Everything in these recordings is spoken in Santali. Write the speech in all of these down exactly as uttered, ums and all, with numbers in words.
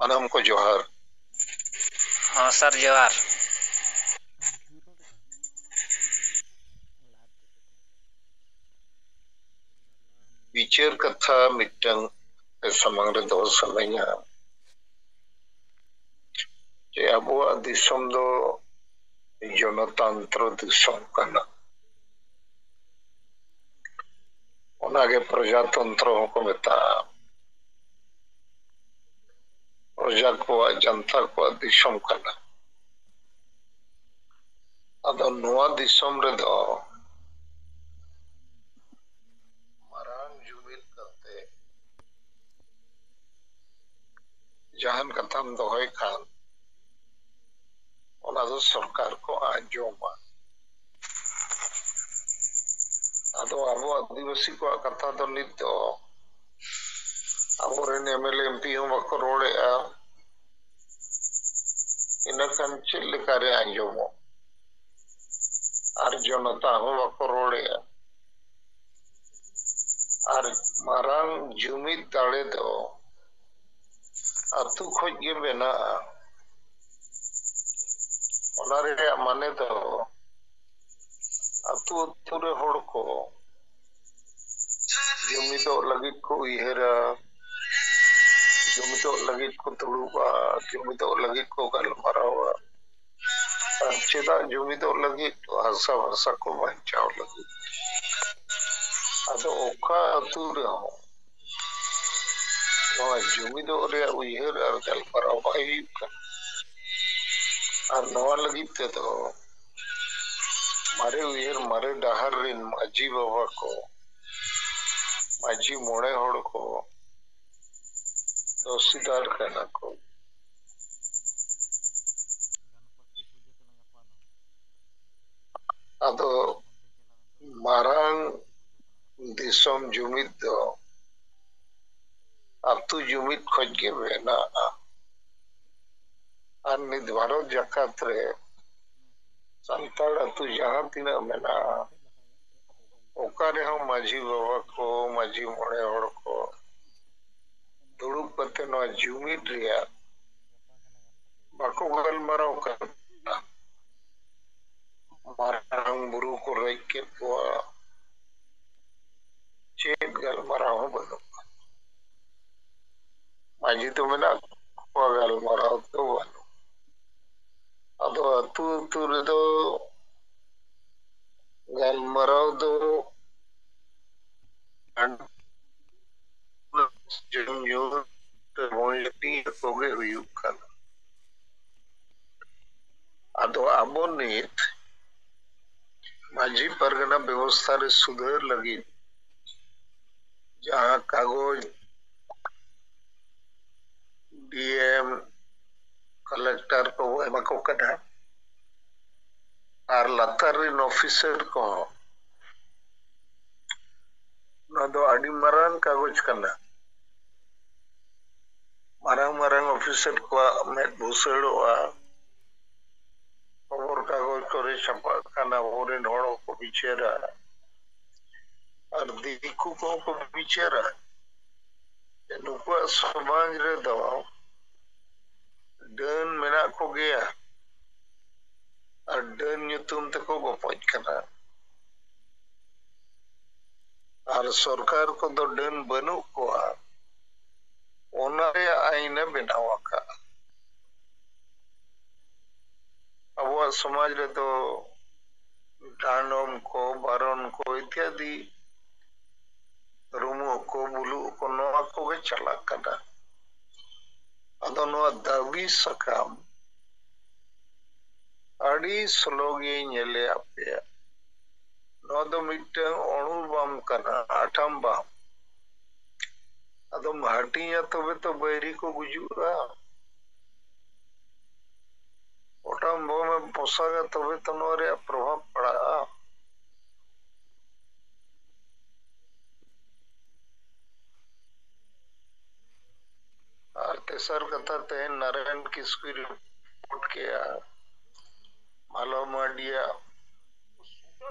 ᱥᱟᱱᱟᱢ ᱠᱚ ᱡᱚᱦᱟᱨ᱾ ᱦᱚᱸ ᱥᱟᱨ, ᱡᱚᱦᱟᱨ᱾ ᱵᱤᱪᱟᱹᱨ ᱠᱟᱛᱷᱟ ᱢᱤᱫᱴᱟᱝ ᱟᱯᱮ ᱥᱟᱢᱟᱝ ᱨᱮ ᱫᱚᱦᱚ ᱥᱟᱱᱟᱧᱟ ᱡᱮ ᱟᱵᱚᱣᱟᱜ ᱫᱤᱥᱚᱢ ᱫᱚ ᱜᱚᱱᱚᱛᱚᱱᱛᱨᱚ ᱫᱤᱥᱚᱢ ᱠᱟᱱᱟ᱾ ᱚᱱᱟᱜᱮ ᱯᱨᱚᱡᱟᱛᱚᱱᱛᱨᱚ ᱦᱚᱸᱠᱚ ᱢᱮᱛᱟᱜᱼᱟ᱾ ᱯᱨᱚᱡᱟ ᱠᱚᱣᱟᱜ, ᱡᱟᱱᱛᱷᱟ ᱠᱚᱣᱟᱜ ᱫᱤᱥᱚᱢ ᱠᱟᱱᱟ᱾ ᱟᱫᱚ ᱱᱚᱣᱟ ᱫᱤᱥᱚᱢ ᱨᱮᱫᱚ ᱢᱟᱨᱟᱝ ᱡᱩᱢᱤᱫ ᱠᱟᱛᱮ ᱡᱟᱦᱟᱱ ᱠᱟᱛᱷᱟᱢ ᱫᱚᱦᱚᱭ ᱠᱷᱟᱱ, ᱚᱱᱟ ᱫᱚ ᱥᱚᱨᱠᱟᱨ ᱠᱚ ᱟᱸᱡᱚᱢᱟ᱾ ᱟᱫᱚ ᱟᱵᱚ ᱟᱹᱫᱤᱵᱟᱹᱥᱤ ᱠᱚᱣᱟᱜ ᱠᱟᱛᱷᱟ ᱫᱚ ᱱᱤᱛ ᱫᱚ ᱟᱵᱚᱨᱮᱱ M L A, M P ᱦᱚᱸ ᱵᱟᱠᱚ ᱨᱚᱲᱮᱫᱼᱟ᱾ ᱤᱱᱟᱹᱠᱷᱟᱱ ᱪᱮᱫ ᱞᱮᱠᱟᱨᱮ ᱟᱸᱡᱚᱢᱚᱜ? ᱟᱨ ᱡᱚᱱᱚᱛᱟ ᱦᱚᱸ ᱵᱟᱠᱚ ᱨᱚᱲᱮᱫᱼᱟ᱾ ᱟᱨ ᱢᱟᱨᱟᱝ ᱡᱩᱢᱤᱫ ᱫᱟᱲᱮ ᱫᱚ ᱟᱹᱛᱩ ᱠᱷᱚᱡ ᱜᱮ ᱵᱮᱱᱟᱜᱼᱟ᱾ ᱚᱱᱟ ᱨᱮᱭᱟᱜ ᱢᱟᱱᱮ ᱫᱚ ᱟᱹᱛᱩ ᱟᱹᱛᱩ ᱨᱮ ᱦᱚᱲ ᱠᱚ ᱡᱩᱢᱤᱫᱚᱜ ᱞᱟᱹᱜᱤᱫ ᱠᱚ ᱩᱭᱦᱟᱹᱨᱟ, ᱡᱩᱢᱤᱫᱚᱜ ᱞᱟᱹᱜᱤᱫ ᱠᱚ ᱫᱩᱲᱩᱵᱼᱟ, ᱡᱩᱢᱤᱫᱚᱜ ᱞᱟᱹᱜᱤᱫ ᱠᱚ ᱜᱟᱞᱢᱟᱨᱟᱣᱟ᱾ ᱟᱨ ᱪᱮᱫᱟᱜ ᱡᱩᱢᱤᱫᱚᱜ ᱞᱟᱹᱜᱤᱫ? ᱦᱟᱥᱟ ᱵᱷᱟᱥᱟ ᱠᱚ ᱵᱟᱧᱪᱟᱣ ᱞᱟᱹᱜᱤᱫ᱾ ᱟᱫᱚ ᱚᱠᱟ ᱟᱹᱛᱩ ᱨᱮᱦᱚᱸ ᱱᱚᱣᱟ ᱡᱩᱢᱤᱫᱚᱜ ᱨᱮᱭᱟᱜ ᱩᱭᱦᱟᱹᱨ ᱟᱨ ᱜᱟᱞᱢᱟᱨᱟᱣ ᱵᱟᱭ ᱦᱩᱭᱩᱜ ᱠᱟᱱᱟ᱾ ᱟᱨ ᱱᱚᱣᱟ ᱞᱟᱹᱜᱤᱫ ᱛᱮᱫᱚ ᱢᱟᱨᱮ ᱩᱭᱦᱟᱹᱨ, ᱢᱟᱨᱮ ᱰᱟᱦᱟᱨ ᱨᱮᱱ ᱢᱟᱹᱡᱷᱤ ᱵᱟᱵᱟ ᱠᱚ, ᱢᱟᱹᱡᱷᱤ ᱢᱚᱬᱮ ᱦᱚᱲ ᱠᱚ ᱫᱚᱥᱤᱫᱟᱨ ᱠᱟᱱᱟ ᱠᱚ᱾ ᱟᱫᱚ ᱢᱟᱨᱟᱝ ᱫᱤᱥᱚᱢ ᱡᱩᱢᱤᱫ ᱫᱚ ᱟᱹᱛᱩ ᱡᱩᱢᱤᱫ ᱠᱷᱚᱡ ᱜᱮ ᱵᱮᱱᱟᱜᱼᱟ᱾ ᱟᱨ ᱱᱤᱛ ᱵᱷᱟᱨᱚᱛ ᱡᱟᱠᱟᱛ ᱨᱮ ᱥᱟᱱᱛᱟᱲ ᱟᱹᱛᱩ ᱡᱟᱦᱟᱸ ᱛᱤᱱᱟᱹᱜ ᱢᱮᱱᱟᱜᱼᱟ, ᱚᱠᱟ ᱨᱮᱦᱚᱸ ᱢᱟᱹᱡᱷᱤ ᱵᱟᱵᱟ ᱠᱚ, ᱢᱟᱹᱡᱷᱤ ᱢᱚᱬᱮ ᱦᱚᱲ ᱠᱚ ᱫᱩᱲᱩᱵ ᱠᱟᱛᱮ ᱱᱚᱣᱟ ᱡᱩᱢᱤᱫ ᱨᱮᱭᱟᱜ ᱵᱟᱠᱚ ᱜᱟᱞᱢᱟᱨᱟᱣ ᱠᱟᱱᱟ᱾ ᱢᱟᱨᱟᱝ ᱵᱩᱨᱩ ᱠᱚ ᱨᱮᱡ ᱠᱮᱫ ᱠᱚᱣᱟ, ᱪᱮᱫ ᱜᱟᱞᱢᱟᱨᱟᱣ ᱦᱚᱸ ᱵᱟᱹᱱᱩᱜᱼᱟ᱾ ᱢᱟᱹᱡᱷᱤ ᱫᱚ ᱢᱮᱱᱟᱜ ᱠᱚᱣᱟ, ᱜᱟᱞᱢᱟᱨᱟᱣ ᱫᱚ ᱵᱟᱹᱱᱩᱜ᱾ ᱟᱫᱚ ᱟᱹᱛᱩ ᱟᱹᱛᱩ ᱨᱮᱫᱚ ᱜᱟᱞᱢᱟᱨᱟᱣ ᱫᱚ ᱡᱚᱢ ᱧᱩ ᱛᱮ ᱵᱚᱱ ᱦᱟᱹᱴᱤᱧ ᱠᱚᱜᱮ ᱦᱩᱭᱩᱜ ᱠᱟᱱᱟ᱾ ᱟᱫᱚ ᱟᱵᱚ ᱱᱤᱛ ᱢᱟᱹᱡᱷᱤ ᱯᱟᱨᱜᱟᱱᱟ ᱵᱮᱵᱚᱥᱛᱷᱟ ᱨᱮ ᱥᱩᱫᱷᱟᱹᱨ ᱞᱟᱹᱜᱤᱫ ᱡᱟᱦᱟᱸ ᱠᱟᱜᱚᱡᱽ ᱰᱤ ᱮᱢ, ᱠᱟᱞᱮᱠᱴᱚᱨ ᱠᱚ ᱮᱢᱟ ᱠᱚ ᱠᱟᱱᱟ, ᱟᱨ ᱞᱟᱛᱟᱨ ᱨᱮᱱ ᱚᱯᱷᱤᱥᱟᱨ ᱠᱚᱦᱚᱸ, ᱱᱚᱣᱟ ᱫᱚ ᱟᱹᱰᱤ ᱢᱟᱨᱟᱝ ᱠᱟᱜᱚᱡᱽ ᱠᱟᱱᱟ᱾ ᱢᱟᱨᱟᱝ ᱢᱟᱨᱟᱝ ᱚᱯᱷᱤᱥᱟᱨ ᱠᱚᱣᱟᱜ ᱢᱮᱫ ᱵᱷᱩᱥᱟᱹᱲᱚᱜᱼᱟ, ᱠᱷᱚᱵᱚᱨ ᱠᱟᱜᱚᱡᱽ ᱠᱚᱨᱮ ᱪᱷᱟᱯᱟᱜ ᱠᱷᱟᱱ ᱟᱵᱚᱨᱮᱱ ᱦᱚᱲ ᱦᱚᱸᱠᱚ ᱵᱤᱪᱟᱹᱨᱟ, ᱟᱨ ᱫᱤᱠᱩ ᱠᱚᱦᱚᱸ ᱠᱚ ᱵᱤᱪᱟᱹᱨᱟ᱾ ᱱᱩᱠᱩᱣᱟᱜ ᱥᱚᱢᱟᱡᱽ ᱨᱮᱫᱚ ᱰᱟᱹᱱ ᱢᱮᱱᱟᱜ ᱠᱚᱜᱮᱭᱟ, ᱟᱨ ᱰᱟᱹᱱ ᱧᱩᱛᱩᱢ ᱛᱮᱠᱚ ᱜᱚᱯᱚᱡ ᱠᱟᱱᱟ᱾ ᱟᱨ ᱥᱚᱨᱠᱟᱨ ᱠᱚᱫᱚ ᱰᱟᱹᱱ ᱵᱟᱹᱱᱩᱜ ᱠᱚᱣᱟ, ᱚᱱᱟ ᱨᱮᱭᱟᱜ ᱟᱹᱭᱤᱱᱮ ᱵᱮᱱᱟᱣ ᱟᱠᱟᱫᱼᱟ᱾ ᱟᱵᱚᱣᱟᱜ ᱥᱚᱢᱟᱡᱽ ᱨᱮᱫᱚ ᱰᱟᱸᱰᱚᱢ ᱠᱚ, ᱵᱟᱨᱚᱱ ᱠᱚ ᱤᱛᱭᱟᱫᱤ, ᱨᱩᱢᱩᱜ ᱠᱚ, ᱵᱩᱞᱩᱜ ᱠᱚ, ᱱᱚᱣᱟ ᱠᱚᱜᱮ ᱪᱟᱞᱟᱜ ᱠᱟᱱᱟ᱾ ᱟᱫᱚ ᱱᱚᱣᱟ ᱫᱟᱹᱵᱤ ᱥᱟᱠᱟᱢ ᱟᱹᱰᱤ ᱥᱞᱳ ᱜᱮ ᱧᱮᱞᱮ ᱟᱯᱮᱭᱟ᱾ ᱱᱚᱣᱟ ᱫᱚ ᱢᱤᱫᱴᱟᱝ ᱚᱬᱩ ᱵᱟᱢ ᱠᱟᱱᱟ, ᱟᱴᱷᱟᱢ ᱵᱟᱢ᱾ ᱟᱫᱚᱢ ᱦᱟᱹᱴᱤᱧᱟ ᱛᱚᱵᱮ ᱛᱚ ᱵᱟᱹᱭᱨᱤ ᱠᱚ ᱜᱩᱡᱩᱜᱼᱟ᱾ ᱚᱴᱟᱢ ᱵᱚᱢ ᱮᱢ ᱯᱚᱥᱟᱜᱟ ᱛᱚᱵᱮ ᱛᱚ ᱱᱚᱣᱟ ᱨᱮᱭᱟᱜ ᱯᱨᱚᱵᱷᱟᱵᱽ ᱯᱟᱲᱟᱜᱼᱟ᱾ ᱟᱨ ᱛᱮᱥᱟᱨ ᱠᱟᱛᱷᱟ, ᱛᱮᱦᱮᱧ ᱱᱟᱨᱟᱭᱚᱱ ᱠᱤᱥᱠᱩᱭ ᱨᱤᱯᱳᱨᱴ ᱠᱮᱜᱼᱟ, ᱢᱟᱞᱚ ᱢᱟᱹᱰᱤᱭᱟᱜ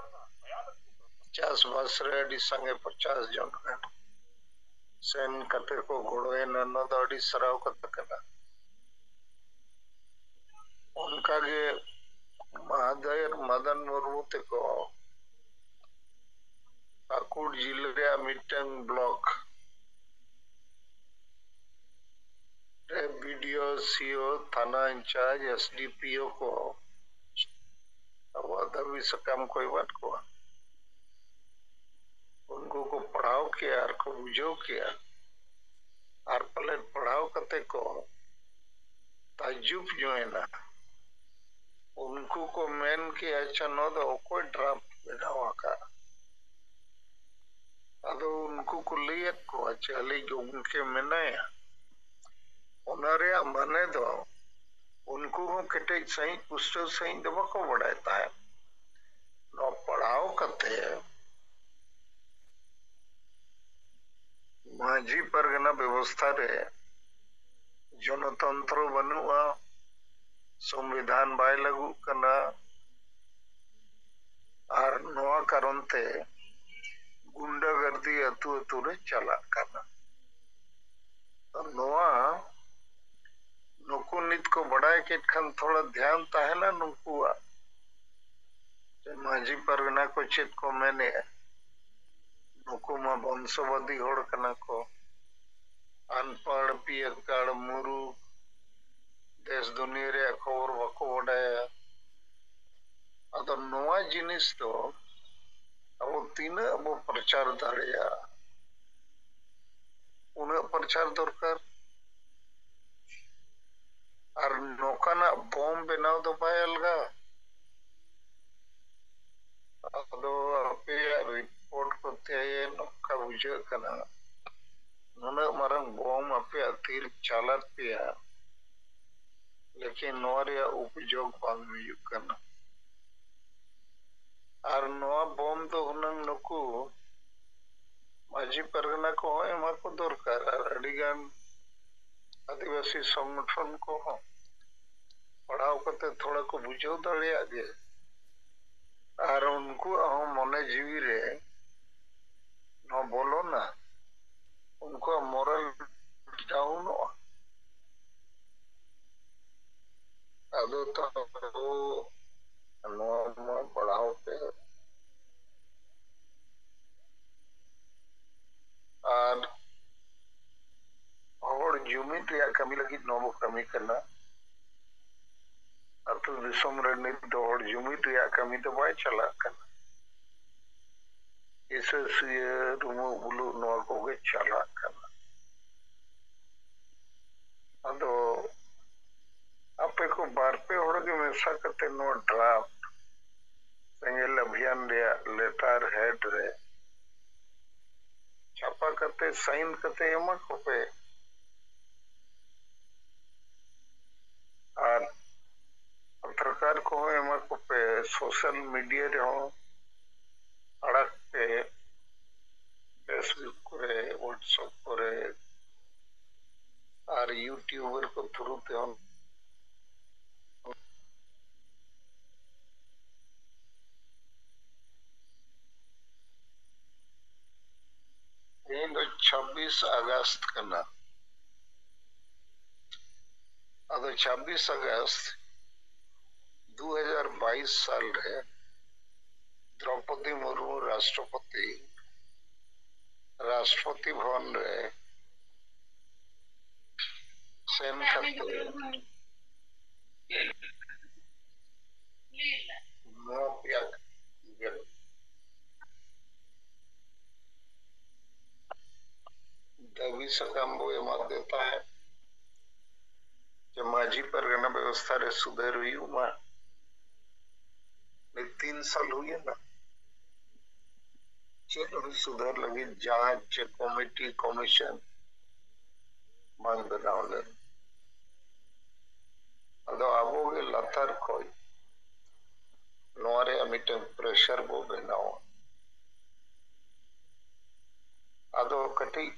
ᱪᱟᱥᱵᱟᱥ ᱨᱮ ᱟᱹᱰᱤ ᱥᱟᱸᱜᱮ ᱯᱚᱪᱟᱥ ᱡᱚᱱ ᱜᱟᱱ ᱥᱮᱱ ᱠᱟᱛᱮ ᱠᱚ ᱜᱚᱲᱚᱭᱮᱱᱟ᱾ ᱱᱚᱣᱟ ᱫᱚ ᱟᱹᱰᱤ ᱥᱟᱨᱦᱟᱣ ᱠᱟᱛᱷᱟ ᱠᱟᱱᱟ᱾ ᱚᱱᱠᱟᱜᱮ ᱢᱟᱦᱟᱫᱮᱨ ᱢᱟᱫᱟᱱ ᱢᱩᱨᱢᱩ ᱛᱮᱠᱚ ᱯᱟᱹᱠᱩᱲ ᱡᱤᱞᱟᱹ ᱨᱮᱭᱟᱜ ᱢᱤᱫᱴᱟᱝ ᱵᱞᱚᱠ ᱨᱮ ᱵᱤ ᱰᱤ ᱳ, ᱥᱤ ᱳ, ᱛᱷᱟᱱᱟ ᱤᱱᱪᱟᱨᱡᱽ, ᱮᱥ ᱰᱤ ᱯᱤ ᱳ ᱠᱚ ᱟᱵᱚᱣᱟᱜ ᱫᱟᱹᱵᱤ ᱥᱟᱠᱟᱢ ᱠᱚ ᱮᱢᱟᱫ ᱠᱚᱣᱟ᱾ ᱩᱱᱠᱩ ᱠᱚ ᱯᱟᱲᱦᱟᱣ ᱠᱮᱜᱼᱟ ᱟᱨ ᱠᱚ ᱵᱩᱡᱷᱟᱹᱣ ᱠᱮᱜᱼᱟ, ᱟᱨ ᱯᱟᱞᱮᱫ ᱯᱟᱲᱦᱟᱣ ᱠᱟᱛᱮ ᱠᱚ ᱛᱟᱡᱡᱩᱵ ᱧᱚᱜ ᱮᱱᱟ᱾ ᱩᱱᱠᱩ ᱠᱚ ᱢᱮᱱ ᱠᱮᱜᱼᱟ, "ᱟᱪᱪᱷᱟ, ᱱᱚᱣᱟ ᱫᱚ ᱚᱠᱚᱭ ᱰᱨᱟᱯᱴ ᱵᱮᱱᱟᱣ ᱟᱠᱟᱫ?" ᱟᱫᱚ ᱩᱱᱠᱩ ᱠᱚ ᱞᱟᱹᱭᱟᱫ ᱠᱚᱣᱟ, "ᱪᱮ ᱟᱞᱮ ᱜᱚᱢᱠᱮ ᱢᱮᱱᱟᱭᱟ᱾" ᱚᱱᱟ ᱨᱮᱭᱟᱜ ᱢᱟᱱᱮ ᱫᱚ ᱩᱱᱠᱩ ᱦᱚᱸ ᱠᱮᱴᱮᱡ ᱥᱟᱺᱦᱤᱡ, ᱯᱩᱥᱴᱟᱹᱣ ᱥᱟᱺᱦᱤᱡ ᱫᱚ ᱵᱟᱠᱚ ᱵᱟᱲᱟᱭ ᱛᱟᱦᱮᱸᱫ᱾ ᱱᱚᱣᱟ ᱯᱟᱲᱦᱟᱣ ᱠᱟᱛᱮ ᱢᱟᱹᱡᱷᱤ ᱯᱟᱨᱜᱟᱱᱟ ᱵᱮᱵᱚᱥᱛᱷᱟ ᱨᱮ ᱡᱚᱱᱚᱛᱚᱱᱛᱨᱚ ᱵᱟᱹᱱᱩᱜᱼᱟ, ᱥᱚᱝᱵᱤᱫᱷᱟᱱ ᱵᱟᱭ ᱞᱟᱹᱜᱩᱜ ᱠᱟᱱᱟ, ᱟᱨ ᱱᱚᱣᱟ ᱠᱟᱨᱚᱱ ᱛᱮ ᱜᱩᱱᱰᱟᱜᱟᱨᱫᱤ ᱟᱹᱛᱩ ᱟᱹᱛᱩ ᱨᱮ ᱪᱟᱞᱟᱜ ᱠᱟᱱᱟ᱾ ᱱᱚᱣᱟ ᱱᱩᱠᱩ ᱱᱤᱛ ᱠᱚ ᱵᱟᱰᱟᱭ ᱠᱮᱫ ᱠᱷᱟᱱ ᱛᱷᱚᱲᱟ ᱫᱷᱮᱭᱟᱱ ᱛᱟᱦᱮᱱᱟ ᱱᱩᱠᱩᱣᱟᱜ᱾ ᱢᱟᱹᱡᱷᱤ ᱯᱟᱨᱜᱟᱱᱟ ᱠᱚ ᱪᱮᱫ ᱠᱚ ᱢᱮᱱᱮᱜᱼᱟ? ᱱᱩᱠᱩ ᱢᱟ ᱵᱚᱝᱥᱚᱵᱟᱫᱤ ᱦᱚᱲ ᱠᱟᱱᱟ ᱠᱚ, ᱟᱱᱯᱟᱲ, ᱯᱤᱭᱟᱠᱟᱲ, ᱢᱩᱨᱩᱠ, ᱫᱮᱥ ᱫᱩᱱᱤᱭᱟᱹ ᱨᱮᱭᱟᱜ ᱠᱷᱚᱵᱚᱨ ᱵᱟᱠᱚ ᱵᱟᱰᱟᱭᱟ᱾ ᱟᱫᱚ ᱱᱚᱣᱟ ᱡᱤᱱᱤᱥ ᱫᱚ ᱟᱵᱚ ᱛᱤᱱᱟᱹᱜ ᱵᱚ ᱯᱨᱚᱪᱟᱨ ᱫᱟᱲᱮᱭᱟᱜᱼᱟ, ᱩᱱᱟᱹᱜ ᱯᱨᱚᱪᱟᱨ ᱫᱚᱨᱠᱟᱨ᱾ ᱟᱨ ᱱᱚᱝᱠᱟᱱᱟᱜ ᱵᱚᱢ ᱵᱮᱱᱟᱣ ᱫᱚ ᱵᱟᱭ ᱟᱞᱜᱟ᱾ ᱟᱫᱚ ᱟᱯᱮᱭᱟᱜ ᱨᱤᱯᱳᱨᱴ ᱠᱚᱛᱮ ᱱᱚᱝᱠᱟ ᱵᱩᱡᱷᱟᱹᱜ ᱠᱟᱱᱟ, ᱱᱩᱱᱟᱹᱜ ᱢᱟᱨᱟᱝ ᱵᱚᱢ ᱟᱯᱮᱭᱟᱜ ᱛᱤᱨ ᱪᱟᱞᱟᱫ ᱯᱮᱭᱟ, ᱞᱮᱠᱤᱱ ᱱᱚᱣᱟ ᱨᱮᱭᱟᱜ ᱩᱯᱡᱳᱜᱽ ᱵᱟᱝ ᱦᱩᱭᱩᱜ ᱠᱟᱱᱟ᱾ ᱟᱨ ᱱᱚᱣᱟ ᱵᱚᱢ ᱫᱚ ᱦᱩᱱᱟᱹᱝ ᱱᱩᱠᱩ ᱢᱟᱹᱡᱷᱤ ᱯᱟᱨᱜᱟᱱᱟ ᱠᱚᱦᱚᱸ ᱮᱢᱟ ᱠᱚ ᱫᱚᱨᱠᱟᱨ, ᱟᱨ ᱟᱹᱰᱤᱜᱟᱱ ᱟᱹᱫᱤᱵᱟᱹᱥᱤ ᱥᱚᱝᱜᱚᱴᱷᱚᱱ ᱠᱚᱦᱚᱸ ᱯᱟᱲᱦᱟᱣ ᱠᱟᱛᱮ ᱛᱷᱚᱲᱟ ᱠᱚ ᱵᱩᱡᱷᱟᱹᱣ ᱫᱟᱲᱮᱭᱟᱜ ᱜᱮ, ᱟᱨ ᱩᱱᱠᱩᱣᱟᱜ ᱦᱚᱸ ᱢᱚᱱᱮ ᱡᱤᱣᱤ ᱨᱮ ᱱᱚᱣᱟ ᱵᱚᱞᱚᱱᱟ, ᱩᱱᱠᱩᱣᱟᱜ ᱢᱚᱨᱟᱞ ᱰᱟᱣᱩᱱᱚᱜᱼᱟ᱾ ᱟᱫᱚ ᱛᱟᱦᱚᱞᱮ ᱱᱚᱣᱟ ᱢᱟ ᱯᱟᱲᱦᱟᱣ ᱯᱮ᱾ ᱟᱨ ᱦᱚᱲ ᱡᱩᱢᱤᱫ ᱨᱮᱭᱟᱜ ᱠᱟᱹᱢᱤ ᱞᱟᱹᱜᱤᱫ ᱱᱚᱣᱟ ᱵᱚ ᱠᱟᱹᱢᱤ ᱠᱟᱱᱟ᱾ ᱟᱹᱛᱩ ᱫᱤᱥᱚᱢ ᱨᱮ ᱱᱤᱛ ᱫᱚ ᱦᱚᱲ ᱡᱩᱢᱤᱫ ᱨᱮᱭᱟᱜ ᱠᱟᱹᱢᱤ ᱫᱚ ᱵᱟᱭ ᱪᱟᱞᱟᱜ ᱠᱟᱱᱟ᱾ ᱦᱤᱥᱟᱹ ᱥᱩᱭᱟᱹ, ᱨᱩᱢᱩᱜ ᱵᱩᱞᱩᱜ, ᱱᱚᱣᱟ ᱠᱚᱜᱮ ᱪᱟᱞᱟᱜ ᱠᱟᱱᱟ᱾ ᱟᱫᱚ ᱟᱯᱮ ᱠᱚ ᱵᱟᱨ ᱯᱮ ᱦᱚᱲ ᱜᱮ ᱢᱮᱥᱟ ᱠᱟᱛᱮ ᱱᱚᱣᱟ ᱰᱨᱟᱯᱷᱴ ᱥᱮᱸᱜᱮᱞ ᱚᱵᱷᱤᱭᱟᱱ ᱨᱮᱭᱟᱜ ᱞᱮᱴᱟᱨ ᱦᱮᱰ ᱨᱮ ᱪᱷᱟᱯᱟ ᱠᱟᱛᱮ, ᱥᱟᱭᱤᱱ ᱠᱟᱛᱮ ᱮᱢᱟ ᱠᱚᱯᱮ᱾ ᱟᱨ ᱯᱟᱛᱨᱠᱟᱨ ᱠᱚᱦᱚᱸ ᱮᱢᱟ ᱠᱚᱯᱮ, ᱥᱳᱥᱟᱞ ᱢᱤᱰᱤᱭᱟ ᱨᱮᱦᱚᱸ ᱟᱲᱟᱜ ᱯᱮ, Facebook ᱠᱚᱨᱮ, WhatsApp ᱠᱚᱨᱮ, ᱟᱨ YouTuber ᱠᱚ ᱛᱷᱨᱩ ᱛᱮᱦᱚᱸ᱾ ᱛᱮᱦᱮᱧ ᱫᱚ ᱪᱷᱟᱵᱵᱤᱥ ᱟᱜᱚᱥᱴ ᱠᱟᱱᱟ᱾ ᱟᱫᱚ ᱪᱷᱟᱵᱵᱤᱥ ᱟᱜᱚᱥᱴ ᱫᱩ ᱦᱟᱡᱟᱨ ᱵᱟᱭᱤᱥ ᱥᱟᱞ ᱨᱮ ᱫᱨᱚᱯᱚᱫᱤ ᱢᱩᱨᱢᱩ ᱨᱟᱥᱴᱨᱚᱯᱚᱛᱤ ᱨᱟᱥᱴᱨᱚᱯᱚᱛᱤ ᱵᱷᱚᱵᱚᱱ ᱨᱮ ᱥᱮᱱ ᱠᱟᱛᱮ ᱱᱚᱣᱟ ᱯᱮᱭᱟ ᱫᱟᱹᱵᱤ ᱥᱟᱠᱟᱢ ᱵᱚ ᱮᱢᱟᱫᱮ ᱛᱟᱦᱮᱸᱫ ᱡᱮ ᱢᱟᱹᱡᱷᱤ ᱯᱟᱨᱜᱟᱱᱟ ᱵᱮᱵᱚᱥᱛᱷᱟ ᱨᱮ ᱥᱩᱫᱷᱟᱹᱨ ᱦᱩᱭᱩᱜ ᱢᱟ᱾ ᱱᱤᱛ ᱛᱤᱱ ᱥᱟᱞ ᱦᱩᱭᱮᱱᱟ, ᱪᱮᱫ ᱦᱚᱸ ᱥᱩᱫᱷᱟᱹᱨ ᱞᱟᱹᱜᱤᱫ ᱡᱟᱦᱟᱸ ᱪᱮ ᱠᱚᱢᱤᱴᱤ, ᱠᱚᱢᱤᱥᱚᱱ ᱵᱟᱝ ᱵᱮᱱᱟᱣ ᱞᱮᱱ᱾ ᱟᱫᱚ ᱟᱵᱚ ᱜᱮ ᱞᱟᱛᱟᱨ ᱠᱷᱚᱡ ᱱᱚᱣᱟ ᱨᱮᱭᱟᱜ ᱢᱤᱫᱴᱟᱝ ᱯᱨᱮᱥᱟᱨ ᱵᱚ ᱵᱮᱱᱟᱣᱟ᱾ ᱟᱫᱚ ᱠᱟᱹᱴᱤᱡ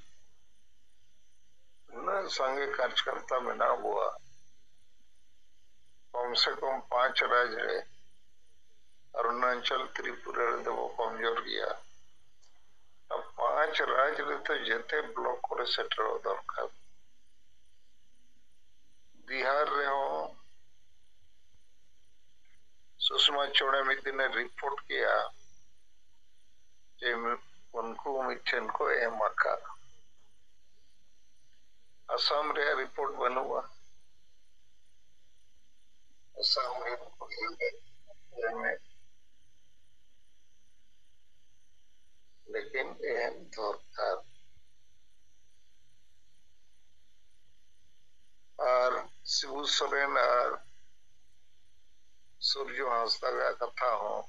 ᱩᱱᱟᱹᱜ ᱥᱟᱸᱜᱮ ᱠᱟᱨᱡᱚᱠᱚᱨᱛᱟ ᱢᱮᱱᱟᱜ ᱵᱚᱣᱟ, ᱠᱚᱢ ᱥᱮ ᱠᱚᱢ ᱯᱟᱸᱪ ᱨᱟᱡᱽ ᱨᱮ, ᱚᱨᱩᱱᱟᱪᱚᱞ, ᱛᱨᱤᱯᱩᱨᱟ ᱨᱮᱫᱚ ᱵᱚ ᱠᱚᱢᱡᱳᱨ ᱜᱮᱭᱟ᱾ ᱯᱟᱸᱪ ᱨᱟᱡᱽ ᱨᱮᱫᱚ ᱡᱮᱛᱮ ᱵᱞᱚᱠ ᱠᱚᱨᱮ ᱥᱮᱴᱮᱨᱚᱜ ᱫᱚᱨᱠᱟᱨ᱾ ᱵᱤᱦᱟᱨ ᱨᱮᱦᱚᱸ ᱥᱩᱥᱢᱟ ᱪᱚᱬᱮ ᱢᱤᱫ ᱫᱤᱱᱮ ᱨᱤᱯᱳᱨᱴ ᱠᱮᱜᱼᱟ ᱡᱮ ᱩᱱᱠᱩ ᱢᱤᱫᱴᱷᱮᱱ ᱠᱚ ᱮᱢ ᱟᱠᱟᱫ᱾ ᱟᱥᱟᱢ ᱨᱮᱭᱟᱜ ᱨᱤᱯᱳᱨᱴ ᱵᱟᱹᱱᱩᱜᱼᱟ᱾ ᱟᱥᱟᱢ ᱨᱮ ᱵᱟᱠᱚ ᱮᱢᱮᱫ, ᱞᱮᱠᱤᱱ ᱮᱢ ᱫᱚᱨᱠᱟᱨ᱾ ᱟᱨ ᱥᱤᱵᱩ ᱥᱚᱨᱮᱱ ᱟᱨ ᱥᱩᱨᱡᱚ ᱦᱟᱸᱥᱫᱟ ᱨᱮᱭᱟᱜ ᱠᱟᱛᱷᱟ ᱦᱚᱸ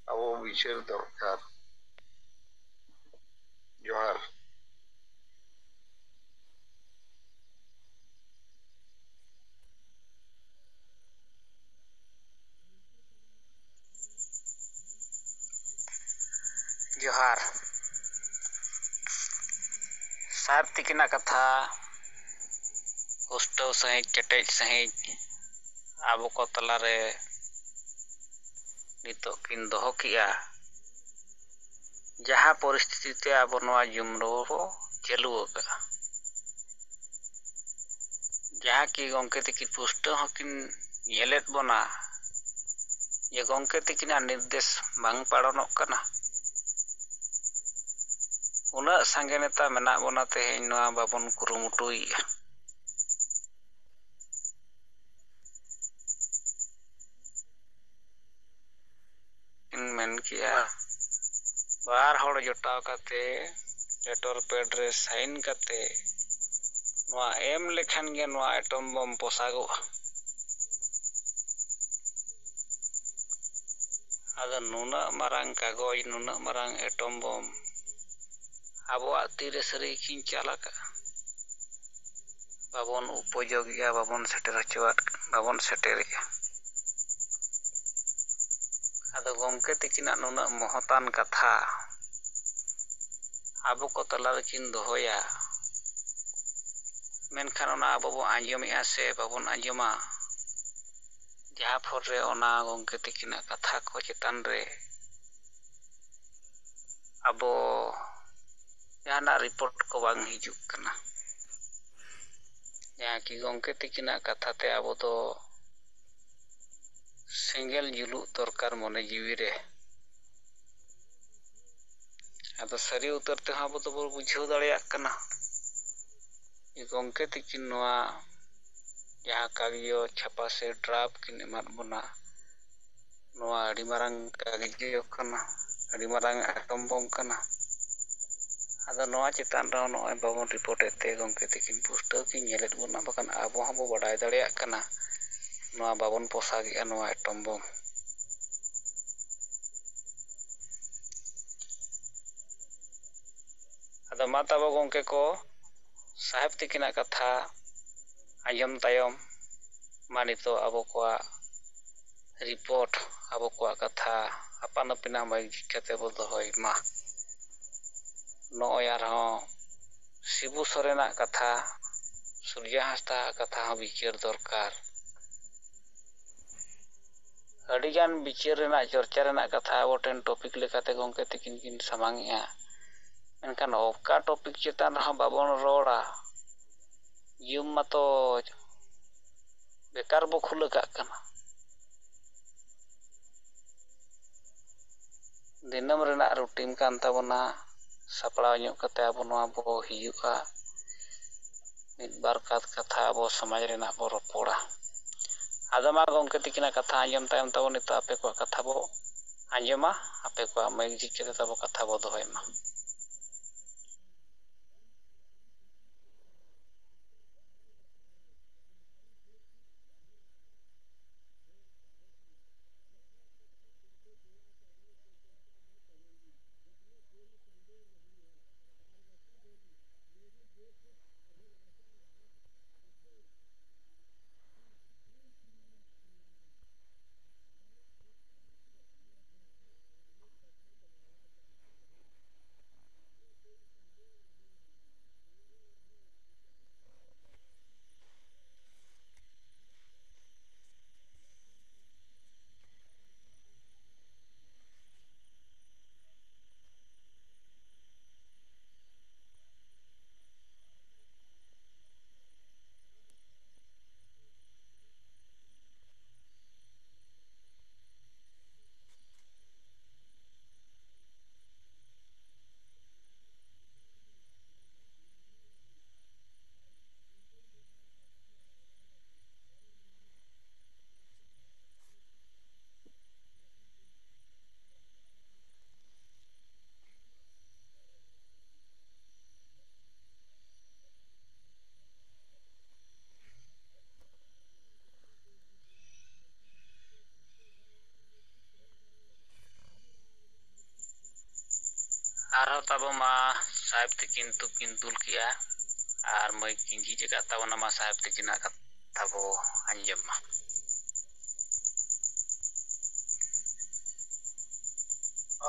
ᱟᱵᱚ ᱵᱤᱪᱟᱹᱨ ᱫᱚᱨᱠᱟᱨ᱾ ᱡᱚᱦᱟᱨ᱾ ᱡᱚᱦᱟᱨ᱾ ᱥᱟᱨ ᱛᱤᱠᱤᱱᱟᱜ ᱠᱟᱛᱷᱟ ᱯᱩᱥᱴᱟᱹᱣ ᱥᱟᱺᱦᱤᱡ, ᱠᱮᱴᱮᱡ ᱥᱟᱺᱦᱤᱡ ᱟᱵᱚ ᱠᱚ ᱛᱟᱞᱟᱨᱮ ᱱᱤᱛᱚᱜ ᱠᱤᱱ ᱫᱚᱦᱚ ᱠᱮᱜᱼᱟ, ᱡᱟᱦᱟᱸ ᱯᱚᱨᱤᱥᱛᱷᱤᱛᱤ ᱛᱮ ᱟᱵᱚ ᱱᱚᱣᱟ ᱡᱩᱢᱲᱟᱹ ᱵᱚ ᱪᱟᱹᱞᱩ ᱟᱠᱟᱫᱼᱟ, ᱡᱟᱦᱟᱸ ᱠᱤ ᱜᱚᱢᱠᱮ ᱛᱤᱠᱤᱱ ᱯᱩᱥᱴᱟᱹᱣ ᱦᱚᱸᱠᱤᱱ ᱧᱮᱞᱮᱫ ᱵᱚᱱᱟ ᱡᱮ ᱜᱚᱢᱠᱮ ᱛᱤᱠᱤᱱᱟᱜ ᱱᱤᱨᱫᱮᱥ ᱵᱟᱝ ᱯᱟᱞᱚᱱᱚᱜ ᱠᱟᱱᱟ, ᱩᱱᱟᱹᱜ ᱥᱟᱸᱜᱮ ᱱᱮᱛᱟ ᱢᱮᱱᱟᱜ ᱵᱚᱱᱟ, ᱛᱮᱦᱮᱧ ᱱᱚᱣᱟ ᱵᱟᱵᱚᱱ ᱠᱩᱨᱩᱢᱩᱴᱩᱭᱮᱫᱼᱟ᱾ ᱠᱤᱱ ᱢᱮᱱ ᱠᱮᱜᱼᱟ, ᱵᱟᱨ ᱦᱚᱲ ᱡᱚᱴᱟᱣ ᱠᱟᱛᱮ ᱞᱮᱴᱚᱨ ᱯᱮᱰ ᱨᱮ ᱥᱟᱭᱤᱱ ᱠᱟᱛᱮ ᱱᱚᱣᱟ ᱮᱢ ᱞᱮᱠᱷᱟᱱ ᱜᱮ ᱱᱚᱣᱟ ᱮᱴᱚᱢ ᱵᱚᱢ ᱯᱚᱥᱟᱜᱚᱜᱼᱟ᱾ ᱟᱫᱚ ᱱᱩᱱᱟᱹᱜ ᱢᱟᱨᱟᱝ ᱠᱟᱜᱚᱡᱽ, ᱱᱩᱱᱟᱹᱜ ᱢᱟᱨᱟᱝ ᱮᱴᱚᱢ ᱵᱚᱢ ᱟᱵᱚᱣᱟᱜ ᱛᱤᱨᱮ ᱥᱟᱹᱨᱤ ᱠᱤᱱ ᱪᱟᱞ ᱟᱠᱟᱫᱼᱟ? ᱵᱟᱵᱚᱱ ᱩᱯᱚᱡᱳᱜᱮᱜᱼᱟ, ᱵᱟᱵᱚᱱ ᱥᱮᱴᱮᱨ ᱦᱚᱪᱚᱣᱟᱫ, ᱵᱟᱵᱚᱱ ᱥᱮᱴᱮᱨᱮᱜᱼᱟ᱾ ᱟᱫᱚ ᱜᱚᱢᱠᱮ ᱛᱤᱠᱤᱱᱟᱜ ᱱᱩᱱᱟᱹᱜ ᱢᱚᱦᱚᱛᱟᱱ ᱠᱟᱛᱷᱟ ᱟᱵᱚ ᱠᱚ ᱛᱟᱞᱟ ᱨᱮᱠᱤᱱ ᱫᱚᱦᱚᱭᱟ, ᱢᱮᱱᱠᱷᱟᱱ ᱚᱱᱟ ᱟᱵᱚ ᱵᱚᱱ ᱟᱸᱡᱚᱢᱮᱜᱼᱟ ᱥᱮ ᱵᱟᱵᱚᱱ ᱟᱸᱡᱚᱢᱟ, ᱡᱟᱦᱟᱸ ᱯᱷᱚᱨ ᱨᱮ ᱚᱱᱟ ᱜᱚᱢᱠᱮ ᱛᱤᱠᱤᱱᱟᱜ ᱠᱟᱛᱷᱟ ᱠᱚ ᱪᱮᱛᱟᱱ ᱨᱮ ᱟᱵᱚ ᱡᱟᱦᱟᱱᱟᱜ ᱨᱤᱯᱳᱨᱴ ᱠᱚ ᱵᱟᱝ ᱦᱤᱡᱩᱜ ᱠᱟᱱᱟ᱾ ᱡᱟᱦᱟᱸ ᱠᱤ ᱜᱚᱢᱠᱮ ᱛᱤᱠᱤᱱᱟᱜ ᱠᱟᱛᱷᱟ ᱛᱮ ᱟᱵᱚ ᱫᱚ ᱥᱮᱸᱜᱮᱞ ᱡᱩᱞᱩᱜ ᱫᱚᱨᱠᱟᱨ ᱢᱚᱱᱮ ᱡᱤᱣᱤ ᱨᱮ᱾ ᱟᱫᱚ ᱥᱟᱹᱨᱤ ᱩᱛᱟᱹᱨ ᱛᱮᱦᱚᱸ ᱟᱵᱚ ᱫᱚᱵᱚ ᱵᱩᱡᱷᱟᱹᱣ ᱫᱟᱲᱮᱭᱟᱜ ᱠᱟᱱᱟ ᱡᱮ ᱜᱚᱢᱠᱮ ᱛᱤᱠᱤᱱ ᱱᱚᱣᱟ ᱡᱟᱦᱟᱸ ᱠᱟᱜᱽᱡᱚ ᱪᱷᱟᱯᱟ ᱥᱮ ᱰᱨᱟᱯ ᱠᱤᱱ ᱮᱢᱟᱫ ᱵᱚᱱᱟ, ᱱᱚᱣᱟ ᱟᱹᱰᱤ ᱢᱟᱨᱟᱝ ᱠᱟᱜᱽᱡᱚ ᱠᱟᱱᱟ, ᱟᱹᱰᱤ ᱢᱟᱨᱟᱝ ᱮᱴᱚᱢ ᱵᱚᱢ ᱠᱟᱱᱟ᱾ ᱟᱫᱚ ᱱᱚᱣᱟ ᱪᱮᱛᱟᱱ ᱨᱮᱦᱚᱸ ᱱᱚᱜᱼᱚᱭ ᱵᱟᱵᱚᱱ ᱨᱤᱯᱳᱨᱴ ᱮᱫ ᱛᱮ ᱜᱚᱢᱠᱮ ᱛᱤᱠᱤᱱ ᱯᱩᱥᱴᱟᱹᱣ ᱠᱤᱱ ᱧᱮᱞᱮᱫ ᱵᱚᱱᱟ, ᱵᱟᱠᱷᱟᱱ ᱟᱵᱚ ᱦᱚᱸᱵᱚ ᱵᱟᱰᱟᱭ ᱫᱟᱲᱮᱭᱟᱜ ᱠᱟᱱᱟ ᱱᱚᱣᱟ ᱵᱟᱵᱚᱱ ᱯᱚᱥᱟᱜᱮᱜᱼᱟ ᱱᱚᱣᱟ ᱮᱴᱚᱢ ᱵᱚᱢ᱾ ᱟᱫᱚ ᱢᱟ ᱛᱟᱵᱚ ᱜᱚᱢᱠᱮ ᱠᱚ, ᱥᱟᱦᱮᱵᱽ ᱛᱤᱠᱤᱱᱟᱜ ᱠᱟᱛᱷᱟ ᱟᱸᱡᱚᱢ ᱛᱟᱭᱚᱢ ᱢᱟ ᱱᱤᱛᱚᱜ ᱟᱵᱚ ᱠᱚᱣᱟᱜ ᱨᱤᱯᱳᱨᱴ, ᱟᱵᱚ ᱠᱚᱣᱟᱜ ᱠᱟᱛᱷᱟ ᱟᱯᱟᱱ ᱟᱹᱯᱤᱱᱟᱜ ᱢᱟᱹᱭᱤᱠ ᱡᱷᱤᱡ ᱠᱟᱛᱮ ᱵᱚ ᱫᱚᱦᱚᱭ ᱢᱟ᱾ ᱱᱚᱜᱼᱚᱭ ᱟᱨᱦᱚᱸ ᱥᱤᱵᱩ ᱥᱚᱨᱮᱱᱟᱜ ᱠᱟᱛᱷᱟ, ᱥᱩᱨᱡᱟ ᱦᱟᱸᱥᱫᱟᱜ ᱠᱟᱛᱷᱟ ᱦᱚᱸ ᱵᱤᱪᱟᱹᱨ ᱫᱚᱨᱠᱟᱨ᱾ ᱟᱹᱰᱤᱜᱟᱱ ᱵᱤᱪᱟᱹᱨ ᱨᱮᱱᱟᱜ, ᱪᱚᱨᱪᱟ ᱨᱮᱱᱟᱜ ᱠᱟᱛᱷᱟ ᱟᱵᱚ ᱴᱷᱮᱱ ᱴᱚᱯᱤᱠ ᱞᱮᱠᱟᱛᱮ ᱜᱚᱢᱠᱮ ᱛᱤᱠᱤᱱ ᱠᱤᱱ ᱥᱟᱢᱟᱝ ᱮᱜᱼᱟ, ᱢᱮᱱᱠᱷᱟᱱ ᱚᱠᱟ ᱴᱚᱯᱤᱠ ᱪᱮᱛᱟᱱ ᱨᱮᱦᱚᱸ ᱵᱟᱵᱚᱱ ᱨᱚᱲᱟ, ᱡᱤᱭᱚᱱ ᱢᱟᱛᱚ ᱵᱮᱠᱟᱨ ᱵᱚ ᱠᱷᱩᱞᱟᱹ ᱠᱟᱜ ᱠᱟᱱᱟ᱾ ᱫᱤᱱᱟᱹᱢ ᱨᱮᱱᱟᱜ ᱨᱩᱴᱤᱱ ᱠᱟᱱ ᱛᱟᱵᱚᱱᱟ, ᱥᱟᱯᱲᱟᱣ ᱧᱚᱜ ᱠᱟᱛᱮ ᱟᱵᱚ ᱱᱚᱣᱟ ᱵᱚ ᱦᱤᱡᱩᱜᱼᱟ, ᱢᱤᱫ ᱵᱟᱨ ᱠᱟᱛ ᱠᱟᱛᱷᱟ ᱟᱵᱚ ᱥᱚᱢᱟᱡᱽ ᱨᱮᱱᱟᱜ ᱵᱚ ᱨᱚᱯᱚᱲᱟ᱾ ᱟᱫᱚ ᱢᱟ ᱜᱚᱢᱠᱮ ᱛᱤᱠᱤᱱᱟᱜ ᱠᱟᱛᱷᱟ ᱟᱸᱡᱚᱢ ᱛᱟᱭᱚᱢ ᱛᱟᱵᱚ ᱱᱤᱛᱚᱜ ᱟᱯᱮ ᱠᱚᱣᱟᱜ ᱠᱟᱛᱷᱟ ᱵᱚ ᱟᱸᱡᱚᱢᱟ, ᱟᱯᱮ ᱠᱚᱣᱟᱜ ᱢᱟᱹᱭᱤᱠ ᱡᱷᱤᱡ ᱠᱟᱛᱮ ᱛᱟᱵᱚ ᱠᱟᱛᱷᱟ ᱵᱚ ᱫᱚᱦᱚᱭ ᱢᱟ᱾ ᱟᱨᱦᱚᱸ ᱛᱟᱵᱚ ᱢᱟ ᱥᱟᱦᱮᱵᱽ ᱛᱤᱠᱤᱱ ᱛᱩᱯ ᱠᱤᱱ ᱫᱩᱞ ᱠᱮᱜᱼᱟ ᱟᱨ ᱢᱟᱹᱭ ᱠᱤᱱ ᱡᱷᱤᱡ ᱟᱠᱟᱫ ᱛᱟᱵᱚᱱᱟ᱾ ᱢᱟ ᱥᱟᱦᱮᱵᱽ ᱛᱤᱠᱤᱱᱟᱜ ᱠᱟᱛᱷᱟ ᱵᱚ ᱟᱸᱡᱚᱢ ᱢᱟ᱾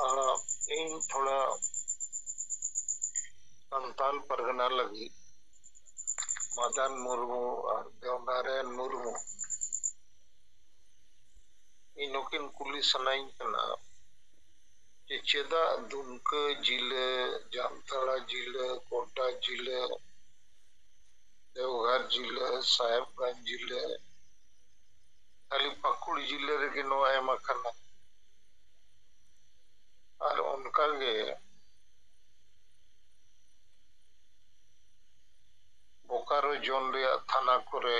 ᱟᱨ ᱤᱧ ᱛᱷᱚᱲᱟ ᱥᱟᱱᱛᱟᱞ ᱯᱟᱨᱜᱟᱱᱟ ᱞᱟᱹᱜᱤᱫ ᱢᱟᱫᱟᱱ ᱢᱩᱨᱢᱩ ᱟᱨ ᱫᱮᱣᱱᱟᱨᱟᱭᱚᱱ ᱢᱩᱨᱢᱩ ᱤᱧ ᱱᱩᱠᱤᱱ ᱠᱩᱞᱤ ᱥᱟᱱᱟᱧ ᱠᱟᱱᱟ ᱡᱮ ᱪᱮᱫᱟᱜ ᱫᱩᱢᱠᱟᱹ ᱡᱤᱞᱟᱹ, ᱡᱟᱢᱛᱟᱲᱟ ᱡᱤᱞᱟᱹ, ᱜᱳᱰᱰᱟ ᱡᱤᱞᱟᱹ, ᱫᱮᱣᱜᱷᱟᱨ ᱡᱤᱞᱟᱹ, ᱥᱟᱦᱮᱵᱽᱜᱚᱸᱡᱽ ᱡᱤᱞᱟᱹ, ᱠᱷᱟᱹᱞᱤ ᱯᱟᱹᱠᱩᱲ ᱡᱤᱞᱟᱹ ᱨᱮᱜᱮ ᱱᱚᱣᱟ ᱮᱢ ᱟᱠᱟᱱᱟ? ᱟᱨ ᱚᱱᱠᱟᱜᱮ ᱵᱳᱠᱟᱨᱳ ᱡᱳᱱ ᱨᱮᱭᱟᱜ ᱛᱷᱟᱱᱟ ᱠᱚᱨᱮ,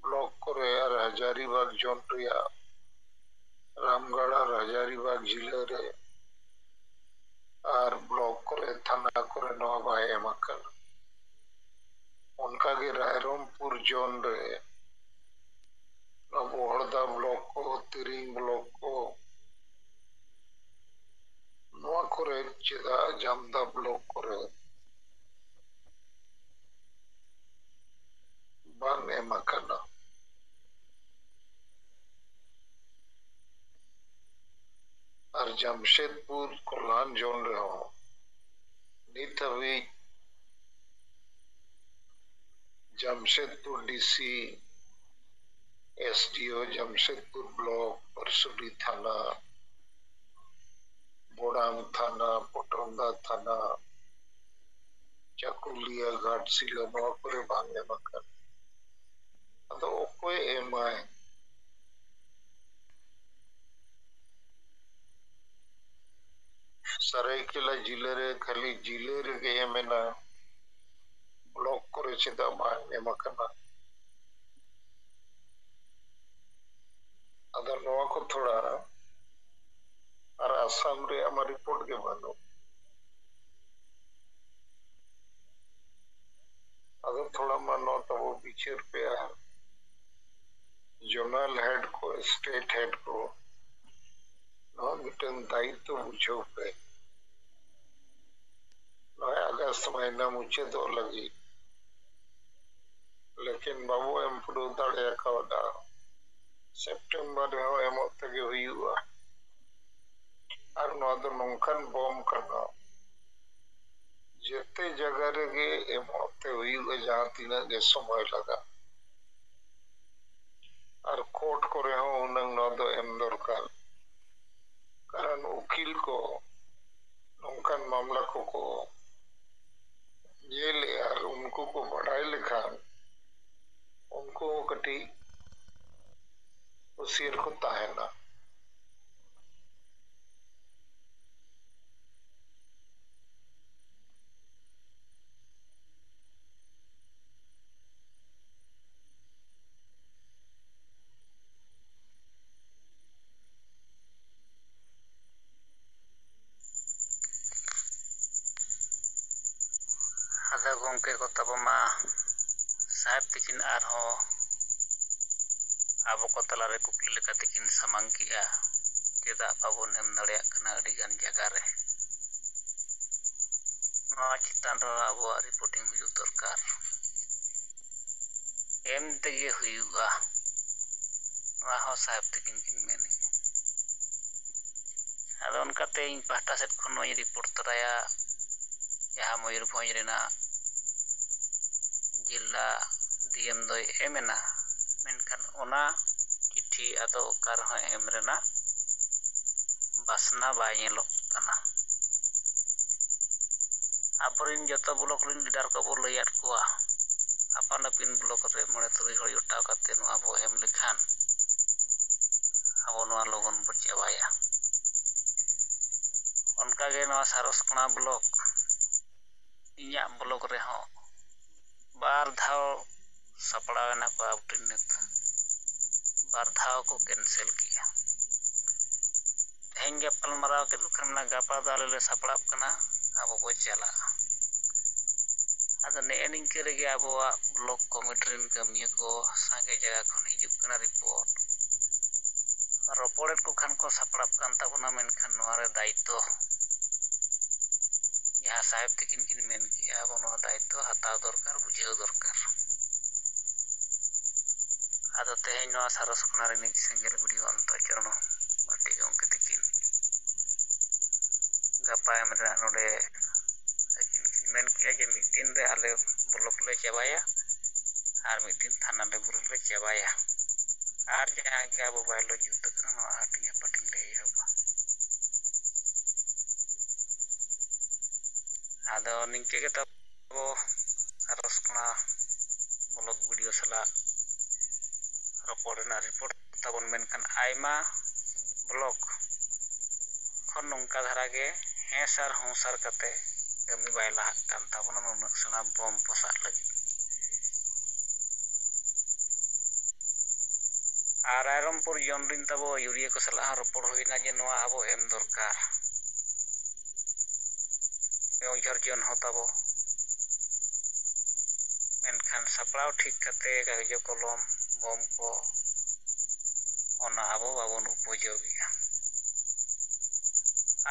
ᱵᱞᱚᱠ ᱠᱚᱨᱮ ᱟᱨ ᱦᱟᱡᱟᱨᱤᱵᱟᱜᱽ ᱡᱳᱱ ᱨᱮᱭᱟᱜ ᱨᱟᱢᱜᱟᱲ ᱟᱨ ᱦᱟᱡᱟᱨᱤᱵᱟᱜᱽ ᱡᱤᱞᱟᱹ ᱨᱮ ᱟᱨ ᱵᱞᱚᱠ ᱠᱚᱨᱮ, ᱛᱷᱟᱱᱟ ᱠᱚᱨᱮ ᱱᱚᱣᱟ ᱵᱟᱭ ᱮᱢ ᱟᱠᱟᱱᱟ᱾ ᱚᱱᱠᱟᱜᱮ ᱨᱟᱭᱨᱚᱝᱯᱩᱨ ᱡᱳᱱ ᱨᱮ ᱱᱚᱣᱟ ᱵᱚᱦᱚᱲᱫᱟ ᱵᱞᱚᱠ ᱠᱚ, ᱛᱤᱨᱤᱝ ᱵᱞᱚᱠ ᱠᱚ, ᱱᱚᱣᱟ ᱠᱚᱨᱮ ᱪᱮᱫᱟᱜ ᱡᱟᱢᱫᱟ ᱵᱞᱚᱠ ᱠᱚᱨᱮ ᱵᱟᱝ ᱮᱢ ᱟᱠᱟᱱᱟ? ᱟᱨ ᱡᱟᱢᱥᱮᱫᱽᱯᱩᱨ ᱠᱚᱞᱦᱟᱱ ᱡᱳᱱ ᱨᱮᱦᱚᱸ ᱱᱤᱛ ᱦᱟᱹᱵᱤᱡ Jamshedpur DC, SDO, Jamshedpur block, ᱯᱟᱹᱨᱥᱩᱰᱤ ᱛᱷᱟᱱᱟ, ᱵᱳᱰᱟᱢ ᱛᱷᱟᱱᱟ, ᱯᱚᱴᱚᱱᱫᱟ ᱛᱷᱟᱱᱟ, ᱪᱟᱠᱩᱞᱤᱭᱟᱹ, ᱜᱷᱟᱴᱥᱤᱞᱟᱹ, ᱱᱚᱣᱟ ᱠᱚᱨᱮ ᱵᱟᱝ ᱮᱢ ᱟᱠᱟᱱᱟ᱾ ᱟᱫᱚ ᱚᱠᱚᱭ ᱮᱢᱟᱭ? ᱥᱟᱹᱨᱟᱹᱭᱠᱮᱞᱟ ᱡᱤᱞᱟᱹ ᱨᱮ ᱠᱷᱟᱹᱞᱤ ᱡᱤᱞᱟᱹ ᱨᱮᱜᱮ ᱮᱢ ᱮᱱᱟ, ᱵᱞᱚᱠ ᱠᱚᱨᱮ ᱪᱮᱫᱟᱜ ᱵᱟᱝ ᱮᱢ ᱟᱠᱟᱱᱟ? ᱟᱫᱚ ᱱᱚᱣᱟ ᱠᱚ ᱛᱷᱚᱲᱟ, ᱟᱨ ᱟᱥᱟᱢ ᱨᱮᱭᱟᱜ ᱢᱟ ᱨᱤᱯᱳᱨᱴ ᱜᱮ ᱵᱟᱹᱱᱩᱜ᱾ ᱟᱫᱚ ᱛᱷᱚᱲᱟ ᱢᱟ ᱱᱚᱣᱟ ᱛᱟᱵᱚ ᱵᱤᱪᱟᱹᱨ ᱯᱮ ᱟᱨ ᱡᱳᱱᱟᱞ ᱦᱮᱰ ᱠᱚ, ᱥᱴᱮᱴ ᱦᱮᱰ ᱠᱚ, ᱱᱚᱣᱟ ᱢᱤᱫᱴᱟᱝ ᱫᱟᱭᱤᱛᱛᱚ ᱵᱩᱡᱷᱟᱹᱣ ᱯᱮ᱾ ᱟᱜᱚᱥᱴ ᱢᱟᱹᱦᱱᱟᱹ ᱢᱩᱪᱟᱹᱫᱚᱜ ᱞᱟᱹᱜᱤᱫ, ᱞᱮᱠᱤᱱ ᱵᱟᱵᱚ ᱮᱢ ᱯᱩᱨᱟᱹᱣ ᱫᱟᱲᱮ ᱟᱠᱟᱣᱫᱟ᱾ ᱥᱮᱯᱴᱮᱢᱵᱚᱨ ᱨᱮᱦᱚᱸ ᱮᱢᱚᱜ ᱛᱮᱜᱮ ᱦᱩᱭᱩᱜᱼᱟ᱾ ᱟᱨ ᱱᱚᱣᱟ ᱫᱚ ᱱᱚᱝᱠᱟᱱ ᱵᱚᱢ ᱠᱟᱱᱟ, ᱡᱮᱛᱮ ᱡᱟᱭᱜᱟ ᱨᱮᱜᱮ ᱮᱢᱚᱜ ᱛᱮ ᱦᱩᱭᱩᱜᱼᱟ, ᱡᱟᱦᱟᱸ ᱛᱤᱱᱟᱹᱜ ᱜᱮ ᱥᱚᱢᱚᱭ ᱞᱟᱜᱟᱜ᱾ ᱟᱨ ᱠᱳᱨᱴ ᱠᱚᱨᱮ ᱦᱚᱸ ᱦᱩᱱᱟᱹᱝ ᱱᱚᱣᱟ ᱫᱚ ᱮᱢ ᱫᱚᱨᱠᱟᱨ, ᱠᱟᱨᱚᱱ ᱩᱠᱤᱞ ᱠᱚ ᱱᱚᱝᱠᱟᱱ ᱢᱟᱢᱞᱟ ᱠᱚᱠᱚ ᱧᱮᱞᱮᱫᱼᱟ, ᱟᱨ ᱩᱱᱠᱩ ᱠᱚ ᱵᱟᱰᱟᱭ ᱞᱮᱠᱷᱟᱱ ᱩᱱᱠᱩ ᱦᱚᱸ ᱠᱟᱹᱴᱤᱡ ᱦᱩᱥᱤᱭᱟᱹᱨ ᱠᱚ ᱛᱟᱦᱮᱱᱟ᱾ ᱟᱫᱚ ᱜᱚᱢᱠᱮ ᱠᱚ ᱛᱟᱵᱚ ᱢᱟ ᱥᱟᱦᱮᱵ ᱛᱤᱠᱤᱱ ᱟᱨᱦᱚᱸ ᱟᱵᱚ ᱠᱚ ᱛᱟᱞᱟᱨᱮ ᱠᱩᱠᱞᱤ ᱞᱮᱠᱟᱛᱮ ᱠᱤᱱ ᱥᱟᱢᱟᱝ ᱠᱮᱜᱼᱟ, ᱪᱮᱫᱟᱜ ᱵᱟᱵᱚᱱ ᱮᱢ ᱫᱟᱲᱮᱭᱟᱜ ᱠᱟᱱᱟ ᱟᱹᱰᱤᱜᱟᱱ ᱡᱟᱭᱜᱟ ᱨᱮ? ᱱᱚᱣᱟ ᱪᱮᱛᱟᱱ ᱨᱮ ᱟᱵᱚᱣᱟᱜ ᱨᱤᱯᱳᱨᱴᱤᱝ ᱦᱩᱭᱩᱜ ᱫᱚᱨᱠᱟᱨ᱾ ᱮᱢ ᱛᱮᱜᱮ ᱦᱩᱭᱩᱜᱼᱟ, ᱱᱚᱣᱟ ᱦᱚᱸ ᱥᱟᱦᱮᱵ ᱛᱤᱠᱤᱱ ᱠᱤᱱ ᱢᱮᱱᱮᱫᱼᱟ᱾ ᱟᱫᱚ ᱚᱱᱠᱟᱛᱮ ᱤᱧ ᱯᱟᱦᱴᱟ ᱥᱮᱫ ᱠᱷᱚᱱ ᱱᱚᱣᱟᱧ ᱨᱤᱯᱳᱨᱴ ᱛᱚᱨᱟᱭᱟ, ᱡᱟᱦᱟᱸ ᱢᱚᱭᱩᱨᱵᱷᱚᱸᱡᱽ ᱨᱮᱱᱟᱜ ᱡᱮᱞᱟ ᱰᱤ ᱮᱢ ᱫᱚᱭ ᱮᱢ ᱮᱱᱟ, ᱢᱮᱱᱠᱷᱟᱱ ᱚᱱᱟ ᱪᱤᱴᱷᱤ ᱟᱫᱚ ᱚᱠᱟ ᱨᱮᱦᱚᱸ ᱮᱢ ᱨᱮᱱᱟᱜ ᱵᱟᱥᱱᱟ ᱵᱟᱭ ᱧᱮᱞᱚᱜ ᱠᱟᱱᱟ᱾ ᱟᱵᱚᱨᱮᱱ ᱡᱚᱛᱚ ᱵᱞᱚᱠ ᱨᱮᱱ ᱞᱤᱰᱟᱨ ᱠᱚᱵᱚ ᱞᱟᱹᱭᱟᱫ ᱠᱚᱣᱟ, ᱟᱯᱟᱱ ᱟᱹᱯᱤᱱ ᱵᱞᱚᱠ ᱨᱮ ᱢᱚᱬᱮ ᱛᱩᱨᱩᱭ ᱦᱚᱲ ᱡᱚᱴᱟᱣ ᱠᱟᱛᱮ ᱱᱚᱣᱟ ᱵᱚ ᱮᱢ ᱞᱮᱠᱷᱟᱱ ᱟᱵᱚ ᱱᱚᱣᱟ ᱞᱚᱜᱚᱱ ᱵᱚ ᱪᱟᱵᱟᱭᱟ᱾ ᱚᱱᱠᱟᱜᱮ ᱱᱚᱣᱟ ᱥᱟᱨᱚᱥᱠᱚᱬᱟ ᱵᱞᱚᱠ ᱤᱧᱟᱹᱜ ᱵᱞᱚᱠ ᱨᱮᱦᱚᱸ ᱵᱟᱨ ᱫᱷᱟᱣ ᱥᱟᱯᱲᱟᱣ ᱮᱱᱟ ᱠᱚ ᱟᱵᱚᱨᱮᱱ ᱱᱮᱛᱟ, ᱵᱟᱨ ᱫᱷᱟᱣ ᱠᱚ ᱠᱮᱱᱥᱮᱞ ᱠᱮᱜᱼᱟ᱾ ᱛᱮᱦᱮᱧ ᱜᱟᱯᱟᱞᱢᱟᱨᱟᱣ ᱠᱮᱫ ᱠᱚ ᱠᱷᱟᱱ ᱢᱮᱱᱟ, ᱜᱟᱯᱟ ᱫᱚ ᱟᱞᱮ ᱞᱮ ᱥᱟᱯᱲᱟᱜ ᱠᱟᱱᱟ, ᱟᱵᱚ ᱵᱚ ᱪᱟᱞᱟᱜᱼᱟ᱾ ᱟᱫᱚ ᱱᱮᱜᱼᱮ ᱱᱤᱝᱠᱟᱹ ᱨᱮᱜᱮ ᱟᱵᱚᱣᱟᱜ ᱵᱞᱚᱠ ᱠᱚᱢᱤᱴᱤ ᱨᱮᱱ ᱠᱟᱹᱢᱤᱭᱟᱹ ᱠᱚ ᱥᱟᱸᱜᱮ ᱡᱟᱭᱜᱟ ᱠᱷᱚᱱ ᱦᱤᱡᱩᱜ ᱠᱟᱱᱟ ᱨᱤᱯᱳᱨᱴ᱾ ᱨᱚᱯᱚᱲᱮᱫ ᱠᱚ ᱠᱷᱟᱱ ᱠᱚ ᱥᱟᱯᱲᱟᱜ ᱠᱟᱱ ᱛᱟᱵᱚᱱᱟ, ᱢᱮᱱᱠᱷᱟᱱ ᱱᱚᱣᱟ ᱨᱮ ᱫᱟᱭᱤᱛᱛᱚ ᱡᱟᱦᱟᱸ ᱥᱟᱦᱮᱵᱽ ᱛᱤᱠᱤᱱ ᱠᱤᱱ ᱢᱮᱱ ᱠᱮᱜᱼᱟ, ᱟᱵᱚ ᱱᱚᱣᱟ ᱫᱟᱭᱤᱛᱛᱚ ᱦᱟᱛᱟᱣ ᱫᱚᱨᱠᱟᱨ, ᱵᱩᱡᱷᱟᱹᱣ ᱫᱚᱨᱠᱟᱨ᱾ ᱟᱫᱚ ᱛᱮᱦᱮᱧ ᱱᱚᱣᱟ ᱥᱟᱨᱚᱥ ᱠᱷᱚᱱᱟ ᱨᱤᱱᱤᱡ ᱥᱮᱸᱜᱮᱞ ᱵᱷᱤᱰᱤᱭᱳ ᱚᱱᱛᱚ ᱪᱚᱨᱚᱬ ᱢᱟᱹᱨᱰᱤ ᱜᱚᱢᱠᱮ ᱛᱤᱠᱤᱱ ᱜᱟᱯᱟ ᱮᱢ ᱨᱮᱱᱟᱜ ᱱᱚᱰᱮ ᱟᱹᱠᱤᱱ ᱠᱤᱱ ᱢᱮᱱ ᱠᱮᱜᱼᱟ ᱡᱮ ᱢᱤᱫ ᱫᱤᱱ ᱨᱮ ᱟᱞᱮ ᱵᱞᱚᱠ ᱞᱮ ᱪᱟᱵᱟᱭᱟ ᱟᱨ ᱢᱤᱫ ᱫᱤᱱ ᱛᱷᱟᱱᱟ ᱞᱮᱵᱮᱞ ᱨᱮᱞᱮ ᱪᱟᱵᱟᱭᱟ᱾ ᱟᱨ ᱡᱟᱦᱟᱸ ᱜᱮ ᱟᱵᱚ ᱵᱟᱭᱞᱚ ᱡᱩᱛ ᱟᱠᱟᱱᱟ, ᱱᱚᱣᱟ ᱦᱟᱹᱴᱤᱧ ᱦᱟᱹᱯᱟᱹᱴᱤᱧ ᱞᱮ ᱮᱦᱚᱵᱟ᱾ ᱟᱫᱚ ᱱᱤᱝᱠᱟᱹ ᱜᱮ ᱛᱟᱵᱚ ᱥᱟᱨᱚᱥ ᱠᱷᱚᱱᱟ ᱵᱞᱚᱠ ᱵᱷᱤᱰᱤᱭᱳ ᱥᱟᱞᱟᱜ ᱨᱚᱯᱚᱲ ᱨᱮᱱᱟᱜ ᱨᱤᱯᱳᱨᱴ ᱛᱟᱵᱚᱱ, ᱢᱮᱱᱠᱷᱟᱱ ᱟᱭᱢᱟ ᱵᱞᱚᱠ ᱠᱷᱚᱱ ᱱᱚᱝᱠᱟ ᱫᱷᱟᱨᱟ ᱜᱮ ᱦᱮᱸ ᱥᱟᱨ ᱦᱚᱸ ᱥᱟᱨ ᱠᱟᱛᱮ ᱠᱟᱹᱢᱤ ᱵᱟᱭ ᱞᱟᱦᱟᱜ ᱠᱟᱱ ᱛᱟᱵᱚᱱᱟ ᱱᱩᱱᱟᱹᱜ ᱥᱮᱬᱟ ᱵᱚᱢ ᱯᱚᱥᱟᱜ ᱞᱟᱹᱜᱤᱫ᱾ ᱟᱨ ᱨᱟᱭᱨᱚᱝᱯᱩᱨ ᱡᱚᱱ ᱨᱤᱱ ᱛᱟᱵᱚ ᱟᱹᱭᱩᱨᱤᱭᱟᱹ ᱠᱚ ᱥᱟᱞᱟᱜ ᱦᱚᱸ ᱨᱚᱯᱚᱲ ᱦᱩᱭᱱᱟ ᱡᱮ ᱱᱚᱣᱟ ᱟᱵᱚ ᱮᱢ ᱫᱚᱨᱠᱟᱨ, ᱩᱭᱦᱟᱹᱨ ᱡᱚᱱ ᱦᱚᱸ ᱛᱟᱵᱚ᱾ ᱢᱮᱱᱠᱷᱟᱱ ᱥᱟᱯᱲᱟᱣ ᱴᱷᱤᱠ ᱠᱟᱛᱮ ᱠᱟᱜᱚᱡᱽ ᱠᱚᱞᱚᱢ, ᱵᱚᱢ ᱠᱚ, ᱚᱱᱟ ᱟᱵᱚ ᱵᱟᱵᱚᱱ ᱩᱯᱚᱡᱳᱜᱮᱜᱼᱟ᱾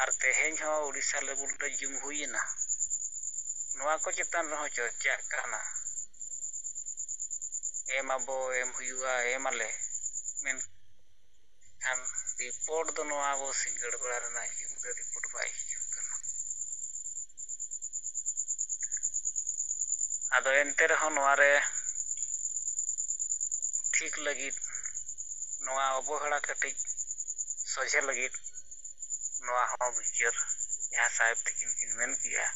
ᱟᱨ ᱛᱮᱦᱮᱧ ᱦᱚᱸ ᱩᱲᱤᱥᱥᱟ ᱞᱮᱵᱮᱞ ᱨᱮ ᱡᱩᱢ ᱦᱩᱭᱮᱱᱟ, ᱱᱚᱣᱟ ᱠᱚ ᱪᱮᱛᱟᱱ ᱨᱮᱦᱚᱸ ᱪᱚᱨᱪᱟᱜ ᱠᱟᱱᱟ᱾ ᱮᱢ ᱟᱵᱚ, ᱮᱢ ᱦᱩᱭᱩᱜᱼᱟ, ᱮᱢ ᱟᱞᱮ, ᱢᱮᱱᱠᱷᱟᱱ ᱨᱤᱯᱳᱨᱴ ᱫᱚ ᱱᱚᱣᱟ ᱟᱵᱚ ᱥᱤᱸᱜᱟᱹᱲ ᱵᱮᱲᱟ ᱨᱮᱱᱟᱜ ᱧᱤᱫᱟᱹ ᱨᱤᱯᱳᱨᱴ ᱵᱟᱭ ᱦᱤᱡᱩᱜ ᱠᱟᱱᱟ᱾ ᱟᱫᱚ ᱮᱱᱛᱮ ᱨᱮᱦᱚᱸ ᱱᱚᱣᱟ ᱨᱮ ᱴᱷᱤᱠ ᱞᱟᱹᱜᱤᱫ, ᱱᱚᱣᱟ ᱚᱵᱚᱦᱮᱲᱟ ᱠᱟᱹᱴᱤᱡ ᱥᱚᱡᱷᱮ ᱞᱟᱹᱜᱤᱫ ᱱᱚᱣᱟ ᱦᱚᱸ ᱵᱤᱪᱟᱹᱨ, ᱡᱟᱦᱟᱸ ᱥᱟᱦᱮᱵᱽ ᱛᱤᱠᱤᱱ ᱠᱤᱱ ᱢᱮᱱ ᱠᱮᱜᱼᱟ,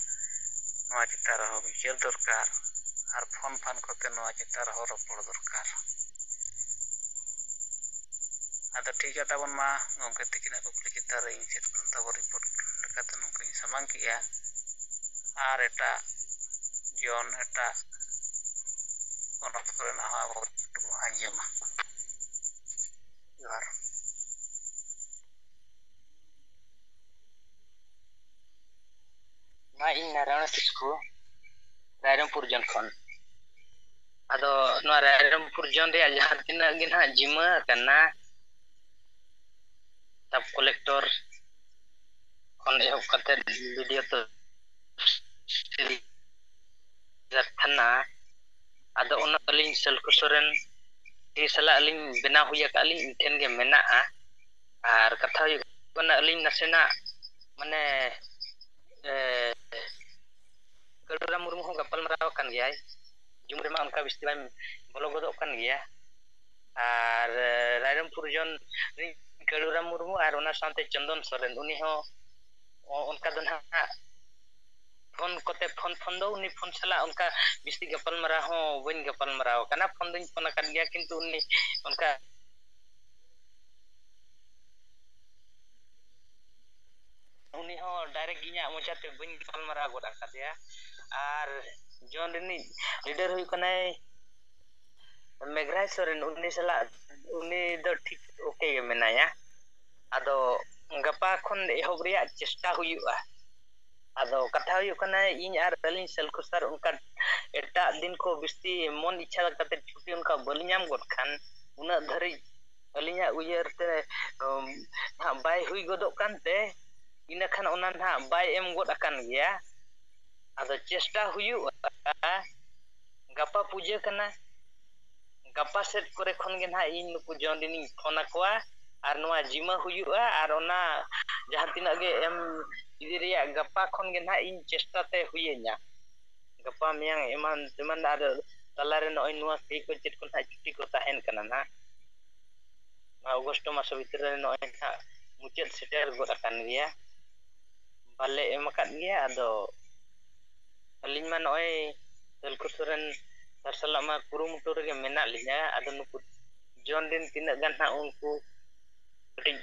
ᱱᱚᱣᱟ ᱪᱮᱛᱟᱱ ᱨᱮᱦᱚᱸ ᱵᱤᱪᱟᱹᱨ ᱫᱚᱨᱠᱟᱨ᱾ ᱟᱨ ᱯᱷᱳᱱ ᱯᱷᱟᱱ ᱠᱚᱛᱮ ᱱᱚᱣᱟ ᱪᱮᱛᱟᱱ ᱨᱮᱦᱚᱸ ᱨᱚᱯᱚᱲ ᱫᱚᱨᱠᱟᱨ᱾ ᱟᱫᱚ ᱴᱷᱤᱠ ᱜᱮᱭᱟ ᱛᱟᱵᱚᱱ, ᱢᱟ ᱜᱚᱢᱠᱮ ᱛᱤᱠᱤᱱᱟᱜ ᱠᱩᱠᱞᱤ ᱪᱮᱛᱟᱱ ᱨᱮ ᱤᱧ ᱥᱮᱫ ᱠᱷᱚᱱ ᱛᱟᱵᱚ ᱨᱤᱯᱳᱨᱴ ᱞᱮᱠᱟᱛᱮ ᱱᱚᱝᱠᱟᱧ ᱥᱟᱢᱟᱝ ᱠᱮᱜᱼᱟ᱾ ᱟᱨ ᱮᱴᱟᱜ ᱡᱚᱱ, ᱮᱴᱟᱜ ᱯᱚᱱᱚᱛ ᱠᱚᱨᱮᱱᱟᱜ ᱦᱚᱸ ᱟᱵᱚ ᱵᱚᱱ ᱟᱸᱡᱚᱢᱟ᱾ ᱡᱚᱦᱟᱨ᱾ ᱢᱟ, ᱤᱧ ᱱᱟᱨᱟᱭᱚᱬ ᱠᱤᱥᱠᱩ, ᱨᱟᱭᱨᱚᱝᱯᱩᱨ ᱡᱚᱱ ᱠᱷᱚᱱ᱾ ᱟᱫᱚ ᱱᱚᱣᱟ ᱨᱟᱭᱨᱚᱝᱯᱩᱨ ᱡᱚᱱ ᱨᱮᱭᱟᱜ ᱡᱟᱦᱟᱸ ᱛᱤᱱᱟᱹᱜ ᱜᱮ ᱱᱟᱦᱟᱜ ᱡᱤᱢᱟᱹ ᱟᱠᱟᱱᱟ, ᱥᱟᱵ ᱠᱚᱞᱮᱠᱴᱚᱨ ᱠᱷᱚᱱ ᱮᱦᱚᱵ ᱠᱟᱛᱮ ᱵᱤ ᱰᱤ ᱳ ᱛᱚ ᱛᱷᱟᱱᱟ᱾ ᱟᱫᱚ ᱚᱱᱟ ᱟᱹᱞᱤᱧ ᱥᱟᱹᱞᱠᱷᱩ ᱥᱚᱨᱮᱱ ᱛᱤ ᱥᱟᱞᱟᱜ ᱟᱹᱞᱤᱧ ᱵᱮᱱᱟᱣ ᱦᱩᱭ ᱟᱠᱟᱫ ᱞᱤᱧ, ᱤᱧ ᱴᱷᱮᱱ ᱜᱮ ᱢᱮᱱᱟᱜᱼᱟ᱾ ᱟᱨ ᱠᱟᱛᱷᱟ ᱦᱩᱭᱩᱜ ᱠᱟᱱᱟ, ᱟᱹᱞᱤᱧ ᱱᱟᱥᱮᱱᱟᱜ ᱢᱟᱱᱮ ᱮ, ᱠᱟᱹᱞᱩᱨᱟᱢ ᱢᱩᱨᱢᱩ ᱦᱚᱸ ᱜᱟᱯᱟᱞ ᱢᱟᱨᱟᱣ ᱟᱠᱟᱱ ᱜᱮᱭᱟᱭ, ᱡᱩᱢ ᱨᱮᱢᱟ ᱚᱱᱠᱟ ᱵᱤᱥᱛᱤ ᱵᱟᱭ ᱵᱚᱞᱚ ᱜᱚᱫᱚᱜ ᱠᱟᱱ ᱜᱮᱭᱟ᱾ ᱟᱨ ᱮ, ᱨᱟᱭᱨᱚᱝᱯᱩᱨ ᱡᱚᱱ ᱨᱤᱱ ᱠᱟᱹᱞᱩᱨᱟᱢ ᱢᱩᱨᱢᱩ ᱟᱨ ᱚᱱᱟ ᱥᱟᱶᱛᱮ ᱪᱚᱱᱫᱚᱱ ᱥᱚᱨᱮᱱ, ᱩᱱᱤ ᱦᱚᱸ ᱚ-, ᱚᱱᱠᱟ ᱫᱚ ᱱᱟᱦᱟᱜ ᱯᱷᱳᱱ ᱠᱚᱛᱮ, ᱯᱷᱳᱱ ᱯᱷᱳᱱ ᱫᱚ ᱩᱱᱤ ᱯᱷᱳᱱ ᱥᱟᱞᱟᱜ ᱚᱱᱠᱟ ᱵᱤᱥᱛᱤ ᱜᱟᱯᱟᱞ ᱢᱟᱨᱟᱣ ᱦᱚᱸ ᱵᱟᱹᱧ ᱜᱟᱯᱟᱞ ᱢᱟᱨᱟᱣ ᱟᱠᱟᱱᱟ᱾ ᱯᱷᱳᱱ ᱫᱚᱧ ᱯᱷᱳᱱ ᱟᱠᱟᱫ ᱜᱮᱭᱟ, ᱠᱤᱱᱛᱩ ᱩᱱᱤ ᱚᱱᱠᱟ ᱩᱱᱤ ᱦᱚᱸ ᱰᱟᱭᱨᱮᱠᱴ ᱤᱧᱟᱹᱜ ᱢᱚᱪᱟᱛᱮ ᱵᱟᱹᱧ ᱜᱟᱯᱟᱞ ᱢᱟᱨᱟᱣ ᱜᱚᱫ ᱟᱠᱟᱫᱮᱭᱟ᱾ ᱟᱨ ᱡᱚᱱ ᱨᱤᱱᱤᱡ ᱞᱤᱰᱟᱨ ᱦᱩᱭᱩᱜ ᱠᱟᱱᱟᱭ ᱢᱮᱜᱷᱨᱟᱭ ᱥᱚᱨᱮᱱ, ᱩᱱᱤ ᱥᱟᱞᱟᱜ ᱩᱱᱤ ᱫᱚ ᱴᱷᱤᱠ ᱳᱠᱮ ᱜᱮ ᱢᱮᱱᱟᱭᱟ᱾ ᱟᱫᱚ ᱜᱟᱯᱟ ᱠᱷᱚᱱ ᱮᱦᱚᱵ ᱨᱮᱭᱟᱜ ᱪᱮᱥᱴᱟ ᱦᱩᱭᱩᱜᱼᱟ᱾ ᱟᱫᱚ ᱠᱟᱛᱷᱟ ᱦᱩᱭᱩᱜ ᱠᱟᱱᱟ, ᱤᱧ ᱟᱨ ᱟᱹᱞᱤᱧ ᱥᱮᱞᱠᱷᱩ ᱥᱟᱨ ᱚᱱᱠᱟ ᱮᱴᱟᱜ ᱫᱤᱱ ᱠᱚ ᱵᱤᱥᱛᱤ ᱢᱚᱱ ᱤᱪᱪᱷᱟ ᱠᱟᱛᱮ ᱪᱷᱩᱴᱤ ᱚᱱᱠᱟ ᱵᱟᱹᱞᱤᱧ ᱧᱟᱢ ᱜᱚᱫ ᱠᱷᱟᱱ, ᱩᱱᱟᱹᱜ ᱫᱷᱟᱹᱨᱤᱡ ᱟᱹᱞᱤᱧᱟᱜ ᱩᱭᱦᱟᱹᱨ ᱛᱮ, ᱩᱢ, ᱱᱟᱦᱟᱜ ᱵᱟᱭ ᱦᱩᱭ ᱜᱚᱫᱚᱜ ᱠᱟᱱᱛᱮ, ᱤᱱᱟᱹ ᱠᱷᱟᱱ ᱚᱱᱟ ᱱᱟᱦᱟᱜ ᱵᱟᱭ ᱮᱢ ᱜᱚᱫ ᱟᱠᱟᱱ ᱜᱮᱭᱟ᱾ ᱟᱫᱚ ᱪᱮᱥᱴᱟ ᱦᱩᱭᱩᱜᱼᱟ, ᱜᱟᱯᱟ ᱯᱩᱡᱟᱹ ᱠᱟᱱᱟ, ᱜᱟᱯᱟ ᱥᱮᱫ ᱠᱚᱨᱮ ᱠᱷᱚᱱ ᱜᱮ ᱱᱟᱦᱟᱜ ᱤᱧ ᱱᱩᱠᱩ ᱡᱚᱱ ᱨᱤᱱᱤᱧ ᱯᱷᱳᱱ ᱟᱠᱚᱣᱟ ᱟᱨ ᱱᱚᱣᱟ ᱡᱤᱢᱟᱹ ᱦᱩᱭᱩᱜᱼᱟ ᱟᱨ ᱚᱱᱟ ᱡᱟᱦᱟᱸ ᱛᱤᱱᱟᱹᱜ ᱜᱮ ᱮᱢ ᱤᱫᱤ ᱨᱮᱭᱟᱜ ᱜᱟᱯᱟ ᱠᱷᱚᱱ ᱜᱮ ᱱᱟᱦᱟᱜ ᱤᱧ ᱪᱮᱥᱴᱟ ᱛᱮ ᱦᱩᱭᱟᱹᱧᱟ᱾ ᱜᱟᱯᱟ ᱢᱮᱭᱟᱝ ᱮᱢᱟᱱ ᱛᱮᱢᱟᱱ ᱟᱨ ᱛᱟᱞᱟᱨᱮ ᱱᱚᱜᱼᱚᱭ ᱱᱚᱣᱟ ᱥᱮᱭ ᱠᱚ ᱪᱮᱫ ᱠᱚ ᱱᱟᱦᱟᱜ ᱪᱷᱩᱴᱤ ᱠᱚ ᱛᱟᱦᱮᱱ ᱠᱟᱱᱟ ᱱᱟᱦᱟᱜ᱾ ᱱᱚᱣᱟ ᱚᱜᱚᱥᱴ ᱢᱟᱥ ᱵᱷᱤᱛᱨᱤ ᱨᱮ ᱱᱚᱜᱼᱚᱭ ᱱᱟᱦᱟᱜ ᱢᱩᱪᱟᱹᱫ ᱥᱮᱴᱮᱨ ᱜᱚᱫ ᱟᱠᱟᱱ ᱜᱮᱭᱟ, ᱵᱟᱞᱮ ᱮᱢ ᱟᱠᱟᱫ ᱜᱮᱭᱟ᱾ ᱟᱫᱚ ᱟᱹᱞᱤᱧ ᱢᱟ ᱱᱚᱜᱼᱚᱭ ᱥᱮᱞᱠᱷᱩ ᱥᱚᱨᱮᱱ ᱥᱟᱨ ᱥᱟᱞᱟᱜ ᱢᱟ ᱠᱩᱨᱩᱢᱩᱴᱩ ᱨᱮᱜᱮ ᱢᱮᱱᱟᱜ ᱞᱤᱧᱟ᱾ ᱟᱫᱚ ᱱᱩᱠᱩ ᱡᱚᱱ ᱨᱤᱱ ᱛᱤᱱᱟᱹᱜ ᱜᱟᱱ ᱦᱟᱸᱜ ᱩᱱᱠᱩ ᱠᱟᱹᱴᱤᱡ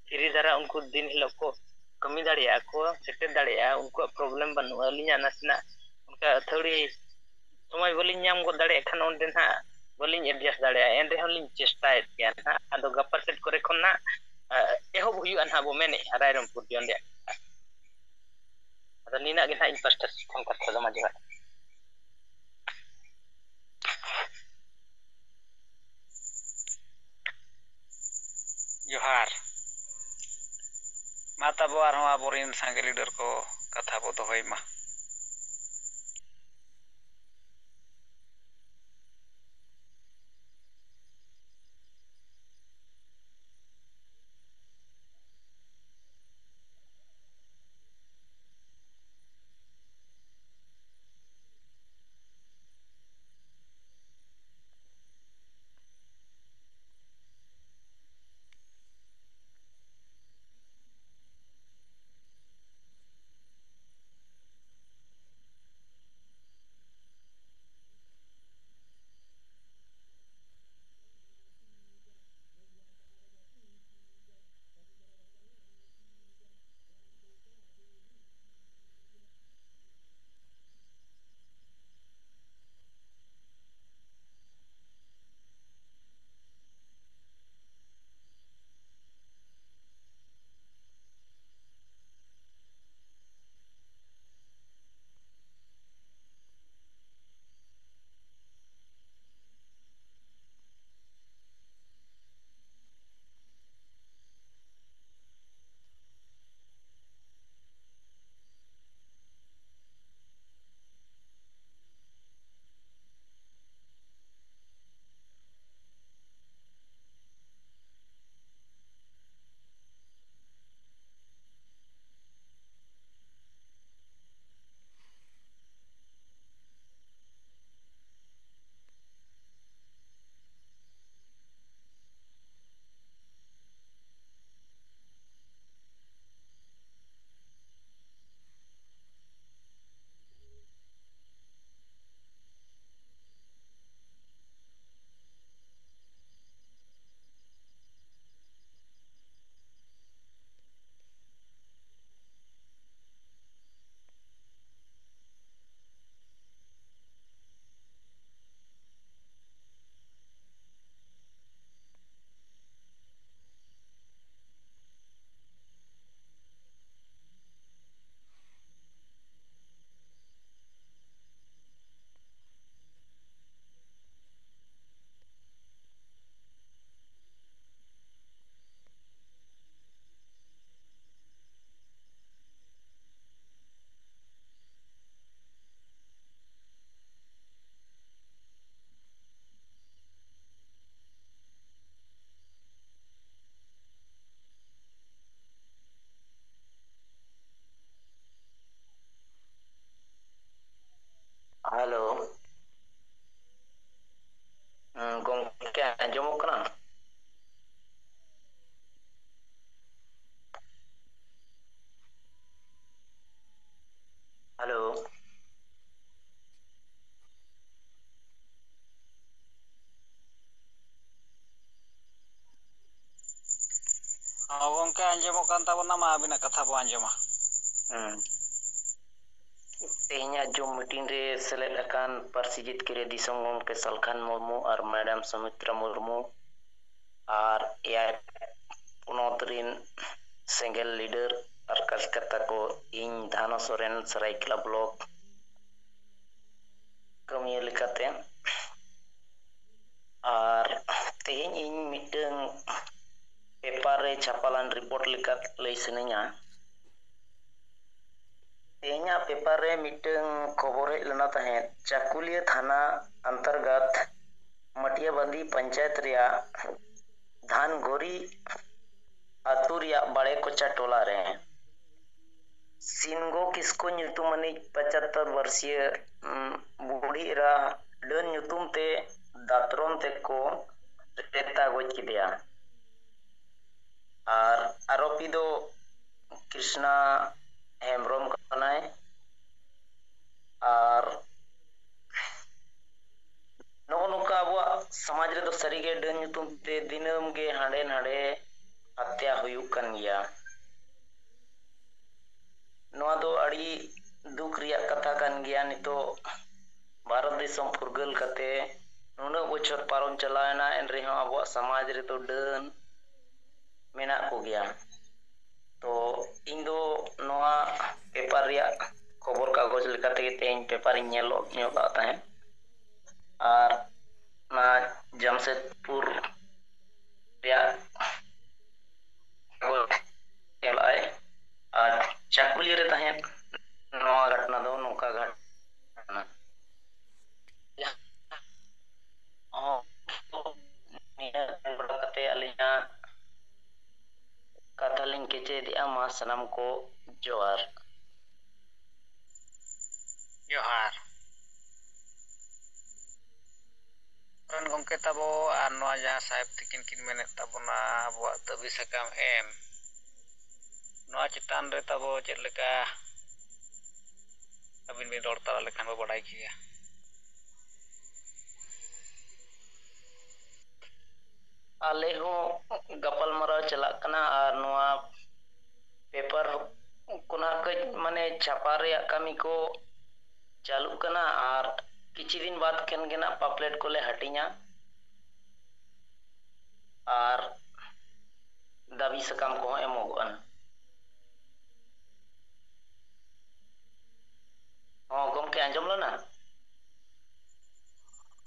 ᱯᱷᱤᱨᱤ ᱫᱷᱟᱨᱟ ᱩᱱᱠᱩ ᱫᱤᱱ ᱦᱤᱞᱳᱜ ᱠᱚ ᱠᱟᱹᱢᱤ ᱫᱟᱲᱮᱭᱟᱜᱼᱟ ᱠᱚ, ᱥᱮᱴᱮᱨ ᱫᱟᱲᱮᱭᱟᱜᱼᱟ, ᱩᱱᱠᱩᱣᱟᱜ ᱯᱨᱚᱵᱞᱮᱢ ᱵᱟᱹᱱᱩᱜᱼᱟ᱾ ᱟᱹᱞᱤᱧᱟᱜ ᱱᱟᱥᱮᱱᱟᱜ ᱚᱱᱠᱟ ᱟᱹᱛᱷᱟᱹᱲᱤ ᱥᱚᱢᱚᱭ ᱵᱟᱹᱞᱤᱧ ᱧᱟᱢ ᱜᱚᱫ ᱫᱟᱲᱮᱭᱟᱜ ᱠᱷᱟᱱ ᱚᱸᱰᱮ ᱱᱟᱦᱟᱜ ᱵᱟᱹᱞᱤᱧ ᱮᱰᱡᱟᱥᱴ ᱫᱟᱲᱮᱭᱟᱜᱼᱟ, ᱮᱱ ᱨᱮᱦᱚᱸ ᱞᱤᱧ ᱪᱮᱥᱴᱟᱭᱮᱫ ᱜᱮᱭᱟ ᱱᱟᱦᱟᱜ᱾ ᱟᱫᱚ ᱜᱟᱯᱟ ᱥᱮᱫ ᱠᱚᱨᱮ ᱠᱷᱚᱱ ᱱᱟᱦᱟᱜ, ᱟ, ᱮᱦᱚᱵ ᱦᱩᱭᱩᱜᱼᱟ ᱱᱟᱦᱟᱜ ᱵᱚ ᱢᱮᱱᱮᱫᱼᱟ ᱨᱟᱭᱨᱚᱝᱯᱩᱨ ᱡᱚᱱ ᱨᱮᱭᱟᱜ᱾ ᱟᱫᱚ ᱱᱤᱱᱟᱹᱜ ᱜᱮ ᱱᱟᱦᱟᱜ ᱤᱧ ᱯᱟᱥᱴᱟ ᱥᱮᱫ ᱠᱷᱚᱱ ᱠᱟᱛᱷᱟ ᱫᱚ ᱢᱟ ᱡᱚᱦᱟᱨ᱾ ᱡᱚᱦᱟᱨ᱾ ᱢᱟ ᱛᱟᱵᱚ ᱟᱨᱦᱚᱸ ᱟᱵᱚᱨᱮᱱ ᱥᱟᱸᱜᱮ ᱞᱤᱰᱟᱨ ᱠᱚ ᱠᱟᱛᱷᱟ ᱵᱚ ᱫᱚᱦᱚᱭ ᱢᱟ᱾ ᱜᱚᱢᱠᱮ ᱟᱸᱡᱚᱢᱚᱜ ᱠᱟᱱ ᱛᱟᱵᱚᱱᱟ, ᱢᱟ ᱟᱹᱵᱤᱱᱟᱜ ᱠᱟᱛᱷᱟ ᱵᱚ ᱟᱸᱡᱚᱢᱟ᱾ ᱦᱮᱸ᱾ ᱛᱮᱦᱮᱧᱟᱜ ᱡᱩᱢ ᱢᱤᱴᱤᱝ ᱨᱮ ᱥᱮᱞᱮᱫ ᱟᱠᱟᱱ ᱯᱟᱹᱨᱥᱤ ᱡᱤᱛᱠᱟᱹᱨᱤᱭᱟᱹ ᱫᱤᱥᱚᱢ ᱜᱚᱢᱠᱮ ᱥᱟᱞᱠᱷᱟᱱ ᱢᱩᱨᱢᱩ ᱟᱨ ᱢᱮᱰᱟᱢ ᱥᱩᱢᱤᱛᱨᱟ ᱢᱩᱨᱢᱩ ᱟᱨ ᱮᱭᱟᱭ ᱯᱚᱱᱚᱛ ᱨᱤᱱ ᱥᱮᱸᱜᱮᱞ ᱞᱤᱰᱟᱨ ᱟᱨ ᱠᱟᱨᱭᱚᱠᱚᱨᱛᱟ ᱠᱚ, ᱤᱧ ᱫᱷᱟᱱᱚ ᱥᱚᱨᱮᱱ, ᱥᱟᱹᱨᱟᱹᱭᱠᱮᱞᱟ ᱵᱞᱚᱠ ᱠᱟᱹᱢᱤᱭᱟᱹ ᱞᱮᱠᱟᱛᱮ᱾ ᱟᱨ ᱛᱮᱦᱮᱧ ᱤᱧ ᱢᱤᱫᱴᱟᱹᱝ ᱯᱮᱯᱟᱨ ᱨᱮ ᱪᱷᱟᱯᱟ ᱞᱮᱱ ᱨᱤᱯᱳᱨᱴ ᱞᱮᱠᱟ ᱞᱟᱹᱭ ᱥᱟᱱᱟᱧᱟ᱾ ᱛᱮᱦᱮᱧᱟᱜ ᱯᱮᱯᱟᱨ ᱨᱮ ᱢᱤᱫᱴᱟᱹᱝ ᱠᱷᱚᱵᱚᱨ ᱦᱮᱡ ᱞᱮᱱᱟ ᱛᱟᱦᱮᱸᱫ, ᱪᱟᱠᱩᱞᱤᱭᱟᱹ ᱛᱷᱟᱱᱟ ᱚᱱᱛᱚᱨᱜᱚᱛ ᱢᱟᱹᱴᱤᱭᱟᱵᱟᱸᱫᱤ ᱯᱚᱧᱪᱟᱭᱮᱛ ᱨᱮᱭᱟᱜ ᱫᱷᱟᱱᱜᱳᱨᱤ ᱟᱹᱛᱩ ᱨᱮᱭᱟᱜ ᱵᱟᱲᱮ ᱠᱚᱪᱟ ᱴᱚᱞᱟ ᱨᱮ ᱥᱤᱱᱜᱳ ᱠᱤᱥᱠᱩ ᱧᱩᱛᱩᱢᱟᱱᱤᱡ ᱯᱚᱸᱪᱟᱛᱛᱚᱨ ᱵᱚᱨᱥᱤᱭᱟᱹ, ᱩᱸ, ᱵᱩᱰᱷᱤ ᱮᱨᱟ ᱰᱟᱹᱱ ᱧᱩᱛᱩᱢ ᱛᱮ ᱫᱟᱛᱨᱚᱢ ᱛᱮᱠᱚ ᱨᱮᱛᱟ ᱜᱚᱡ ᱠᱮᱫᱮᱭᱟ᱾ ᱟᱨ ᱟᱨᱳᱯᱤ ᱫᱚ ᱠᱨᱤᱥᱱᱟ ᱦᱮᱢᱵᱨᱚᱢ ᱠᱟᱱᱟᱭ᱾ ᱟᱨ ᱱᱚᱜᱼᱚ ᱱᱚᱝᱠᱟ ᱟᱵᱚᱣᱟᱜ ᱥᱚᱢᱟᱡᱽ ᱨᱮᱫᱚ ᱥᱟᱹᱨᱤᱜᱮ ᱰᱟᱹᱱ ᱧᱩᱛᱩᱢ ᱛᱮ ᱫᱤᱱᱟᱹᱢ ᱜᱮ ᱦᱟᱸᱰᱮ ᱱᱟᱰᱮ ᱦᱟᱛᱭᱟ ᱦᱩᱭᱩᱜ ᱠᱟᱱ ᱜᱮᱭᱟ᱾ ᱱᱚᱣᱟ ᱫᱚ ᱟᱹᱰᱤ ᱫᱩᱠ ᱨᱮᱭᱟᱜ ᱠᱟᱛᱷᱟ ᱠᱟᱱ ᱜᱮᱭᱟ᱾ ᱱᱤᱛᱚᱜ ᱵᱷᱟᱨᱚᱛ ᱫᱤᱥᱚᱢ ᱯᱷᱩᱨᱜᱟᱹᱞ ᱠᱟᱛᱮ ᱱᱩᱱᱟᱹᱜ ᱵᱚᱪᱷᱚᱨ ᱯᱟᱨᱚᱢ ᱪᱟᱞᱟᱣᱮᱱᱟ, ᱮᱱ ᱨᱮᱦᱚᱸ ᱟᱵᱚᱣᱟᱜ ᱥᱚᱢᱟᱡᱽ ᱨᱮᱫᱚ ᱰᱟᱹᱱ ᱢᱮᱱᱟᱜ ᱠᱚᱜᱮᱭᱟ᱾ ᱛᱚ ᱤᱧ ᱫᱚ ᱱᱚᱣᱟ ᱯᱮᱯᱟᱨ ᱨᱮᱭᱟᱜ ᱠᱷᱚᱵᱚᱨ ᱠᱟᱜᱚᱡᱽ ᱞᱮᱠᱟ ᱛᱮᱜᱮ ᱛᱮᱦᱮᱧ ᱯᱮᱯᱟᱨᱤᱧ ᱧᱮᱞ ᱧᱚᱜ ᱠᱟᱜ ᱛᱟᱦᱮᱸᱫ᱾ ᱟᱨ ᱚᱱᱟ ᱡᱟᱢᱥᱮᱫᱽᱯᱩᱨ ᱨᱮᱭᱟᱜ ᱠᱷᱚᱵᱚᱨ ᱧᱮᱞ ᱟᱭ᱾ ᱟᱨ ᱪᱟᱠᱩᱞᱤᱭᱟᱹ ᱨᱮ ᱛᱟᱦᱮᱸᱫ ᱱᱚᱣᱟ ᱜᱷᱚᱴᱚᱱᱟ ᱫᱚ ᱱᱚᱝᱠᱟ ᱜᱷᱚᱴᱟᱣ ᱮᱱᱟ᱾ ᱱᱤᱭᱟᱹ ᱢᱮᱱ ᱵᱟᱲᱟ ᱠᱟᱛᱮ ᱟᱹᱞᱤᱧᱟᱜ ᱠᱟᱛᱷᱟ ᱞᱤᱧ ᱠᱮᱪᱮᱫᱮᱜᱼᱟ᱾ ᱢᱟ ᱥᱟᱱᱟᱢ ᱠᱚ ᱡᱚᱦᱟᱨ᱾ ᱡᱚᱦᱟᱨ᱾ ᱨᱮᱱ ᱜᱚᱢᱠᱮ ᱛᱟᱵᱚ ᱟᱨ ᱱᱚᱣᱟ ᱡᱟᱦᱟᱸ ᱥᱟᱦᱮᱵᱽ ᱛᱤᱠᱤᱱ ᱠᱤᱱ ᱢᱮᱱᱮᱫ ᱛᱟᱵᱚᱱᱟ ᱟᱵᱚᱣᱟᱜ ᱫᱟᱹᱵᱤ ᱥᱟᱠᱟᱢ ᱮᱢ, ᱱᱚᱣᱟ ᱪᱮᱛᱟᱱ ᱨᱮ ᱛᱟᱵᱚ ᱪᱮᱫ ᱞᱮᱠᱟ ᱟᱹᱵᱤᱱ ᱵᱤᱱ ᱨᱚᱲ ᱛᱟᱨᱟ ᱞᱮᱠᱷᱟᱱ ᱵᱚ ᱵᱟᱰᱟᱭ ᱠᱮᱭᱟ? ᱟᱞᱮ ᱦᱚᱸ ᱜᱟᱯᱟᱞᱢᱟᱨᱟᱣ ᱪᱟᱞᱟᱜ ᱠᱟᱱᱟ ᱟᱨ ᱱᱚᱣᱟ ᱯᱮᱯᱟᱨ ᱠᱚ ᱱᱟᱦᱟᱜ ᱠᱟᱹᱡ ᱢᱟᱱᱮ ᱪᱷᱟᱯᱟ ᱨᱮᱭᱟᱜ ᱠᱟᱹᱢᱤ ᱠᱚ ᱪᱟᱹᱞᱩᱜ ᱠᱟᱱᱟ ᱟᱨ ᱠᱤᱪᱷᱩ ᱫᱤᱱ ᱵᱟᱫ ᱠᱷᱟᱱ ᱜᱮ ᱱᱟᱜ ᱯᱟᱯᱞᱮᱴ ᱠᱚᱞᱮ ᱦᱟᱹᱴᱤᱧᱟ ᱟᱨ ᱫᱟᱹᱵᱤ ᱥᱟᱠᱟᱢ ᱠᱚᱦᱚᱸ ᱮᱢᱚᱜᱚᱜᱼᱟ᱾ ᱦᱚᱸ ᱜᱚᱢᱠᱮ, ᱟᱸᱡᱚᱢ ᱞᱮᱱᱟ?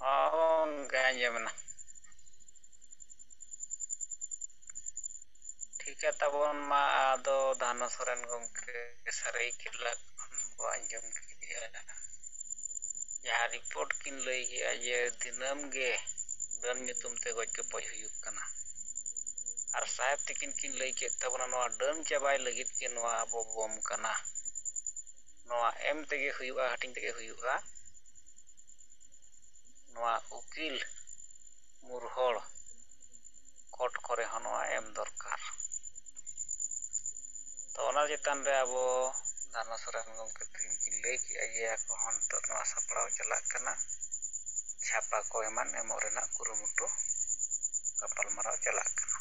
ᱦᱚᱸ ᱜᱚᱢᱠᱮ, ᱟᱸᱡᱚᱢ ᱮᱱᱟ᱾ ᱴᱷᱤᱠᱟ ᱛᱟᱵᱚᱱ ᱢᱟ, ᱟᱫᱚ ᱫᱷᱟᱱᱚ ᱥᱚᱨᱮᱱ ᱜᱚᱢᱠᱮ ᱥᱟᱹᱨᱟᱹᱭᱠᱮᱞᱟ ᱠᱷᱚᱱ ᱵᱚ ᱟᱸᱡᱚᱢ ᱠᱮᱫᱼᱟ᱾ ᱡᱟᱦᱟᱸ ᱨᱤᱯᱳᱨᱴ ᱠᱤᱱ ᱞᱟᱹᱭ ᱠᱮᱜᱼᱟ ᱡᱮ ᱫᱤᱱᱟᱹᱢ ᱜᱮ ᱰᱟᱹᱱ ᱧᱩᱛᱩᱢ ᱛᱮ ᱜᱚᱡ ᱜᱚᱯᱚᱡ ᱦᱩᱭᱩᱜ ᱠᱟᱱᱟ, ᱟᱨ ᱥᱟᱦᱮᱵᱽ ᱛᱤᱠᱤᱱ ᱠᱤᱱ ᱞᱟᱹᱭ ᱠᱮᱫ ᱛᱟᱵᱚᱱᱟ ᱱᱚᱣᱟ ᱰᱟᱹᱱ ᱪᱟᱵᱟᱭ ᱞᱟᱹᱜᱤᱫ ᱜᱮ ᱱᱚᱣᱟ ᱵᱚ ᱵᱚᱢ ᱠᱟᱱᱟ, ᱱᱚᱣᱟ ᱮᱢ ᱛᱮᱜᱮ ᱦᱩᱭᱩᱜᱼᱟ, ᱦᱟᱹᱴᱤᱧ ᱛᱮᱜᱮ ᱦᱩᱭᱩᱜᱼᱟ᱾ ᱱᱚᱣᱟ ᱩᱠᱤᱞ ᱢᱩᱨᱦᱚᱲ ᱠᱳᱨᱴ ᱠᱚᱨᱮ ᱦᱚᱸ ᱱᱚᱣᱟ ᱮᱢ ᱫᱚᱨᱠᱟᱨ᱾ ᱛᱚ ᱚᱱᱟ ᱪᱮᱛᱟᱱ ᱨᱮ ᱟᱵᱚ ᱫᱷᱟᱱᱚ ᱥᱚᱨᱮᱱ ᱜᱚᱢᱠᱮ ᱛᱟᱹᱠᱤᱱ ᱠᱤᱱ ᱞᱟᱹᱭ ᱠᱮᱜᱼᱟ ᱡᱮ ᱟᱠᱚ ᱦᱚᱸ ᱱᱤᱛᱚᱜ ᱱᱚᱣᱟ ᱥᱟᱯᱲᱟᱣ ᱪᱟᱞᱟᱜ ᱠᱟᱱᱟ, ᱪᱷᱟᱯᱟ ᱠᱚ ᱮᱢᱟᱱ ᱮᱢᱚᱜ ᱨᱮᱱᱟᱜ ᱠᱩᱨᱩᱢᱩᱴᱩ ᱜᱟᱯᱟᱞᱢᱟᱨᱟᱣ ᱪᱟᱞᱟᱜ ᱠᱟᱱᱟ᱾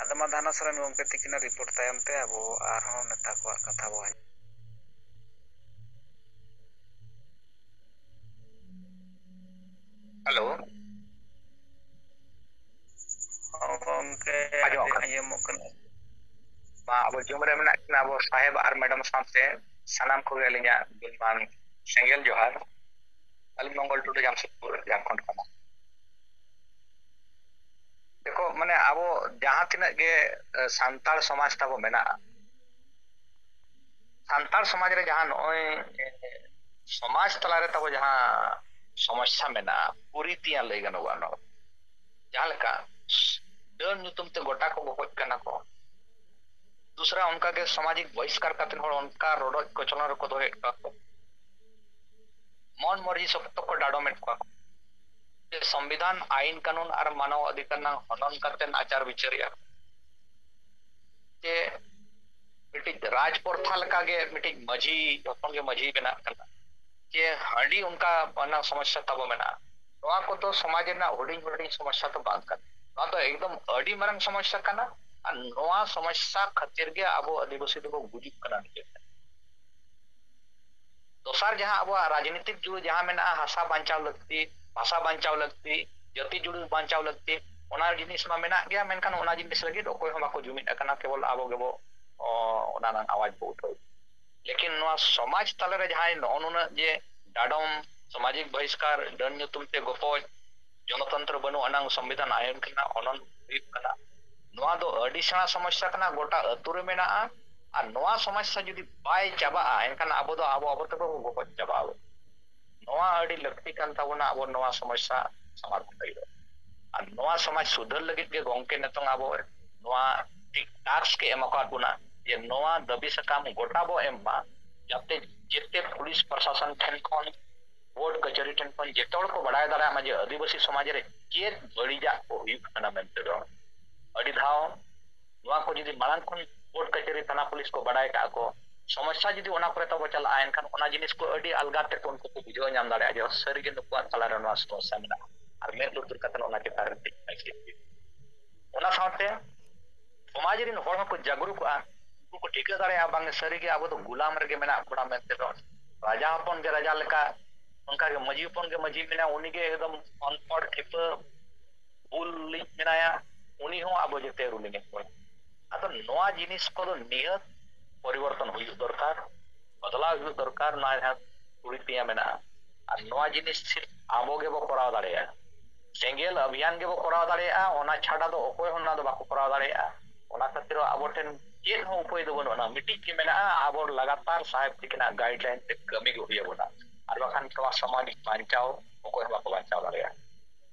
ᱟᱫᱚ ᱢᱟ ᱫᱷᱟᱱᱚ ᱥᱚᱨᱮᱱ ᱜᱚᱢᱠᱮ ᱛᱟᱹᱠᱤᱱᱟᱜ ᱨᱤᱯᱳᱨᱴ ᱛᱟᱭᱚᱢ ᱛᱮ ᱟᱵᱚ ᱟᱨᱦᱚᱸ ᱱᱮᱛᱟ ᱠᱚᱣᱟᱜ ᱠᱟᱛᱷᱟ ᱵᱚ ᱟᱸᱡᱚᱢᱟ᱾ ᱦᱮᱞᱳ᱾ ᱦᱚᱸ ᱜᱚᱢᱠᱮ, ᱟᱸᱡᱚᱢᱚᱜ ᱠᱟᱱᱟ᱾ ᱟᱸᱡᱚᱢᱚᱜ ᱠᱟᱱᱟ᱾ ᱢᱟ ᱟᱵᱚ ᱡᱩᱢ ᱨᱮ ᱢᱮᱱᱟᱜ ᱠᱤᱱᱟ ᱟᱵᱚ ᱥᱟᱦᱮᱵ ᱟᱨ ᱢᱮᱰᱟᱢ ᱥᱟᱶᱛᱮ ᱥᱟᱱᱟᱢ ᱠᱚᱜᱮ ᱟᱹᱞᱤᱧᱟᱜ ᱜᱩᱱᱢᱟᱱ ᱥᱮᱸᱜᱮᱞ ᱡᱚᱦᱟᱨ᱾ ᱟᱹᱞᱤᱧ ᱢᱚᱝᱜᱚᱞ ᱴᱩᱰᱩ, ᱡᱟᱢᱥᱮᱫᱽᱯᱩᱨ, ᱡᱷᱟᱲᱠᱷᱚᱸᱰ ᱠᱷᱚᱱᱟᱜ᱾ ᱫᱮᱠᱷᱚ, ᱢᱟᱱᱮ ᱟᱵᱚ ᱡᱟᱦᱟᱸ ᱛᱤᱱᱟᱹᱜ ᱜᱮ, ᱮ, ᱥᱟᱱᱛᱟᱲ ᱥᱚᱢᱟᱡᱽ ᱛᱟᱵᱚ ᱢᱮᱱᱟᱜᱼᱟ, ᱥᱟᱱᱛᱟᱲ ᱥᱚᱢᱟᱡᱽ ᱨᱮ ᱡᱟᱦᱟᱸ ᱱᱚᱜᱼᱚᱭ, ᱮ, ᱥᱚᱢᱟᱡᱽ ᱛᱟᱞᱟᱨᱮ ᱛᱟᱵᱚ ᱡᱟᱦᱟᱸ ᱥᱚᱢᱚᱥᱥᱟ ᱢᱮᱱᱟᱜᱼᱟ, ᱠᱩᱨᱤᱛᱤᱭᱟᱱ ᱞᱟᱹᱭ ᱜᱟᱱᱚᱜᱼᱟ ᱱᱚᱣᱟ᱾ ᱡᱟᱦᱟᱸ ᱞᱮᱠᱟ ᱰᱟᱹᱱ ᱧᱩᱛᱩᱢ ᱛᱮ ᱜᱚᱴᱟ ᱠᱚ ᱜᱚᱯᱚᱡ ᱠᱟᱱᱟ ᱠᱚ, ᱫᱩᱥᱨᱟ ᱚᱱᱠᱟᱜᱮ ᱥᱟᱢᱟᱡᱤᱠ ᱵᱚᱦᱤᱥᱠᱟᱨ ᱠᱟᱛᱮ ᱦᱚᱲ ᱚᱱᱠᱟ ᱨᱚᱰᱚᱡ ᱠᱚᱪᱞᱚᱱ ᱨᱮᱠᱚ ᱫᱚᱦᱚᱭᱮᱫ ᱠᱚᱣᱟ ᱠᱚ᱾ ᱢᱚᱱ ᱢᱚᱨᱡᱤ ᱥᱚᱠᱛᱚ ᱠᱚ ᱰᱟᱰᱚᱢᱮᱫ ᱠᱚᱣᱟ ᱠᱚ᱾ ᱡᱮ ᱥᱚᱝᱵᱤᱫᱷᱟᱱ, ᱟᱭᱤᱱ ᱠᱟᱹᱱᱩᱱ ᱟᱨ ᱢᱟᱱᱟᱣ ᱚᱫᱷᱤᱠᱟᱨ ᱨᱮᱱᱟᱜ ᱦᱚᱱᱚᱱ ᱠᱟᱛᱮ ᱟᱪᱟᱨ ᱵᱤᱪᱟᱹᱨᱮᱜᱼᱟ᱾ ᱡᱮ ᱢᱤᱫᱴᱤᱡ ᱨᱟᱡᱽ ᱯᱨᱚᱛᱷᱟ ᱞᱮᱠᱟᱜᱮ ᱢᱤᱫᱴᱤᱡ ᱢᱟᱹᱡᱷᱤ ᱦᱚᱯᱚᱱ ᱜᱮ ᱢᱟᱹᱡᱷᱤ ᱵᱮᱱᱟᱜ ᱠᱟᱱᱟ᱾ ᱡᱮ ᱦᱟᱺᱰᱤ ᱚᱱᱠᱟ ᱚᱱᱟ ᱥᱚᱢᱚᱥᱥᱟ ᱛᱟᱵᱚ ᱢᱮᱱᱟᱜᱼᱟ᱾ ᱱᱚᱣᱟ ᱠᱚᱫᱚ ᱥᱚᱢᱟᱡᱽ ᱨᱮᱱᱟᱜ ᱦᱩᱰᱤᱧ ᱦᱩᱰᱤᱧ ᱥᱚᱢᱚᱥᱥᱟ ᱫᱚ ᱵᱟᱝ ᱠᱟᱱᱟ᱾ ᱱᱚᱣᱟ ᱫᱚ ᱮᱠᱫᱚᱢ ᱟᱹᱰᱤ ᱢᱟᱨᱟᱝ ᱥᱚᱢᱚᱥᱥᱟ ᱠᱟᱱᱟ᱾ ᱟᱨ ᱱᱚᱣᱟ ᱥᱚᱢᱚᱥᱥᱟ ᱠᱷᱟᱹᱛᱤᱨ ᱜᱮ ᱟᱵᱚ ᱟᱹᱫᱤᱵᱟᱹᱥᱤ ᱫᱚᱵᱚ ᱜᱩᱡᱩᱜ ᱠᱟᱱᱟ ᱱᱤᱡᱮᱛᱮ᱾ ᱫᱚᱥᱟᱨ, ᱡᱟᱦᱟᱸ ᱟᱵᱚᱣᱟᱜ ᱨᱟᱡᱽᱱᱤᱛᱤᱠ ᱡᱩᱲᱩ ᱡᱟᱦᱟᱸ ᱢᱮᱱᱟᱜᱼᱟ, ᱦᱟᱥᱟ ᱵᱟᱧᱪᱟᱣ ᱞᱟᱹᱠᱛᱤ, ᱵᱷᱟᱥᱟ ᱵᱟᱧᱪᱟᱣ ᱞᱟᱹᱠᱛᱤ, ᱡᱟᱹᱛᱤ ᱡᱩᱲᱩ ᱵᱟᱧᱪᱟᱣ ᱞᱟᱹᱠᱛᱤ, ᱚᱱᱟ ᱡᱤᱱᱤᱥ ᱢᱟ ᱢᱮᱱᱟᱜ ᱜᱮᱭᱟ, ᱢᱮᱱᱠᱷᱟᱱ ᱚᱱᱟ ᱡᱤᱱᱤᱥ ᱞᱟᱹᱜᱤᱫ ᱚᱠᱚᱭ ᱦᱚᱸ ᱵᱟᱠᱚ ᱡᱩᱢᱤᱫ ᱟᱠᱟᱱᱟ, ᱠᱮᱵᱚᱞ ᱟᱵᱚ ᱜᱮᱵᱚ, ᱚ, ᱚᱱᱟ ᱨᱮᱱᱟᱜ ᱟᱣᱟᱡᱽ ᱵᱚ ᱩᱴᱷᱟᱹᱣ᱾ ᱞᱮᱠᱤᱱ ᱱᱚᱣᱟ ᱥᱚᱢᱟᱡᱽ ᱛᱟᱞᱟᱨᱮ ᱡᱟᱦᱟᱸᱭ ᱱᱚᱜᱼᱚ ᱱᱩᱱᱟᱹᱜ ᱡᱮ ᱰᱟᱰᱚᱢ, ᱥᱟᱢᱟᱡᱤᱠ ᱵᱚᱦᱤᱥᱠᱟᱨ, ᱰᱟᱹᱱ ᱧᱩᱛᱩᱢ ᱛᱮ ᱜᱚᱯᱚᱡ, ᱡᱚᱱᱚᱛᱚᱱᱛᱨᱚ ᱵᱟᱹᱱᱩᱜ ᱟᱱᱟᱝ, ᱥᱚᱝᱵᱤᱫᱷᱟᱱ ᱟᱭᱚᱱ ᱠᱟᱱᱟ, ᱚᱱᱚᱱ ᱦᱩᱭᱩᱜ ᱠᱟᱱᱟ, ᱱᱚᱣᱟ ᱫᱚ ᱟᱹᱰᱤ ᱥᱮᱬᱟ ᱥᱚᱢᱚᱥᱥᱟ ᱠᱟᱱᱟ, ᱜᱚᱴᱟ ᱟᱹᱛᱩ ᱨᱮ ᱢᱮᱱᱟᱜᱼᱟ᱾ ᱟᱨ ᱱᱚᱣᱟ ᱥᱚᱢᱚᱥᱥᱟ ᱡᱩᱫᱤ ᱵᱟᱭ ᱪᱟᱵᱟᱜᱼᱟ, ᱮᱱᱠᱷᱟᱱ ᱟᱵᱚ ᱫᱚ ᱟᱵᱚ ᱟᱵᱚ ᱛᱮᱵᱚ ᱜᱚᱯᱚᱡ ᱪᱟᱵᱟᱜ ᱟᱵᱚ᱾ ᱱᱚᱣᱟ ᱟᱹᱰᱤ ᱞᱟᱹᱠᱛᱤ ᱠᱟᱱ ᱛᱟᱵᱚᱱᱟ, ᱟᱵᱚ ᱱᱚᱣᱟ ᱥᱚᱢᱚᱥᱥᱟ ᱥᱟᱢᱟᱫᱷᱟᱱ ᱞᱟᱹᱜᱤᱫ ᱫᱚ᱾ ᱟᱨ ᱱᱚᱣᱟ ᱥᱚᱢᱟᱡᱽ ᱥᱩᱫᱷᱟᱹᱨ ᱞᱟᱹᱜᱤᱫ ᱜᱮ ᱜᱚᱢᱠᱮ ᱱᱤᱛᱚᱝ ᱟᱵᱚ ᱱᱚᱣᱟ ᱴᱷᱤᱠ ᱴᱟᱥᱠ ᱮ ᱮᱢ ᱟᱠᱟᱫ ᱵᱚᱱᱟ, ᱡᱮ ᱱᱚᱣᱟ ᱫᱟᱹᱵᱤ ᱥᱟᱠᱟᱢ ᱜᱚᱴᱟ ᱵᱚ ᱮᱢ ᱢᱟ, ᱡᱟᱛᱮ ᱡᱮᱛᱮ ᱯᱩᱞᱤᱥ ᱯᱨᱚᱥᱟᱥᱚᱱ ᱴᱷᱮᱱ ᱠᱷᱚᱱ, ᱠᱳᱨᱴ ᱠᱟᱹᱪᱷᱟᱹᱨᱤ ᱴᱷᱮᱱ ᱠᱷᱚᱱ ᱡᱮᱛᱮ ᱦᱚᱲ ᱠᱚ ᱵᱟᱲᱟᱭ ᱫᱟᱲᱮᱭᱟᱜ ᱢᱟ ᱡᱮ ᱟᱹᱫᱤᱵᱟᱹᱥᱤ ᱥᱚᱢᱟᱡᱽ ᱨᱮ ᱪᱮᱫ ᱵᱟᱹᱲᱤᱡᱟᱜ ᱠᱚ ᱦᱩᱭᱩᱜ ᱠᱟᱱᱟ ᱢᱮᱱᱛᱮ ᱫᱚ᱾ ᱟᱹᱰᱤ ᱫᱷᱟᱣ ᱱᱚᱣᱟ ᱠᱚ ᱡᱩᱫᱤ ᱢᱟᱲᱟᱝ ᱠᱷᱚᱱ ᱠᱳᱨᱴ ᱠᱟᱹᱪᱷᱟᱹᱨᱤ, ᱛᱷᱟᱱᱟ, ᱯᱩᱞᱤᱥ ᱠᱚ ᱵᱟᱲᱟᱭ ᱠᱟᱜᱼᱟ ᱠᱚ, ᱥᱚᱢᱚᱥᱥᱟ ᱡᱩᱫᱤ ᱚᱱᱟ ᱠᱚᱨᱮ ᱛᱟᱵᱚ ᱪᱟᱞᱟᱜᱼᱟ, ᱮᱱᱠᱷᱟᱱ ᱚᱱᱟ ᱡᱤᱱᱤᱥ ᱠᱚ ᱟᱹᱰᱤ ᱟᱞᱜᱟ ᱛᱮ ᱩᱱᱠᱩ ᱠᱚ ᱵᱩᱡᱷᱟᱹᱣ ᱧᱟᱢ ᱫᱟᱲᱮᱭᱟᱜᱼᱟ ᱡᱮ ᱥᱟᱹᱨᱤᱜᱮ ᱱᱩᱠᱩᱣᱟᱜ ᱛᱟᱞᱟᱨᱮ ᱱᱚᱣᱟ ᱥᱚᱢᱚᱥᱥᱟ ᱢᱮᱱᱟᱜᱼᱟ, ᱟᱨ ᱢᱮᱫ ᱞᱩᱛᱩᱨ ᱠᱟᱛᱮ ᱚᱱᱟ ᱪᱮᱛᱟᱱ ᱨᱮ ᱴᱷᱤᱠ ᱟᱠᱥᱮᱱ ᱦᱩᱭᱩᱜᱼᱟ᱾ ᱚᱱᱟ ᱥᱟᱶᱛᱮ ᱥᱚᱢᱟᱡᱽ ᱨᱮᱱ ᱦᱚᱲ ᱦᱚᱸᱠᱚ ᱡᱟᱜᱽᱨᱩᱠᱚᱜᱼᱟ, ᱩᱱᱠᱩ ᱠᱚ ᱴᱷᱤᱠᱟᱹ ᱫᱟᱲᱮᱭᱟᱜᱼᱟ, ᱵᱟᱝ ᱥᱟᱹᱨᱤᱜᱮ ᱟᱵᱚ ᱫᱚ ᱜᱩᱞᱟᱢ ᱨᱮᱜᱮ ᱢᱮᱱᱟᱜ ᱵᱚᱱᱟ ᱢᱮᱱᱛᱮ ᱫᱚ᱾ ᱨᱟᱡᱟ ᱦᱚᱯᱚᱱ ᱜᱮ ᱨᱟᱡᱟ ᱞᱮᱠᱟ, ᱚᱱᱠᱟᱜᱮ ᱢᱟᱹᱡᱷᱤ ᱦᱚᱯᱚᱱ ᱜᱮ ᱢᱟᱹᱡᱷᱤ ᱢᱮᱱᱟᱭᱟ, ᱩᱱᱤᱜᱮ ᱮᱠᱫᱚᱢ ᱚᱱᱯᱚᱲ ᱠᱷᱤᱯᱟᱹ ᱵᱩᱞ ᱞᱤᱡ ᱢᱮᱱᱟᱭᱟ, ᱩᱱᱤ ᱦᱚᱸ ᱟᱵᱚ ᱡᱮᱛᱮ ᱨᱩᱞᱤᱝ ᱮᱫ ᱵᱚᱱᱟ᱾ ᱟᱫᱚ ᱱᱚᱣᱟ ᱡᱤᱱᱤᱥ ᱠᱚᱫᱚ ᱱᱤᱦᱟᱹᱛ ᱯᱚᱨᱤᱵᱚᱨᱛᱚᱱ ᱦᱩᱭᱩᱜ ᱫᱚᱨᱠᱟᱨ, ᱵᱚᱫᱞᱟᱣ ᱦᱩᱭᱩᱜ ᱫᱚᱨᱠᱟᱨ᱾ ᱱᱚᱣᱟ ᱡᱟᱦᱟᱸ ᱠᱩᱲᱤ ᱯᱮᱭᱟ ᱢᱮᱱᱟᱜᱼᱟ, ᱟᱨ ᱱᱚᱣᱟ ᱡᱤᱱᱤᱥ ᱥᱤᱨᱯ ᱟᱵᱚ ᱜᱮᱵᱚ ᱠᱚᱨᱟᱣ ᱫᱟᱲᱮᱭᱟᱜᱼᱟ᱾ ᱥᱮᱸᱜᱮᱞ ᱚᱵᱷᱤᱭᱟᱱ ᱜᱮᱵᱚ ᱠᱚᱨᱟᱣ ᱫᱟᱲᱮᱭᱟᱜᱼᱟ, ᱚᱱᱟ ᱪᱷᱟᱰᱟ ᱫᱚ ᱚᱠᱚᱭ ᱦᱚᱸ ᱚᱱᱟ ᱫᱚ ᱵᱟᱠᱚ ᱠᱚᱨᱟᱣ ᱫᱟᱲᱮᱭᱟᱜᱼᱟ᱾ ᱚᱱᱟ ᱠᱷᱟᱹᱛᱤᱨ ᱟᱵᱚ ᱴᱷᱮᱱ ᱪᱮᱫ ᱦᱚᱸ ᱩᱯᱟᱹᱭ ᱫᱚ ᱵᱟᱹᱱᱩᱜ ᱟᱱᱟ᱾ ᱢᱤᱫᱴᱤᱡ ᱜᱮ ᱢᱮᱱᱟᱜᱼᱟ, ᱟᱵᱚ ᱞᱟᱜᱟᱛᱟᱨ ᱥᱟᱦᱮᱵᱽ ᱛᱤᱠᱤᱱᱟᱜ ᱜᱟᱭᱤᱰ ᱞᱟᱭᱤᱱ ᱛᱮ ᱠᱟᱹᱢᱤ ᱜᱮ ᱦᱩᱭ ᱟᱵᱚᱱᱟ, ᱟᱨ ᱵᱟᱠᱷᱟᱱ ᱱᱚᱣᱟ ᱥᱚᱢᱟᱡᱽ ᱵᱟᱧᱪᱟᱣ ᱚᱠᱚᱭ ᱦᱚᱸ ᱵᱟᱠᱚ ᱵᱟᱧᱪᱟᱣ ᱫᱟᱲᱮᱭᱟᱜᱼᱟ᱾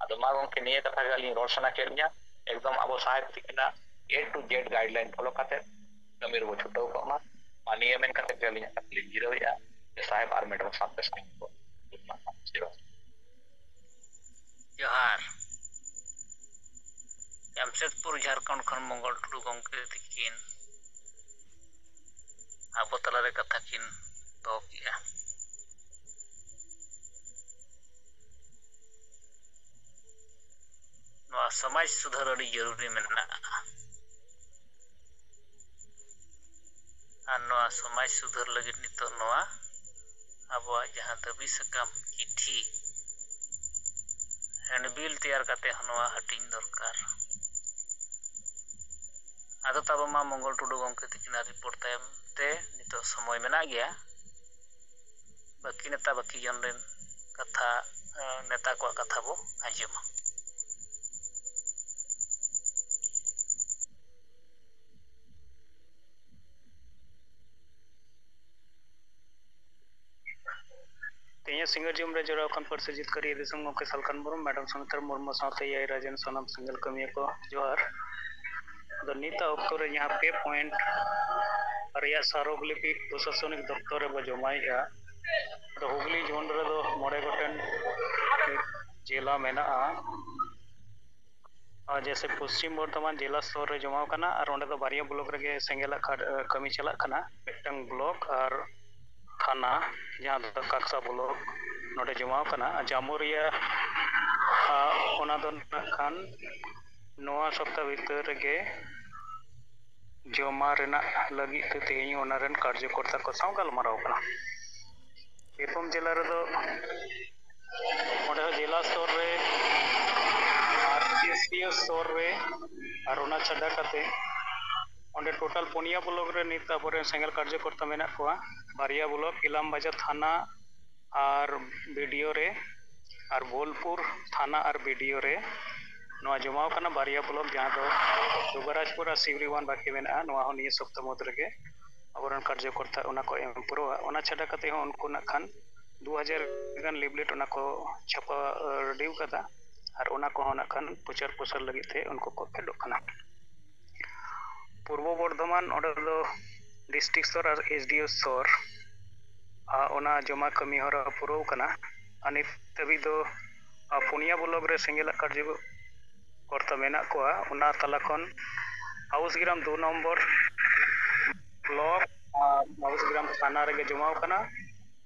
ᱟᱫᱚ ᱢᱟ ᱜᱚᱢᱠᱮ, ᱱᱤᱭᱟᱹ ᱠᱟᱛᱷᱟ ᱜᱮ ᱟᱹᱞᱤᱧ ᱨᱚᱲ ᱥᱟᱱᱟ ᱠᱮᱫ ᱞᱤᱧᱟ᱾ ᱮᱠᱫᱚᱢ ᱟᱵᱚ ᱥᱟᱦᱮᱵᱽ ᱛᱤᱠᱤᱱᱟᱜ A to Z guide line follow ᱠᱟᱛᱮ ᱠᱟᱹᱢᱤ ᱨᱮᱵᱚ ᱪᱷᱩᱴᱟᱹᱣ ᱠᱚᱜ ᱢᱟ᱾ ᱢᱟ ᱱᱤᱭᱟᱹ ᱢᱮᱱ ᱠᱟᱛᱮ ᱜᱮ ᱟᱹᱞᱤᱧᱟᱜ ᱠᱟᱛᱷᱟ ᱞᱤᱧ ᱡᱤᱨᱟᱹᱣᱮᱫᱼᱟ ᱡᱮ ᱥᱟᱦᱮᱵᱽ ᱟᱨ ᱢᱮᱰᱟᱢ ᱥᱟᱶᱛᱮ ᱥᱟᱦᱮᱵᱽ ᱠᱚ ᱡᱚᱦᱟᱨ᱾ ᱡᱟᱢᱥᱮᱫᱽᱯᱩᱨ, ᱡᱷᱟᱲᱠᱷᱚᱸᱰ ᱠᱷᱚᱱ ᱢᱚᱝᱜᱚᱞ ᱴᱩᱰᱩ ᱜᱚᱢᱠᱮ ᱛᱤᱠᱤᱱ ᱟᱵᱚ ᱛᱟᱞᱟᱨᱮ ᱠᱟᱛᱷᱟ ᱠᱤᱱ ᱫᱚᱦᱚ ᱠᱮᱜᱼᱟ᱾ ᱱᱚᱣᱟ ᱥᱚᱢᱟᱡᱽ ᱥᱩᱫᱷᱟᱹᱨ ᱟᱹᱰᱤ ᱡᱚᱨᱩᱨᱤ ᱢᱮᱱᱟᱜᱼᱟ᱾ ᱟᱨ ᱱᱚᱣᱟ ᱥᱚᱢᱟᱡᱽ ᱥᱩᱫᱷᱟᱹᱨ ᱞᱟᱹᱜᱤᱫ ᱱᱤᱛᱚᱜ ᱱᱚᱣᱟ ᱟᱵᱚᱣᱟᱜ ᱡᱟᱦᱟᱸ ᱫᱟᱹᱵᱤ ᱥᱟᱠᱟᱢ ᱪᱤᱴᱷᱤ ᱦᱮᱱᱰᱵᱤᱞ ᱛᱮᱭᱟᱨ ᱠᱟᱛᱮ ᱦᱚᱸ ᱱᱚᱣᱟ ᱦᱟᱹᱴᱤᱧ ᱫᱚᱨᱠᱟᱨ᱾ ᱟᱫᱚ ᱛᱟᱵᱚ ᱢᱟ ᱢᱚᱝᱜᱚᱞ ᱴᱩᱰᱩ ᱜᱚᱢᱠᱮ ᱛᱤᱠᱤᱱᱟᱜ ᱨᱤᱯᱳᱨᱴ ᱛᱟᱭᱚᱢ ᱛᱮ ᱱᱤᱛᱚᱜ ᱥᱚᱢᱚᱭ ᱢᱮᱱᱟᱜ ᱜᱮᱭᱟ᱾ ᱵᱟᱹᱠᱤ ᱱᱮᱛᱟ ᱵᱟᱹᱠᱤ ᱡᱚᱱ ᱨᱮᱱ ᱠᱟᱛᱷᱟ, ᱮ, ᱱᱮᱛᱟ ᱠᱚᱣᱟᱜ ᱠᱟᱛᱷᱟ ᱵᱚ ᱟᱸᱡᱚᱢᱟ᱾ ᱛᱮᱦᱮᱧᱟᱜ ᱥᱤᱸᱜᱟᱹᱲ ᱡᱚᱢ ᱨᱮ ᱡᱚᱲᱟᱣ ᱟᱠᱟᱱ ᱯᱟᱹᱨᱥᱤ ᱡᱤᱛᱠᱟᱹᱨᱤᱭᱟᱹ ᱫᱤᱥᱚᱢ ᱜᱚᱢᱠᱮ ᱥᱟᱞᱠᱷᱟᱱ ᱢᱩᱨᱢᱩ, ᱢᱮᱰᱟᱢ ᱥᱩᱱᱤᱛᱟ ᱢᱩᱨᱢᱩ ᱥᱟᱶᱛᱮ ᱮ ᱟᱭ ᱨᱟᱡᱮᱱ ᱥᱟᱱᱟᱢ ᱥᱮᱸᱜᱮᱞ ᱠᱟᱹᱢᱤᱭᱟᱹ ᱠᱚ ᱡᱚᱦᱟᱨ᱾ ᱟᱫᱚ ᱱᱤᱛᱟᱜ ᱚᱠᱛᱚ ᱨᱮ ᱡᱟᱦᱟᱸ ᱯᱮ ᱯᱚᱭᱮᱱᱴ ᱨᱮᱭᱟᱜ ᱥᱟᱨᱚᱜᱽ ᱞᱤᱯᱤ ᱯᱨᱚᱥᱟᱥᱚᱱᱤᱠ ᱫᱚᱯᱛᱚᱨ ᱨᱮᱵᱚ ᱡᱚᱢᱟᱭᱮᱫᱼᱟ, ᱟᱫᱚ ᱦᱩᱜᱽᱞᱤ ᱡᱳᱱ ᱨᱮᱫᱚ ᱢᱚᱬᱮ ᱜᱚᱴᱮᱱ ᱡᱮᱞᱟ ᱢᱮᱱᱟᱜᱼᱟ᱾ ᱟᱨ ᱡᱮᱭᱥᱮ ᱯᱚᱥᱪᱤᱢ ᱵᱚᱨᱫᱷᱚᱢᱟᱱ ᱡᱮᱞᱟ ᱥᱛᱚᱨ ᱨᱮ ᱡᱚᱢᱟᱣ ᱠᱟᱱᱟ, ᱟᱨ ᱚᱸᱰᱮ ᱫᱚ ᱵᱟᱨᱭᱟ ᱵᱞᱚᱠ ᱨᱮᱜᱮ ᱥᱮᱸᱜᱮᱞᱟᱜ ᱠᱷᱟᱰ-, ᱠᱟᱹᱢᱤ ᱪᱟᱞᱟᱜ ᱠᱟᱱᱟ, ᱢᱤᱫᱴᱟᱝ ᱵᱞᱚᱠ ᱟᱨ ᱛᱷᱟᱱᱟ, ᱡᱟᱦᱟᱸ ᱫᱚ ᱠᱟᱠᱥᱟ ᱵᱞᱚᱠ, ᱱᱚᱰᱮ ᱡᱚᱢᱟᱣ ᱠᱟᱱᱟ᱾ ᱟᱨ ᱡᱟᱢᱩᱨᱤᱭᱟ, ᱟᱨ ᱚᱱᱟ ᱫᱚ ᱱᱟᱜ ᱠᱷᱟᱱ ᱱᱚᱣᱟ ᱥᱚᱯᱛᱟ ᱵᱷᱤᱛᱟᱹᱨ ᱨᱮᱜᱮ ᱡᱚᱢᱟ ᱨᱮᱱᱟᱜ ᱞᱟᱹᱜᱤᱫ ᱛᱮ ᱛᱮᱦᱮᱧ ᱚᱱᱟ ᱨᱮᱱ ᱠᱟᱨᱡᱚᱠᱚᱨᱛᱟ ᱠᱚ ᱥᱟᱶ ᱜᱟᱞᱢᱟᱨᱟᱣ ᱠᱟᱱᱟ᱾ ᱵᱤᱨᱵᱷᱩᱢ ᱡᱮᱞᱟ ᱨᱮᱫᱚ ᱚᱸᱰᱮ ᱦᱚᱸ ᱡᱮᱞᱟ ᱥᱛᱚᱨ ᱨᱮ ᱟᱨ ᱮᱥ ᱰᱤ ᱳ ᱥᱛᱚᱨ ᱨᱮ, ᱟᱨ ᱚᱱᱟ ᱪᱷᱟᱰᱟ ᱠᱟᱛᱮ ᱚᱸᱰᱮ ᱴᱳᱴᱟᱞ ᱯᱩᱱᱭᱟ ᱵᱞᱚᱠ ᱨᱮ ᱱᱤᱛ ᱟᱵᱚᱨᱮᱱ ᱥᱮᱸᱜᱮᱞ ᱠᱟᱨᱡᱚᱠᱚᱨᱛᱟ ᱢᱮᱱᱟᱜ ᱠᱚᱣᱟ᱾ ᱵᱟᱨᱭᱟ ᱵᱞᱚᱠ, ᱤᱞᱟᱢ ᱵᱟᱡᱟᱨ ᱛᱷᱟᱱᱟ ᱟᱨ ᱵᱤ ᱰᱤ ᱳ ᱨᱮ, ᱟᱨ ᱵᱳᱞᱯᱩᱨ ᱛᱷᱟᱱᱟ ᱟᱨ ᱵᱤ ᱰᱤ ᱳ ᱨᱮ ᱱᱚᱣᱟ ᱡᱚᱢᱟᱣ ᱠᱟᱱᱟ ᱵᱟᱨᱭᱟ ᱵᱞᱚᱠ, ᱡᱟᱦᱟᱸ ᱫᱚ ᱫᱩᱵᱟᱨᱟᱡᱽᱯᱩᱨ ᱟᱨ ᱥᱤᱣᱲᱤᱣᱟᱱ ᱵᱟᱠᱤ ᱢᱮᱱᱟᱜᱼᱟ᱾ ᱱᱚᱣᱟ ᱦᱚᱸ ᱱᱤᱭᱟᱹ ᱥᱚᱯᱛᱟ ᱢᱩᱫᱽ ᱨᱮᱜᱮ ᱟᱵᱚᱨᱮᱱ ᱠᱟᱨᱡᱚᱠᱚᱨᱛᱟ ᱚᱱᱟ ᱠᱚ ᱮᱢ ᱯᱩᱨᱟᱹᱣᱟ᱾ ᱚᱱᱟ ᱪᱷᱟᱰᱟ ᱠᱟᱛᱮ ᱦᱚᱸ ᱩᱱᱠᱩ ᱱᱟᱜ ᱠᱷᱟᱱ ᱫᱩ ᱦᱟᱡᱟᱨ ᱜᱟᱱ ᱞᱤᱯᱷᱞᱮᱴ ᱚᱱᱟ ᱠᱚ ᱪᱷᱟᱯᱟ, ᱟᱹ, ᱨᱮᱰᱤ ᱠᱟᱫᱟ, ᱟᱨ ᱚᱱᱟ ᱠᱚᱦᱚᱸ ᱱᱟᱜ ᱠᱷᱟᱱ ᱯᱨᱚᱪᱟᱨ ᱯᱨᱚᱥᱟᱨ ᱞᱟᱹᱜᱤᱫ ᱛᱮ ᱩᱱᱠᱩ ᱠᱚ ᱯᱷᱮᱰᱚᱜ ᱠᱟᱱᱟ᱾ ᱯᱩᱨᱵᱚ ᱵᱚᱨᱫᱷᱚᱢᱟᱱ, ᱚᱸᱰᱮ ᱫᱚ ᱰᱤᱥᱴᱨᱤᱠᱴ ᱥᱛᱚᱨ ᱟᱨ ᱮᱥ ᱰᱤ ᱳ ᱥᱛᱚᱨ, ᱟᱨ ᱚᱱᱟ ᱡᱚᱢᱟ ᱠᱟᱹᱢᱤ ᱦᱚᱨᱟ ᱯᱩᱨᱟᱹᱣ ᱠᱟᱱᱟ᱾ ᱟᱨ ᱱᱤᱛ ᱫᱷᱟᱹᱵᱤᱡ ᱫᱚ, ᱟᱨ ᱯᱩᱱᱭᱟ ᱵᱞᱚᱠ ᱨᱮ ᱥᱮᱸᱜᱮᱞᱟᱜ ᱠᱟᱨᱡᱚ ᱠᱚᱨᱛᱟ ᱢᱮᱱᱟᱜ ᱠᱚᱣᱟ᱾ ᱚᱱᱟ ᱛᱟᱞᱟ ᱠᱷᱚᱱ ᱦᱟᱣᱩᱥᱜᱨᱟᱢ ᱫᱩ ᱱᱚᱢᱵᱚᱨ ᱵᱞᱚᱠ ᱟᱨ ᱦᱟᱣᱩᱥᱜᱨᱟᱢ ᱛᱷᱟᱱᱟ ᱨᱮᱜᱮ ᱡᱚᱢᱟᱣ ᱠᱟᱱᱟ᱾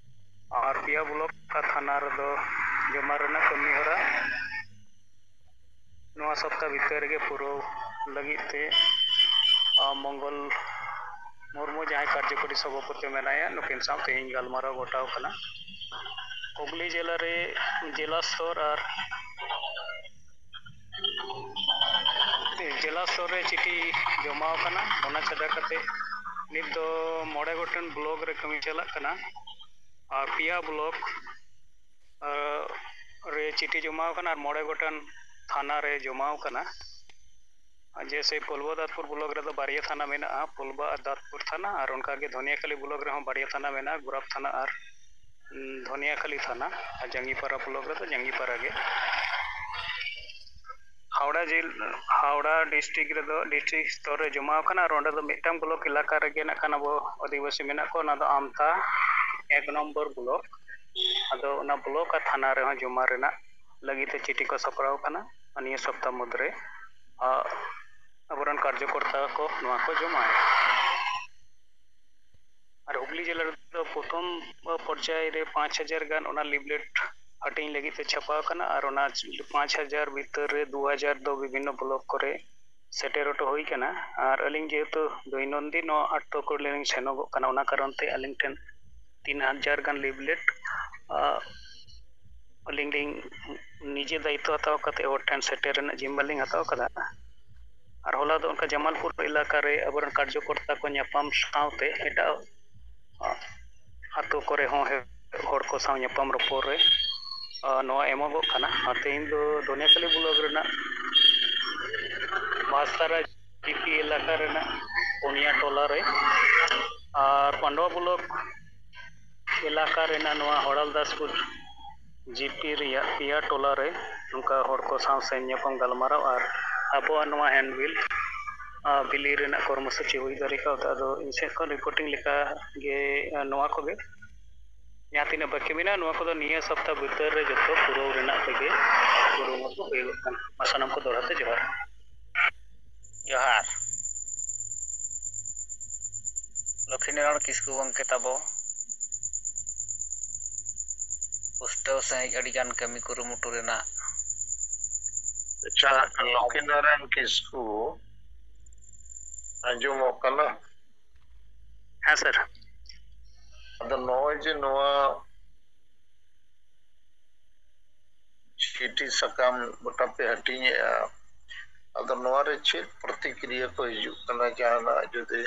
ᱟᱨ ᱯᱮᱭᱟ ᱵᱞᱚᱠ ᱟᱨ ᱛᱷᱟᱱᱟ ᱨᱮᱫᱚ ᱡᱚᱢᱟ ᱨᱮᱱᱟᱜ ᱠᱟᱹᱢᱤ ᱦᱚᱨᱟ ᱱᱚᱣᱟ ᱥᱚᱯᱛᱟ ᱵᱷᱤᱛᱟᱹᱨ ᱨᱮᱜᱮ ᱯᱩᱨᱟᱹᱣ ᱞᱟᱹᱜᱤᱫ ᱛᱮ, ᱟ, ᱢᱚᱝᱜᱚᱞ ᱢᱩᱨᱢᱩ, ᱡᱟᱦᱟᱸᱭ ᱠᱟᱨᱡᱚᱠᱚᱨᱤ ᱥᱚᱵᱷᱟᱯᱚᱛᱤ ᱢᱮᱱᱟᱭᱟ, ᱱᱩᱠᱤᱱ ᱥᱟᱶ ᱛᱮᱦᱮᱧ ᱜᱟᱞᱢᱟᱨᱟᱣ ᱜᱚᱴᱟᱣ ᱠᱟᱱᱟ᱾ ᱦᱩᱜᱽᱞᱤ ᱡᱮᱞᱟ ᱨᱮ ᱡᱮᱞᱟ ᱥᱛᱚᱨ ᱟᱨ ᱡᱮᱞᱟ ᱥᱛᱚᱨ ᱨᱮ ᱪᱤᱴᱷᱤ ᱡᱚᱢᱟ ᱟᱠᱟᱱᱟ᱾ ᱚᱱᱟ ᱪᱷᱟᱰᱟ ᱠᱟᱛᱮ ᱱᱤᱛ ᱫᱚ ᱢᱚᱬᱮ ᱜᱚᱴᱮᱱ ᱵᱞᱚᱠ ᱨᱮ ᱠᱟᱹᱢᱤ ᱪᱟᱞᱟᱜ ᱠᱟᱱᱟ ᱟᱨ ᱯᱮᱭᱟ ᱵᱞᱚᱠ, ᱟᱨ, ᱨᱮ ᱪᱤᱴᱷᱤ ᱡᱚᱢᱟ ᱟᱠᱟᱱᱟ ᱟᱨ ᱢᱚᱬᱮ ᱜᱚᱴᱮᱱ ᱛᱷᱟᱱᱟ ᱨᱮ ᱡᱚᱢᱟ ᱟᱠᱟᱱᱟ᱾ ᱡᱮᱭᱥᱮ ᱯᱷᱩᱞᱵᱟ ᱫᱟᱸᱛᱯᱩᱨ ᱵᱞᱚᱠ ᱨᱮᱫᱚ ᱵᱟᱨᱭᱟ ᱛᱷᱟᱱᱟ ᱢᱮᱱᱟᱜᱼᱟ, ᱯᱷᱩᱞᱵᱟ ᱟᱨ ᱫᱟᱸᱛᱯᱩᱨ ᱛᱷᱟᱱᱟ, ᱟᱨ ᱚᱱᱠᱟᱜᱮ ᱫᱷᱚᱱᱤᱭᱟᱠᱷᱟᱞᱤ ᱵᱞᱚᱠ ᱨᱮᱦᱚᱸ ᱵᱟᱨᱭᱟ ᱛᱷᱟᱱᱟ ᱢᱮᱱᱟᱜᱼᱟ, ᱜᱳᱨᱟᱯ ᱛᱷᱟᱱᱟ ᱟᱨ, ᱩᱢ, ᱫᱷᱚᱱᱤᱭᱟᱠᱷᱟᱞᱤ ᱛᱷᱟᱱᱟ, ᱟᱨ ᱡᱟᱸᱜᱤᱯᱟᱨᱟ ᱵᱞᱚᱠ ᱨᱮᱫᱚ ᱡᱟᱸᱜᱤᱯᱟᱨᱟ ᱜᱮ᱾ ᱦᱟᱣᱲᱟ ᱡᱮᱞ-, ᱦᱟᱣᱲᱟ ᱰᱤᱥᱴᱨᱤᱠᱴ ᱨᱮᱫᱚ ᱰᱤᱥᱴᱨᱤᱠᱴ ᱥᱛᱚᱨ ᱨᱮ ᱡᱚᱢᱟ ᱟᱠᱟᱱᱟ ᱟᱨ ᱚᱸᱰᱮ ᱫᱚ ᱢᱤᱫᱴᱟᱝ ᱵᱞᱚᱠ ᱮᱞᱟᱠᱟ ᱨᱮᱜᱮ ᱱᱟᱜ ᱠᱷᱟᱱ ᱟᱵᱚ ᱟᱹᱫᱤᱵᱟᱹᱥᱤ ᱢᱮᱱᱟᱜ ᱠᱚᱣᱟ, ᱚᱱᱟ ᱫᱚ ᱟᱢᱛᱟ ᱮᱠ ᱱᱚᱢᱵᱚᱨ ᱵᱞᱚᱠ᱾ ᱟᱫᱚ ᱚᱱᱟ ᱵᱞᱚᱠ ᱟᱨ ᱛᱷᱟᱱᱟ ᱨᱮᱦᱚᱸ ᱡᱚᱢᱟ ᱨᱮᱱᱟᱜ ᱞᱟᱹᱜᱤᱫ ᱛᱮ ᱪᱤᱴᱷᱤ ᱠᱚ ᱥᱟᱯᱲᱟᱣ ᱟᱠᱟᱱᱟ᱾ ᱟᱨ ᱱᱤᱭᱟᱹ ᱥᱚᱯᱛᱟ ᱢᱩᱫᱽᱨᱮ, ᱟ, ᱟᱵᱚᱨᱮᱱ ᱠᱟᱨᱡᱚᱠᱚᱨᱛᱟ ᱠᱚ ᱱᱚᱣᱟ ᱠᱚ ᱡᱚᱢᱟᱭᱟ᱾ ᱟᱨ ᱦᱩᱜᱽᱞᱤ ᱡᱮᱞᱟ ᱨᱮᱫᱚ ᱯᱨᱚᱛᱷᱚᱢ ᱯᱚᱨᱡᱟᱭ ᱨᱮ ᱯᱟᱸᱪ ᱦᱟᱡᱟᱨ ᱜᱟᱱ ᱚᱱᱟ ᱞᱤᱯᱷᱞᱮᱴ ᱦᱟᱹᱴᱤᱧ ᱞᱟᱹᱜᱤᱫ ᱛᱮ ᱪᱷᱟᱯᱟ ᱟᱠᱟᱱᱟ ᱟᱨ ᱚᱱᱟ ᱯᱟᱸᱪ ᱦᱟᱡᱟᱨ ᱵᱷᱤᱛᱟᱹᱨ ᱨᱮ ᱫᱩ ᱦᱟᱡᱟᱨ ᱫᱚ ᱵᱤᱵᱷᱤᱱᱱᱚ ᱵᱞᱚᱠ ᱠᱚᱨᱮ ᱥᱮᱴᱮᱨ ᱦᱚᱴᱚ ᱦᱩᱭ ᱟᱠᱟᱱᱟ᱾ ᱟᱨ ᱟᱹᱞᱤᱧ ᱡᱮᱦᱮᱛᱩ ᱫᱳᱭᱱᱚᱱᱫᱤᱱ ᱱᱚᱣᱟ ᱟᱛᱳ ᱠᱚᱨᱮ ᱞᱤᱧ ᱥᱮᱱᱚᱜᱚᱜ ᱠᱟᱱᱟ, ᱚᱱᱟ ᱠᱟᱨᱚᱱ ᱛᱮ ᱟᱹᱞᱤᱧ ᱴᱷᱮᱱ ᱛᱤᱱ ᱦᱟᱡᱟᱨ ᱜᱟᱱ ᱞᱤᱯᱷᱞᱮᱴ, ᱟ, ᱟᱹᱞᱤᱧ ᱞᱤᱧ ᱱᱤᱡᱮ ᱫᱟᱭᱤᱛᱛᱚ ᱦᱟᱛᱟᱣ ᱠᱟᱛᱮ ᱦᱚᱲ ᱴᱷᱮᱱ ᱥᱮᱴᱮᱨ ᱨᱮᱱᱟᱜ ᱡᱤᱢᱢᱟ ᱞᱤᱧ ᱦᱟᱛᱟᱣ ᱠᱟᱫᱟ᱾ ᱟᱨ ᱦᱚᱞᱟ ᱫᱚ ᱚᱱᱠᱟ ᱡᱟᱢᱟᱞᱯᱩᱨ ᱮᱞᱟᱠᱟ ᱨᱮ ᱟᱵᱚᱨᱮᱱ ᱠᱟᱨᱡᱚᱠᱚᱨᱛᱟ ᱠᱚ ᱧᱟᱯᱟᱢ ᱥᱟᱶᱛᱮ ᱮᱴᱟᱜ, ᱟ, ᱟᱛᱳ ᱠᱚᱨᱮ ᱦᱚᱸ ᱦᱮ-, ᱦᱚᱲ ᱠᱚ ᱥᱟᱶ ᱧᱟᱯᱟᱢ ᱨᱚᱯᱚᱲ ᱨᱮ, ᱟ, ᱱᱚᱣᱟ ᱮᱢᱚᱜᱚᱜ ᱠᱟᱱᱟ᱾ ᱟᱨ ᱛᱮᱦᱮᱧ ᱫᱚ ᱫᱷᱚᱱᱤᱭᱟᱠᱷᱟᱞᱤ ᱵᱞᱚᱠ ᱨᱮᱱᱟᱜ ᱵᱟᱥᱛᱟᱨᱟ ᱡᱤᱯᱤ ᱮᱞᱟᱠᱟ ᱨᱮᱱᱟᱜ ᱯᱩᱱᱭᱟ ᱴᱚᱞᱟ ᱨᱮ ᱟᱨ ᱯᱟᱸᱰᱣᱟ ᱵᱞᱚᱠ ᱮᱞᱟᱠᱟ ᱨᱮᱱᱟᱜ ᱱᱚᱣᱟ ᱦᱚᱲᱟᱞᱫᱟᱥᱯᱩᱨ ᱡᱤᱯᱤ ᱨᱮᱭᱟᱜ ᱯᱮᱭᱟ ᱴᱚᱞᱟ ᱨᱮ ᱱᱚᱝᱠᱟ ᱦᱚᱲ ᱠᱚ ᱥᱟᱶ ᱥᱮᱱ ᱧᱟᱯᱟᱢ ᱜᱟᱞᱢᱟᱨᱟᱣ ᱟᱨ ᱟᱵᱚᱣᱟᱜ ᱱᱚᱣᱟ ᱦᱮᱱᱰᱵᱤᱞ, ᱟ, ᱵᱤᱞᱤ ᱨᱮᱱᱟᱜ ᱠᱚᱨᱢᱚᱥᱩᱪᱤ ᱦᱩᱭ ᱫᱟᱲᱮ ᱠᱟᱣᱫᱟ᱾ ᱟᱫᱚ ᱤᱧ ᱥᱮᱫ ᱠᱷᱚᱱ ᱨᱤᱯᱳᱨᱴᱤᱝ ᱞᱮᱠᱟ ᱜᱮ, ᱟ, ᱱᱚᱣᱟ ᱠᱚᱜᱮ᱾ ᱡᱟᱦᱟᱸ ᱛᱤᱱᱟᱹᱜ ᱵᱟᱹᱠᱤ ᱢᱮᱱᱟᱜᱼᱟ, ᱱᱚᱣᱟ ᱠᱚᱫᱚ ᱱᱤᱭᱟᱹ ᱥᱚᱯᱛᱟ ᱵᱷᱤᱛᱟᱹᱨ ᱨᱮ ᱡᱚᱛᱚ ᱯᱩᱨᱟᱹᱣ ᱨᱮᱱᱟᱜ ᱛᱮᱜᱮ ᱠᱩᱨᱩᱢᱩᱴᱩ ᱦᱩᱭᱩᱜᱚᱜ ᱠᱟᱱᱟ᱾ ᱢᱟ ᱥᱟᱱᱟᱢ ᱠᱚ ᱫᱚᱦᱲᱟ ᱛᱮ ᱡᱚᱦᱟᱨ᱾ ᱡᱚᱦᱟᱨ᱾ ᱞᱚᱠᱠᱷᱤᱱᱟᱨᱟᱭᱚᱬ ᱠᱤᱥᱠᱩ ᱜᱚᱢᱠᱮ ᱛᱟᱵᱚ ᱯᱩᱥᱴᱟᱹᱣ ᱥᱟᱺᱦᱤᱡ ᱟᱹᱰᱤᱜᱟᱱ ᱠᱟᱹᱢᱤ ᱠᱩᱨᱩᱢᱩᱴᱩ ᱨᱮᱱᱟᱜ ᱟᱪᱪᱷᱟ, ᱞᱚᱠᱠᱷᱤᱱᱟᱨᱟᱭᱚᱱ ᱠᱤᱥᱠᱩ, ᱟᱸᱡᱚᱢᱚᱜ ᱠᱟᱱᱟ? ᱦᱮᱸ ᱥᱟᱨ᱾ ᱟᱫᱚ ᱱᱚᱜᱼᱚᱭ ᱡᱮ ᱱᱚᱣᱟ ᱪᱤᱴᱷᱤ ᱥᱟᱠᱟᱢ ᱜᱚᱴᱟ ᱯᱮ ᱦᱟᱹᱴᱤᱧᱮᱜᱼᱟ, ᱟᱫᱚ ᱱᱚᱣᱟ ᱨᱮ ᱪᱮᱫ ᱯᱨᱚᱛᱤᱠᱨᱤᱭᱟ ᱠᱚ ᱦᱤᱡᱩᱜ ᱠᱟᱱᱟ? ᱡᱟᱦᱟᱱᱟᱜ ᱡᱩᱫᱤ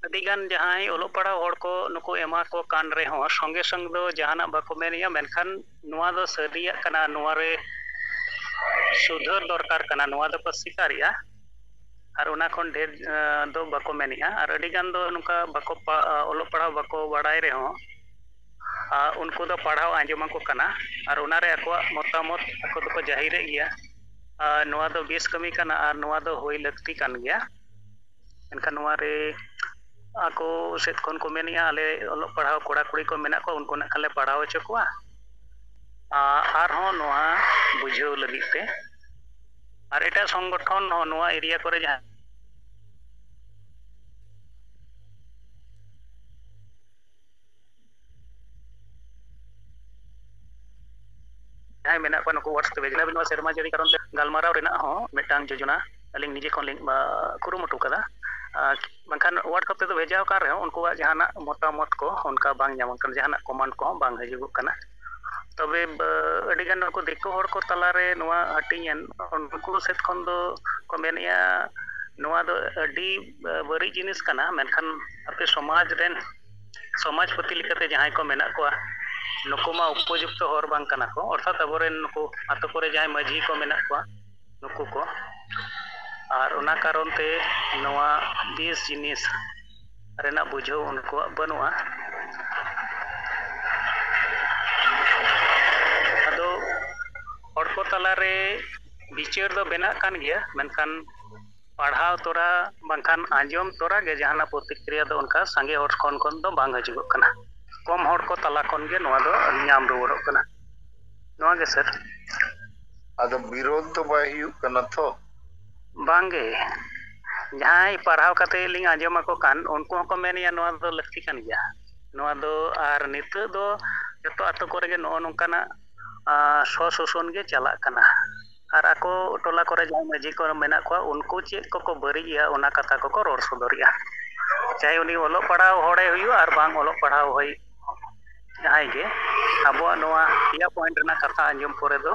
ᱟᱹᱰᱤᱜᱟᱱ ᱡᱟᱦᱟᱸᱭ ᱚᱞᱚᱜ ᱯᱟᱲᱦᱟᱣ ᱦᱚᱲ ᱠᱚ ᱱᱩᱠᱩ ᱮᱢᱟ ᱠᱚ ᱠᱟᱱ ᱨᱮᱦᱚᱸ, ᱥᱚᱸᱜᱮ ᱥᱚᱝ ᱫᱚ ᱡᱟᱦᱟᱱᱟᱜ ᱵᱟᱠᱚ ᱢᱮᱱᱮᱜᱼᱟ, ᱢᱮᱱᱠᱷᱟᱱ ᱱᱚᱣᱟ ᱫᱚ ᱥᱟᱹᱨᱤᱭᱟᱜ ᱠᱟᱱᱟ, ᱱᱚᱣᱟ ᱨᱮ ᱥᱩᱫᱷᱟᱹᱨ ᱫᱚᱨᱠᱟᱨ ᱠᱟᱱᱟ, ᱱᱚᱣᱟ ᱫᱚᱠᱚ ᱥᱤᱠᱟᱨᱮᱜᱼᱟ᱾ ᱟᱨ ᱚᱱᱟ ᱠᱷᱚᱱ ᱰᱷᱮᱨ ᱫᱚ ᱵᱟᱠᱚ ᱢᱮᱱᱮᱜᱼᱟ᱾ ᱟᱨ ᱟᱹᱰᱤᱜᱟᱱ ᱫᱚ ᱱᱚᱝᱠᱟ ᱵᱟᱠᱚ ᱚᱞᱚᱜ ᱯᱟᱲᱦᱟᱣ ᱵᱟᱠᱚ ᱵᱟᱲᱟᱭ ᱨᱮᱦᱚᱸ, ᱩᱱᱠᱩ ᱫᱚ ᱯᱟᱲᱦᱟᱣ ᱟᱸᱡᱚᱢ ᱟᱠᱚ ᱠᱟᱱᱟ᱾ ᱟᱨ ᱚᱱᱟᱨᱮ ᱟᱠᱚᱣᱟᱜ ᱢᱚᱛᱟᱢᱚᱛ ᱟᱠᱚ ᱫᱚᱠᱚ ᱡᱟᱹᱦᱤᱨᱮᱫ ᱜᱮᱭᱟ᱾ ᱟᱨ ᱱᱚᱣᱟ ᱫᱚ ᱵᱮᱥ ᱠᱟᱹᱢᱤ ᱠᱟᱱᱟ ᱟᱨ ᱱᱚᱣᱟ ᱫᱚ ᱦᱩᱭ ᱞᱟᱹᱠᱛᱤ ᱠᱟᱱ ᱜᱮᱭᱟ᱾ ᱢᱮᱱᱠᱷᱟᱱ ᱱᱚᱣᱟ ᱨᱮ ᱟᱠᱚ ᱥᱮᱫ ᱠᱷᱚᱱ ᱠᱚ ᱢᱮᱱᱮᱜᱼᱟ, ᱟᱞᱮ ᱚᱞᱚᱜ ᱯᱟᱲᱦᱟᱣ ᱠᱚᱲᱟ ᱠᱩᱲᱤ ᱠᱚ ᱢᱮᱱᱟᱜ ᱠᱚᱣᱟ, ᱩᱱᱠᱩ ᱱᱟᱜ ᱠᱷᱟᱱ ᱞᱮ ᱯᱟᱲᱦᱟᱣ ᱦᱚᱪᱚ ᱠᱚᱣᱟ᱾ ᱟᱨᱦᱚᱸ ᱱᱚᱣᱟ ᱵᱩᱡᱷᱟᱹᱣ ᱞᱟᱹᱜᱤᱫ ᱛᱮ ᱟᱨ ᱮᱴᱟᱜ ᱥᱚᱝᱜᱚᱴᱷᱚᱱ ᱦᱚᱸ ᱱᱚᱣᱟ ᱮᱨᱤᱭᱟ ᱠᱚᱨᱮ ᱡᱟᱦᱟᱸ ᱡᱟᱦᱟᱸᱭ ᱢᱮᱱᱟᱜ ᱠᱚᱣᱟ ᱱᱩᱠᱩ WhatsApp ᱛᱮ ᱵᱷᱮᱡᱟ ᱟᱵᱤᱱ᱾ ᱱᱚᱣᱟ ᱥᱮᱨᱢᱟ ᱡᱟᱹᱲᱤ ᱠᱟᱨᱚᱱ ᱛᱮ ᱜᱟᱞᱢᱟᱨᱟᱣ ᱨᱮᱱᱟᱜ ᱦᱚᱸ ᱢᱤᱫᱴᱟᱝ ᱡᱳᱡᱚᱱᱟ ᱟᱹᱞᱤᱧ ᱱᱤᱡᱮ ᱠᱷᱚᱱ ᱞᱤᱧ ᱠᱩᱨᱩᱢᱩᱴᱩ ᱠᱟᱫᱟ᱾ ᱢᱮᱱᱠᱷᱟᱱ WhatsApp ᱛᱮᱫᱚ ᱵᱷᱮᱡᱟ ᱟᱠᱟᱱ ᱨᱮᱦᱚᱸ ᱩᱱᱠᱩᱣᱟᱜ ᱡᱟᱦᱟᱱᱟᱜ ᱢᱚᱛᱟᱢᱚᱛ ᱠᱚ ᱚᱱᱠᱟ ᱵᱟᱝ ᱧᱟᱢᱚᱜ ᱠᱟᱱᱟ, ᱡᱟᱦᱟᱱᱟᱜ ᱠᱚᱢᱮᱱᱴ ᱠᱚᱦᱚᱸ ᱵᱟᱝ ᱦᱤᱡᱩᱜᱚᱜ ᱠᱟᱱᱟ᱾ ᱛᱚᱵᱮ ᱟᱹᱰᱤᱜᱟᱱ ᱩᱱᱠᱩ ᱫᱤᱠᱩ ᱦᱚᱲ ᱠᱚ ᱛᱟᱞᱟᱨᱮ ᱱᱚᱣᱟ ᱦᱟᱹᱴᱤᱧ ᱮᱱ, ᱩᱱᱠᱩ ᱥᱮᱫ ᱠᱷᱚᱱ ᱫᱚ ᱠᱚ ᱢᱮᱱᱮᱜᱼᱟ ᱱᱚᱣᱟ ᱫᱚ ᱟᱹᱰᱤ ᱵᱟᱹᱲᱤᱡ ᱡᱤᱱᱤᱥ ᱠᱟᱱᱟ, ᱢᱮᱱᱠᱷᱟᱱ ᱟᱯᱮ ᱥᱚᱢᱟᱡᱽ ᱨᱮᱱ ᱥᱚᱢᱟᱡᱽᱯᱚᱛᱤ ᱞᱮᱠᱟᱛᱮ ᱡᱟᱦᱟᱸᱭ ᱠᱚ ᱢᱮᱱᱟᱜ ᱠᱚᱣᱟ, ᱱᱩᱠᱩ ᱢᱟ ᱩᱯᱚᱡᱩᱠᱛᱚ ᱦᱚᱲ ᱵᱟᱝ ᱠᱟᱱᱟ ᱠᱚ, ᱚᱨᱛᱷᱟᱛ ᱟᱵᱚᱨᱮᱱ ᱱᱩᱠᱩ ᱟᱛᱳ ᱠᱚᱨᱮ ᱡᱟᱦᱟᱸᱭ ᱢᱟᱹᱡᱷᱤ ᱠᱚ ᱢᱮᱱᱟᱜ ᱠᱚᱣᱟ, ᱱᱩᱠᱩ ᱠᱚ᱾ ᱟᱨ ᱚᱱᱟ ᱠᱟᱨᱚᱱ ᱛᱮ ᱱᱚᱣᱟ ᱵᱮᱥ ᱡᱤᱱᱤᱥ ᱨᱮᱱᱟᱜ ᱵᱩᱡᱷᱟᱹᱣ ᱩᱱᱠᱩᱣᱟᱜ ᱵᱟᱹᱱᱩᱜᱼᱟ᱾ ᱟᱫᱚ ᱦᱚᱲ ᱠᱚ ᱛᱟᱞᱟᱨᱮ ᱵᱤᱪᱟᱹᱨ ᱫᱚ ᱵᱮᱱᱟᱜ ᱠᱟᱱ ᱜᱮᱭᱟ, ᱢᱮᱱᱠᱷᱟᱱ ᱯᱟᱲᱦᱟᱣ ᱛᱚᱨᱟ ᱵᱟᱝᱠᱷᱟᱱ ᱟᱸᱡᱚᱢ ᱛᱚᱨᱟ ᱜᱮ ᱡᱟᱦᱟᱱᱟᱜ ᱯᱨᱚᱛᱤᱠᱨᱤᱭᱟ ᱫᱚ ᱚᱱᱠᱟ ᱥᱟᱸᱜᱮ ᱦᱚᱲ ᱠᱷᱚᱱ ᱠᱷᱚᱱ ᱫᱚ ᱵᱟᱝ ᱦᱤᱡᱩᱜᱚᱜ ᱠᱟᱱᱟ᱾ ᱠᱚᱢ ᱦᱚᱲ ᱠᱚ ᱛᱟᱞᱟ ᱠᱷᱚᱱ ᱜᱮ ᱱᱚᱣᱟ ᱫᱚ ᱧᱟᱢ ᱨᱩᱣᱟᱹᱲᱚᱜ ᱠᱟᱱᱟ᱾ ᱱᱚᱣᱟ ᱜᱮ ᱥᱟᱨ᱾ ᱟᱫᱚ ᱵᱤᱨᱳᱫᱷ ᱫᱚ ᱵᱟᱭ ᱦᱩᱭᱩᱜ ᱠᱟᱱᱟ ᱛᱚ? ᱵᱟᱝᱜᱮ, ᱡᱟᱦᱟᱸᱭ ᱯᱟᱲᱦᱟᱣ ᱠᱟᱛᱮ ᱞᱤᱧ ᱟᱸᱡᱚᱢ ᱟᱠᱚ ᱠᱟᱱ, ᱩᱱᱠᱩ ᱦᱚᱸᱠᱚ ᱢᱮᱱᱮᱜᱼᱟ ᱱᱚᱣᱟ ᱫᱚ ᱞᱟᱹᱠᱛᱤ ᱠᱟᱱ ᱜᱮᱭᱟ᱾ ᱱᱚᱣᱟ ᱫᱚ ᱟᱨ ᱱᱤᱛᱚᱜ ᱫᱚ ᱡᱚᱛᱚ ᱟᱛᱳ ᱠᱚᱨᱮ ᱜᱮ ᱱᱚᱜᱼᱚ ᱱᱚᱝᱠᱟᱱᱟᱜ, ᱟᱸ, ᱥᱚ ᱥᱚᱥᱚᱱ ᱜᱮ ᱪᱟᱞᱟᱜ ᱠᱟᱱᱟ᱾ ᱟᱨ ᱟᱠᱚ ᱴᱚᱞᱟ ᱠᱚᱨᱮ ᱡᱟᱦᱟᱸᱭ ᱢᱟᱹᱡᱷᱤ ᱠᱚ ᱢᱮᱱᱟᱜ ᱠᱚᱣᱟ, ᱩᱱᱠᱩ ᱪᱮᱫ ᱠᱚᱠᱚ ᱵᱟᱹᱲᱤᱡ ᱮᱜᱼᱟ, ᱚᱱᱟ ᱠᱟᱛᱷᱟ ᱠᱚᱠᱚ ᱨᱚᱲ ᱥᱚᱫᱚᱨᱮᱜᱼᱟ᱾ ᱪᱟᱦᱮ ᱩᱱᱤ ᱚᱞᱚᱜ ᱯᱟᱲᱦᱟᱣ ᱦᱚᱲᱮ ᱦᱩᱭᱩᱜ ᱟᱨ ᱵᱟᱝ ᱚᱞᱚᱜ ᱯᱟᱲᱦᱟᱣ ᱦᱚᱲ ᱡᱟᱦᱟᱸᱭ ᱜᱮ, ᱟᱵᱚᱣᱟᱜ ᱱᱚᱣᱟ ᱯᱮᱭᱟ point ᱨᱮᱱᱟᱜ ᱠᱟᱛᱷᱟ ᱟᱸᱡᱚᱢ ᱯᱚᱨᱮ ᱫᱚ,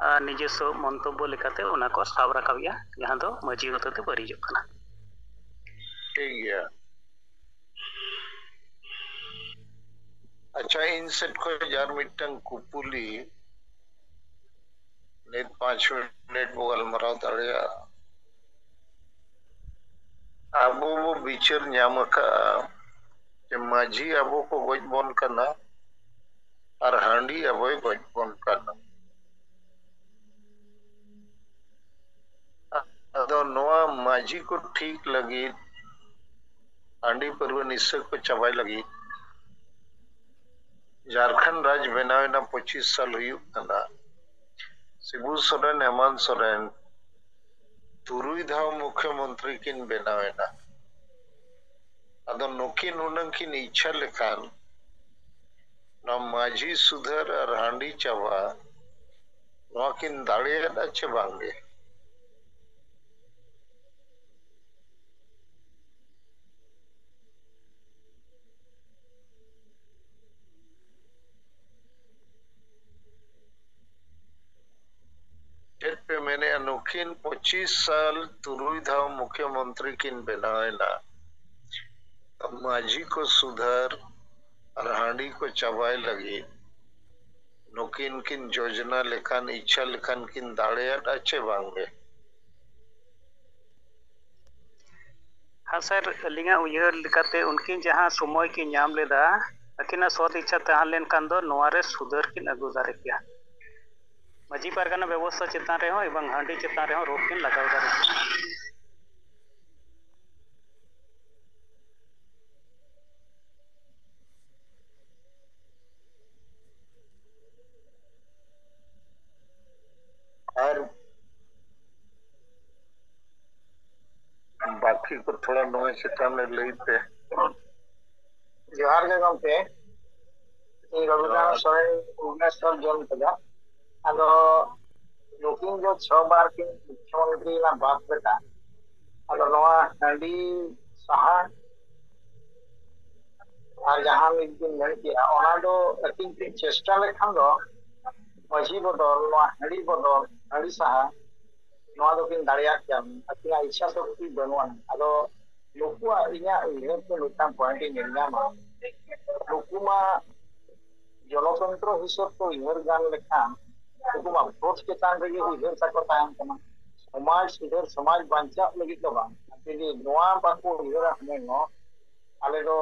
ᱟᱸ, ᱱᱤᱡᱮᱥᱥᱚ ᱢᱚᱱᱛᱚᱵᱵᱚ ᱞᱮᱠᱟᱛᱮ ᱚᱱᱟ ᱠᱚ ᱥᱟᱵ ᱨᱟᱠᱟᱵᱮᱜᱼᱟ, ᱡᱟᱦᱟᱸ ᱫᱚ ᱢᱟᱹᱡᱷᱤ ᱦᱚᱛᱮᱛᱮ ᱵᱟᱹᱲᱤᱡᱚᱜ ᱠᱟᱱᱟ᱾ ᱴᱷᱤᱠ ᱜᱮᱭᱟ᱾ ᱟᱪᱪᱷᱟ, ᱤᱧ ᱥᱮᱫ ᱠᱷᱚᱱ ᱟᱨ ᱢᱤᱫᱴᱟᱝ ᱠᱩᱯᱩᱞᱤ, ᱱᱤᱛ ᱯᱟᱸᱪ ᱢᱤᱱᱤᱴ ᱵᱚ ᱜᱟᱞᱢᱟᱨᱟᱣ ᱫᱟᱲᱮᱭᱟᱜᱼᱟ᱾ ᱟᱵᱚ ᱵᱚ ᱵᱤᱪᱟᱹᱨ ᱧᱟᱢ ᱟᱠᱟᱫᱼᱟ ᱡᱮ ᱢᱟᱹᱡᱷᱤ ᱟᱵᱚ ᱠᱚ ᱜᱚᱡ ᱵᱚᱱ ᱠᱟᱱᱟ ᱟᱨ ᱦᱟᱺᱰᱤ ᱟᱵᱚᱭ ᱜᱚᱡ ᱵᱚᱱ ᱠᱟᱱᱟ᱾ ᱟᱫᱚ ᱱᱚᱣᱟ ᱢᱟᱹᱡᱷᱤ ᱠᱚ ᱴᱷᱤᱠ ᱞᱟᱹᱜᱤᱫ, ᱦᱟᱺᱰᱤ ᱯᱟᱹᱨᱣᱟᱹ ᱱᱤᱥᱟᱹ ᱠᱚ ᱪᱟᱵᱟᱭ ᱞᱟᱹᱜᱤᱫ ᱡᱷᱟᱨᱠᱷᱚᱸᱰ ᱨᱟᱡᱽ ᱵᱮᱱᱟᱣ ᱮᱱᱟ, ᱯᱚᱸᱪᱤᱥ ᱥᱟᱞ ᱦᱩᱭᱩᱜ ᱠᱟᱱᱟ᱾ ᱥᱤᱵᱩ ᱥᱚᱨᱮᱱ, ᱦᱮᱢᱟᱱᱛ ᱥᱚᱨᱮᱱ ᱛᱩᱨᱩᱭ ᱫᱷᱟᱣ ᱢᱩᱠᱷᱭᱚᱢᱚᱱᱛᱨᱤ ᱠᱤᱱ ᱵᱮᱱᱟᱣ ᱮᱱᱟ᱾ ᱟᱫᱚ ᱱᱩᱠᱤᱱ ᱦᱩᱱᱟᱹᱝ ᱠᱤᱱ ᱤᱪᱪᱷᱟ ᱞᱮᱠᱷᱟᱱ ᱱᱚᱣᱟ ᱢᱟᱹᱡᱷᱤ ᱥᱩᱫᱷᱟᱹᱨ ᱟᱨ ᱦᱟᱺᱰᱤ ᱪᱟᱵᱟ ᱱᱚᱣᱟ ᱠᱤᱱ ᱫᱟᱲᱮᱭᱟᱜᱼᱟ ᱪᱮ ᱵᱟᱝᱜᱮ? ᱪᱮᱫ ᱯᱮ ᱢᱮᱱᱮᱜᱼᱟ? ᱱᱩᱠᱤᱱ ᱯᱚᱸᱪᱤᱥ ᱥᱟᱞ ᱛᱩᱨᱩᱭ ᱫᱷᱟᱣ ᱢᱩᱠᱷᱭᱚᱢᱚᱱᱛᱨᱤ ᱠᱤᱱ ᱵᱮᱱᱟᱣ ᱮᱱᱟ᱾ ᱢᱟᱹᱡᱷᱤ ᱠᱚ ᱥᱩᱫᱷᱟᱹᱨ ᱟᱨ ᱦᱟᱺᱰᱤ ᱠᱚ ᱪᱟᱵᱟᱭ ᱞᱟᱹᱜᱤᱫ ᱱᱩᱠᱤᱱ ᱠᱤᱱ ᱡᱳᱡᱽᱱᱟ ᱞᱮᱠᱷᱟᱱ, ᱤᱪᱪᱷᱟ ᱞᱮᱠᱷᱟᱱ ᱠᱤᱱ ᱫᱟᱲᱮᱭᱟᱜᱼᱟ ᱪᱮ ᱵᱟᱝᱜᱮ? ᱦᱮᱸ ᱥᱟᱨ, ᱟᱹᱞᱤᱧᱟᱜ ᱩᱭᱦᱟᱹᱨ ᱞᱮᱠᱟᱛᱮ ᱩᱱᱠᱤᱱ ᱡᱟᱦᱟᱸ ᱥᱚᱢᱚᱭ ᱠᱤᱱ ᱧᱟᱢ ᱞᱮᱫᱟ, ᱟᱹᱠᱤᱱᱟᱜ ᱥᱚᱛ ᱤᱪᱪᱷᱟ ᱛᱟᱦᱮᱸ ᱞᱮᱱᱠᱷᱟᱱ ᱫᱚ ᱱᱚᱣᱟ ᱨᱮ ᱥᱩᱫᱷᱟᱹᱨ ᱠᱤᱱ ᱟᱹᱜᱩ ᱫᱟᱲᱮ ᱠᱮᱭᱟ᱾ ᱢᱟᱹᱡᱷᱤ ᱯᱟᱨᱜᱟᱱᱟ ᱵᱮᱵᱚᱥᱛᱷᱟ ᱪᱮᱛᱟᱱ ᱨᱮᱦᱚᱸ ᱮᱵᱚᱝ ᱦᱟᱺᱰᱤ ᱪᱮᱛᱟᱱ ᱨᱮᱦᱚᱸ ᱨᱳᱠ ᱠᱤᱱ ᱞᱟᱜᱟᱣ ᱫᱟᱲᱮ ᱠᱮᱭᱟ᱾ ᱟᱨ ᱵᱟᱹᱠᱤ ᱠᱚ ᱛᱷᱚᱲᱟ ᱱᱚᱣᱟ ᱪᱮᱛᱟᱱ ᱨᱮ ᱞᱟᱹᱭ ᱯᱮ᱾ ᱡᱚᱦᱟᱨ ᱜᱮ ᱜᱚᱢᱠᱮ᱾ ᱤᱧ ᱨᱚᱵᱤᱱᱫᱨᱚᱱᱟᱛᱷ ᱥᱚᱨᱮᱱ, ᱵᱷᱩᱵᱽᱱᱮᱥᱚᱨ ᱡᱚᱱ ᱠᱷᱚᱱᱟᱜ᱾ ᱟᱫᱚ ᱱᱩᱠᱤᱱ ᱡᱮ ᱪᱷᱚ ᱵᱟᱨ ᱠᱤᱱ ᱢᱩᱠᱷᱭᱚᱢᱚᱱᱛᱨᱤ ᱨᱮᱱᱟᱜ ᱵᱟᱯ ᱵᱮᱴᱟ, ᱟᱫᱚ ᱱᱚᱣᱟ ᱦᱟᱺᱰᱤ ᱥᱟᱦᱟ ᱟᱨ ᱡᱟᱦᱟᱸ ᱢᱤᱫ ᱵᱤᱱ ᱢᱮᱱ ᱠᱮᱜᱼᱟ, ᱚᱱᱟ ᱫᱚ ᱟᱹᱠᱤᱱ ᱠᱤᱱ ᱪᱮᱥᱴᱟ ᱞᱮᱠᱷᱟᱱ ᱫᱚ ᱢᱟᱹᱡᱷᱤ ᱵᱚᱫᱚᱞ, ᱱᱚᱣᱟ ᱦᱟᱺᱰᱤ ᱵᱚᱫᱚᱞ, ᱦᱟᱺᱰᱤ ᱥᱟᱦᱟ, ᱱᱚᱣᱟ ᱫᱚᱠᱤᱱ ᱫᱟᱲᱮᱭᱟᱜ ᱜᱮᱭᱟ᱾ ᱟᱹᱠᱤᱱᱟᱜ ᱤᱪᱪᱷᱟ ᱥᱚᱠᱛᱤ ᱵᱟᱹᱱᱩᱜᱼᱟ᱾ ᱟᱫᱚ ᱱᱩᱠᱩᱣᱟᱜ ᱤᱧᱟᱹᱜ ᱩᱭᱦᱟᱹᱨ ᱛᱮ ᱢᱤᱫᱴᱟᱝ ᱯᱚᱭᱮᱱᱴ ᱤᱧ ᱧᱮᱞ ᱧᱟᱢᱟ, ᱱᱩᱠᱩ ᱢᱟ ᱜᱚᱱᱚᱛᱚᱱᱛᱨᱚ ᱦᱤᱥᱟᱹᱵ ᱛᱮ ᱩᱭᱦᱟᱹᱨ ᱜᱟᱱ ᱞᱮᱠᱷᱟᱱ ᱩᱱᱠᱩ ᱢᱟ ᱵᱷᱳᱴ ᱪᱮᱛᱟᱱ ᱨᱮᱜᱮ ᱩᱭᱦᱟᱹᱨ ᱛᱟᱠᱚ ᱛᱟᱦᱮᱱ ᱠᱟᱱᱟ, ᱥᱚᱢᱟᱡᱽ ᱥᱩᱫᱷᱟᱹᱨ, ᱥᱚᱢᱟᱡᱽ ᱵᱟᱧᱪᱟᱜ ᱞᱟᱹᱜᱤᱫ ᱫᱚ ᱵᱟᱝ᱾ ᱡᱩᱫᱤ ᱱᱚᱣᱟ ᱵᱟᱠᱚ ᱩᱭᱦᱟᱹᱨᱟ, ᱦᱟᱱᱮ ᱱᱚ ᱟᱞᱮ ᱫᱚ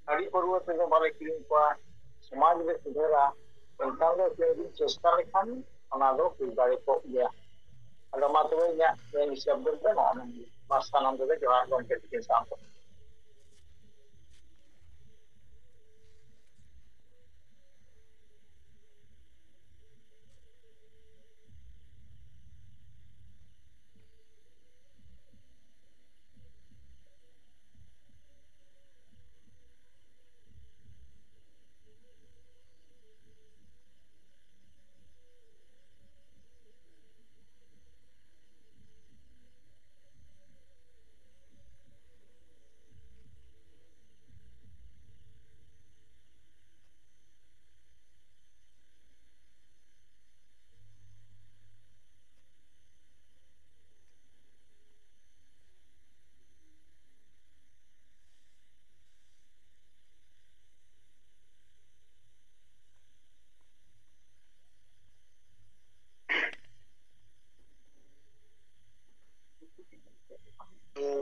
ᱦᱟᱺᱰᱤ ᱯᱟᱹᱨᱣᱟᱹ ᱛᱮᱫᱚ ᱵᱟᱞᱮ ᱠᱤᱨᱤᱧ ᱠᱚᱣᱟ, ᱥᱚᱢᱟᱡᱽ ᱞᱮ ᱥᱩᱫᱷᱟᱹᱨᱟ, ᱮᱱᱠᱷᱟᱱ ᱫᱚ ᱩᱱᱠᱤᱱ ᱠᱤᱱ ᱪᱮᱥᱴᱟ ᱞᱮᱠᱷᱟᱱ ᱚᱱᱟ ᱫᱚ ᱦᱩᱭ ᱫᱟᱲᱮ ᱠᱚᱜ ᱜᱮᱭᱟ᱾ ᱟᱫᱚ ᱢᱟ ᱛᱚᱵᱮ ᱤᱧᱟᱹᱜ ᱢᱮᱱ ᱦᱤᱥᱟᱹᱵ ᱫᱚ ᱱᱚᱜᱼᱚ ᱱᱚᱣᱟ ᱜᱮ᱾ ᱢᱟ ᱥᱟᱱᱟᱢ ᱠᱚᱜᱮ ᱡᱚᱦᱟᱨ ᱜᱚᱢᱠᱮ ᱛᱤᱠᱤᱱ ᱥᱟᱶᱛᱮ᱾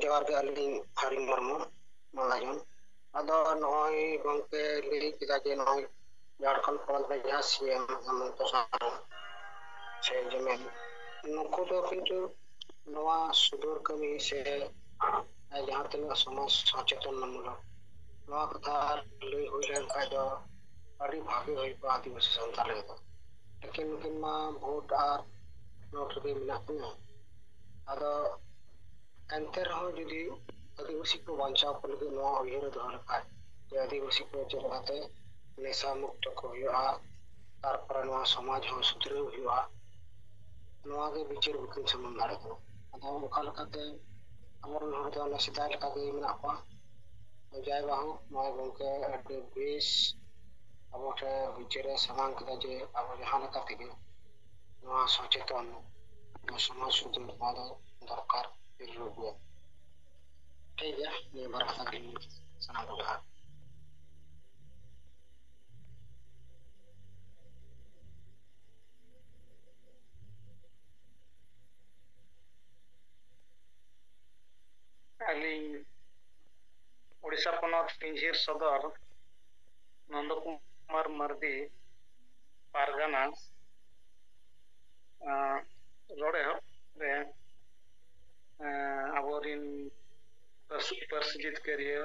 ᱡᱚᱦᱟᱨ ᱜᱮ, ᱟᱹᱞᱤᱧ ᱦᱟᱨᱤ ᱢᱩᱨᱢᱩ, ᱢᱟᱞᱫᱟ ᱡᱚᱱ᱾ ᱟᱫᱚ ᱱᱚᱜᱼᱚᱭ ᱜᱚᱢᱠᱮ ᱞᱟᱹᱭ ᱠᱮᱫᱟ ᱡᱮ ᱱᱚᱜᱼᱚᱭ ᱡᱷᱟᱲᱠᱷᱚᱸᱰ ᱯᱚᱱᱚᱛ ᱨᱮ ᱡᱟᱦᱟᱸ ᱥᱤ ᱮᱢ ᱦᱮᱢᱚᱱᱛᱚ ᱥᱚᱨᱮᱱ ᱥᱮ ᱡᱮᱢᱮᱞ, ᱱᱩᱠᱩ ᱫᱚ ᱠᱤᱱᱛᱩ ᱱᱚᱣᱟ ᱥᱩᱫᱷᱟᱹᱨ ᱠᱟᱹᱢᱤ ᱥᱮ ᱡᱟᱦᱟᱸ ᱛᱤᱱᱟᱹᱜ ᱥᱚᱢᱟᱡᱽ ᱥᱚᱪᱮᱛᱚᱱ ᱢᱩᱞᱚᱠ, ᱱᱚᱣᱟ ᱠᱟᱛᱷᱟ ᱞᱟᱹᱭ ᱦᱩᱭ ᱞᱮᱱᱠᱷᱟᱱ ᱫᱚ ᱟᱹᱰᱤ ᱵᱷᱟᱜᱮ ᱦᱩᱭ ᱠᱚᱜᱼᱟ ᱟᱹᱫᱤᱵᱟᱹᱥᱤ ᱥᱟᱱᱛᱟᱲ ᱞᱟᱹᱜᱤᱫ ᱫᱚ᱾ ᱞᱮᱠᱤᱱ ᱱᱩᱠᱤᱱ ᱢᱟ ᱵᱷᱳᱴ ᱟᱨ ᱱᱳᱴ ᱨᱮᱜᱮ ᱢᱮᱱᱟᱜ ᱠᱤᱱᱟ᱾ ᱟᱫᱚ ᱮᱱᱛᱮ ᱨᱮᱦᱚᱸ ᱡᱩᱫᱤ ᱟᱹᱫᱤᱵᱟᱹᱥᱤ ᱠᱚ ᱵᱟᱧᱪᱟᱣ ᱠᱚ ᱞᱟᱹᱜᱤᱫ ᱱᱚᱣᱟ ᱩᱭᱦᱟᱹᱨ ᱮ ᱫᱚᱦᱚ ᱞᱮᱠᱷᱟᱱ ᱡᱮ ᱟᱹᱫᱤᱵᱟᱹᱥᱤ ᱠᱚ ᱪᱮᱫ ᱞᱮᱠᱟᱛᱮ ᱱᱮᱥᱟ ᱢᱩᱠᱛᱚ ᱠᱚ ᱦᱩᱭᱩᱜᱼᱟ, ᱛᱟᱨᱯᱚᱨᱮ ᱱᱚᱣᱟ ᱥᱚᱢᱟᱡᱽ ᱦᱚᱸ ᱥᱩᱫᱷᱨᱟᱹᱣ ᱦᱩᱭᱩᱜᱼᱟ᱾ ᱱᱚᱣᱟ ᱜᱮ ᱵᱤᱪᱟᱹᱨ ᱵᱩᱴᱟᱹ ᱥᱟᱢᱟᱝ ᱫᱟᱲᱮ ᱠᱟᱱᱟ᱾ ᱟᱫᱚ ᱚᱱᱠᱟ ᱞᱮᱠᱟᱛᱮ ᱟᱵᱚᱨᱮᱱ ᱦᱚᱲ ᱫᱚ ᱚᱱᱮ ᱥᱮᱫᱟᱭ ᱞᱮᱠᱟᱜᱮ ᱢᱮᱱᱟᱜ ᱠᱚᱣᱟ᱾ ᱡᱟᱭ ᱵᱟᱦᱩ, ᱱᱚᱣᱟ ᱜᱚᱢᱠᱮ ᱟᱹᱰᱤ ᱵᱮᱥ ᱟᱵᱚ ᱴᱷᱮᱱ ᱵᱤᱪᱟᱹᱨᱮ ᱥᱟᱢᱟᱝ ᱠᱮᱫᱟ ᱡᱮ ᱟᱵᱚ ᱡᱟᱦᱟᱸ ᱞᱮᱠᱟ ᱛᱮᱜᱮ ᱱᱚᱣᱟ ᱥᱚᱪᱮᱛᱚᱱ, ᱱᱚᱣᱟ ᱥᱚᱢᱟᱡᱽ ᱥᱩᱫᱷᱟᱹᱨ, ᱱᱚᱣᱟ ᱫᱚ ᱫᱚᱨᱠᱟᱨ ᱡᱟᱹᱨᱩᱲ ᱜᱮᱭᱟ᱾ ᱴᱷᱤᱠ ᱜᱮᱭᱟ, ᱱᱤᱭᱟᱹ ᱵᱟᱨ ᱠᱟᱛᱷᱟ ᱜᱮᱞᱤᱧ ᱥᱟᱱᱟᱢ ᱠᱚ ᱡᱚᱦᱟᱨ᱾ ᱟᱹᱞᱤᱧ ᱳᱰᱤᱥᱟ ᱯᱚᱱᱚᱛ ᱯᱤᱧᱡᱷᱤᱨ ᱥᱚᱫᱚᱨ ᱱᱚᱱᱫᱚ ᱠᱩᱢᱟᱨ ᱢᱟᱨᱰᱤ ᱯᱟᱨᱜᱟᱱᱟ, ᱟᱸ, ᱨᱚᱲ ᱮᱦᱚᱵ ᱨᱮ, ᱟᱸ, ᱟᱵᱚᱨᱤᱱ ᱯᱟᱹᱨᱥᱤ, ᱯᱟᱹᱨᱥᱤ ᱡᱤᱛᱠᱟᱹᱨᱤᱭᱟᱹ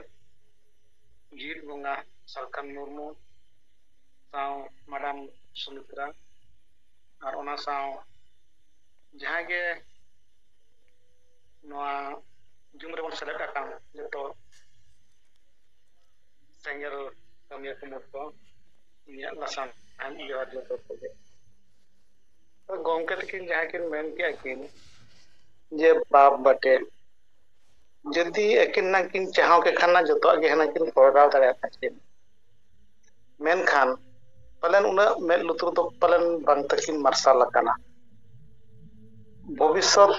ᱡᱤᱣᱤᱫ ᱵᱚᱸᱜᱟ ᱥᱟᱞᱠᱷᱟᱱ ᱢᱩᱨᱢᱩ ᱥᱟᱶ ᱢᱟᱰᱟᱢ ᱥᱩᱢᱤᱛᱨᱟ, ᱟᱨ ᱚᱱᱟ ᱥᱟᱶ ᱡᱟᱦᱟᱸᱭ ᱜᱮ ᱱᱚᱣᱟ ᱡᱩᱢ ᱨᱮᱵᱚᱱ ᱥᱮᱞᱮᱫ ᱟᱠᱟᱱ ᱡᱚᱛᱚ ᱥᱮᱸᱜᱮᱞ ᱠᱟᱹᱢᱤᱭᱟᱹ ᱠᱚ ᱢᱩᱫᱽ ᱠᱚ ᱤᱧᱟᱹᱜ ᱞᱟᱥᱟᱱ ᱡᱚᱦᱟᱨ ᱡᱚᱛᱚ ᱠᱚᱜᱮ᱾ ᱜᱚᱢᱠᱮ ᱛᱟᱹᱠᱤᱱ ᱡᱟᱦᱟᱸ ᱠᱤᱱ ᱢᱮᱱ ᱠᱮᱜᱼᱟ ᱠᱤᱱ ᱡᱮ ᱵᱟᱯ ᱵᱟᱴᱮ, ᱡᱩᱫᱤ ᱟᱹᱠᱤᱱ ᱦᱩᱱᱟᱝ ᱠᱤᱱ ᱪᱟᱦᱟᱣ ᱠᱮ ᱠᱷᱟᱱ ᱱᱟ ᱡᱚᱛᱚᱣᱟᱜ ᱜᱮ ᱦᱩᱱᱟᱝ ᱠᱤᱱ ᱠᱚᱨᱟᱣ ᱫᱟᱲᱮᱭᱟᱜ ᱛᱟᱹᱠᱤᱱ᱾ ᱢᱮᱱᱠᱷᱟᱱ ᱯᱟᱞᱮᱱ ᱩᱱᱟᱹᱜ ᱢᱮᱫ ᱞᱩᱛᱩᱨ ᱫᱚ ᱯᱟᱞᱮᱱ ᱵᱟᱝ ᱛᱟᱹᱠᱤᱱ ᱢᱟᱨᱥᱟᱞ ᱟᱠᱟᱱᱟ᱾ ᱵᱷᱚᱵᱤᱥᱥᱚᱛ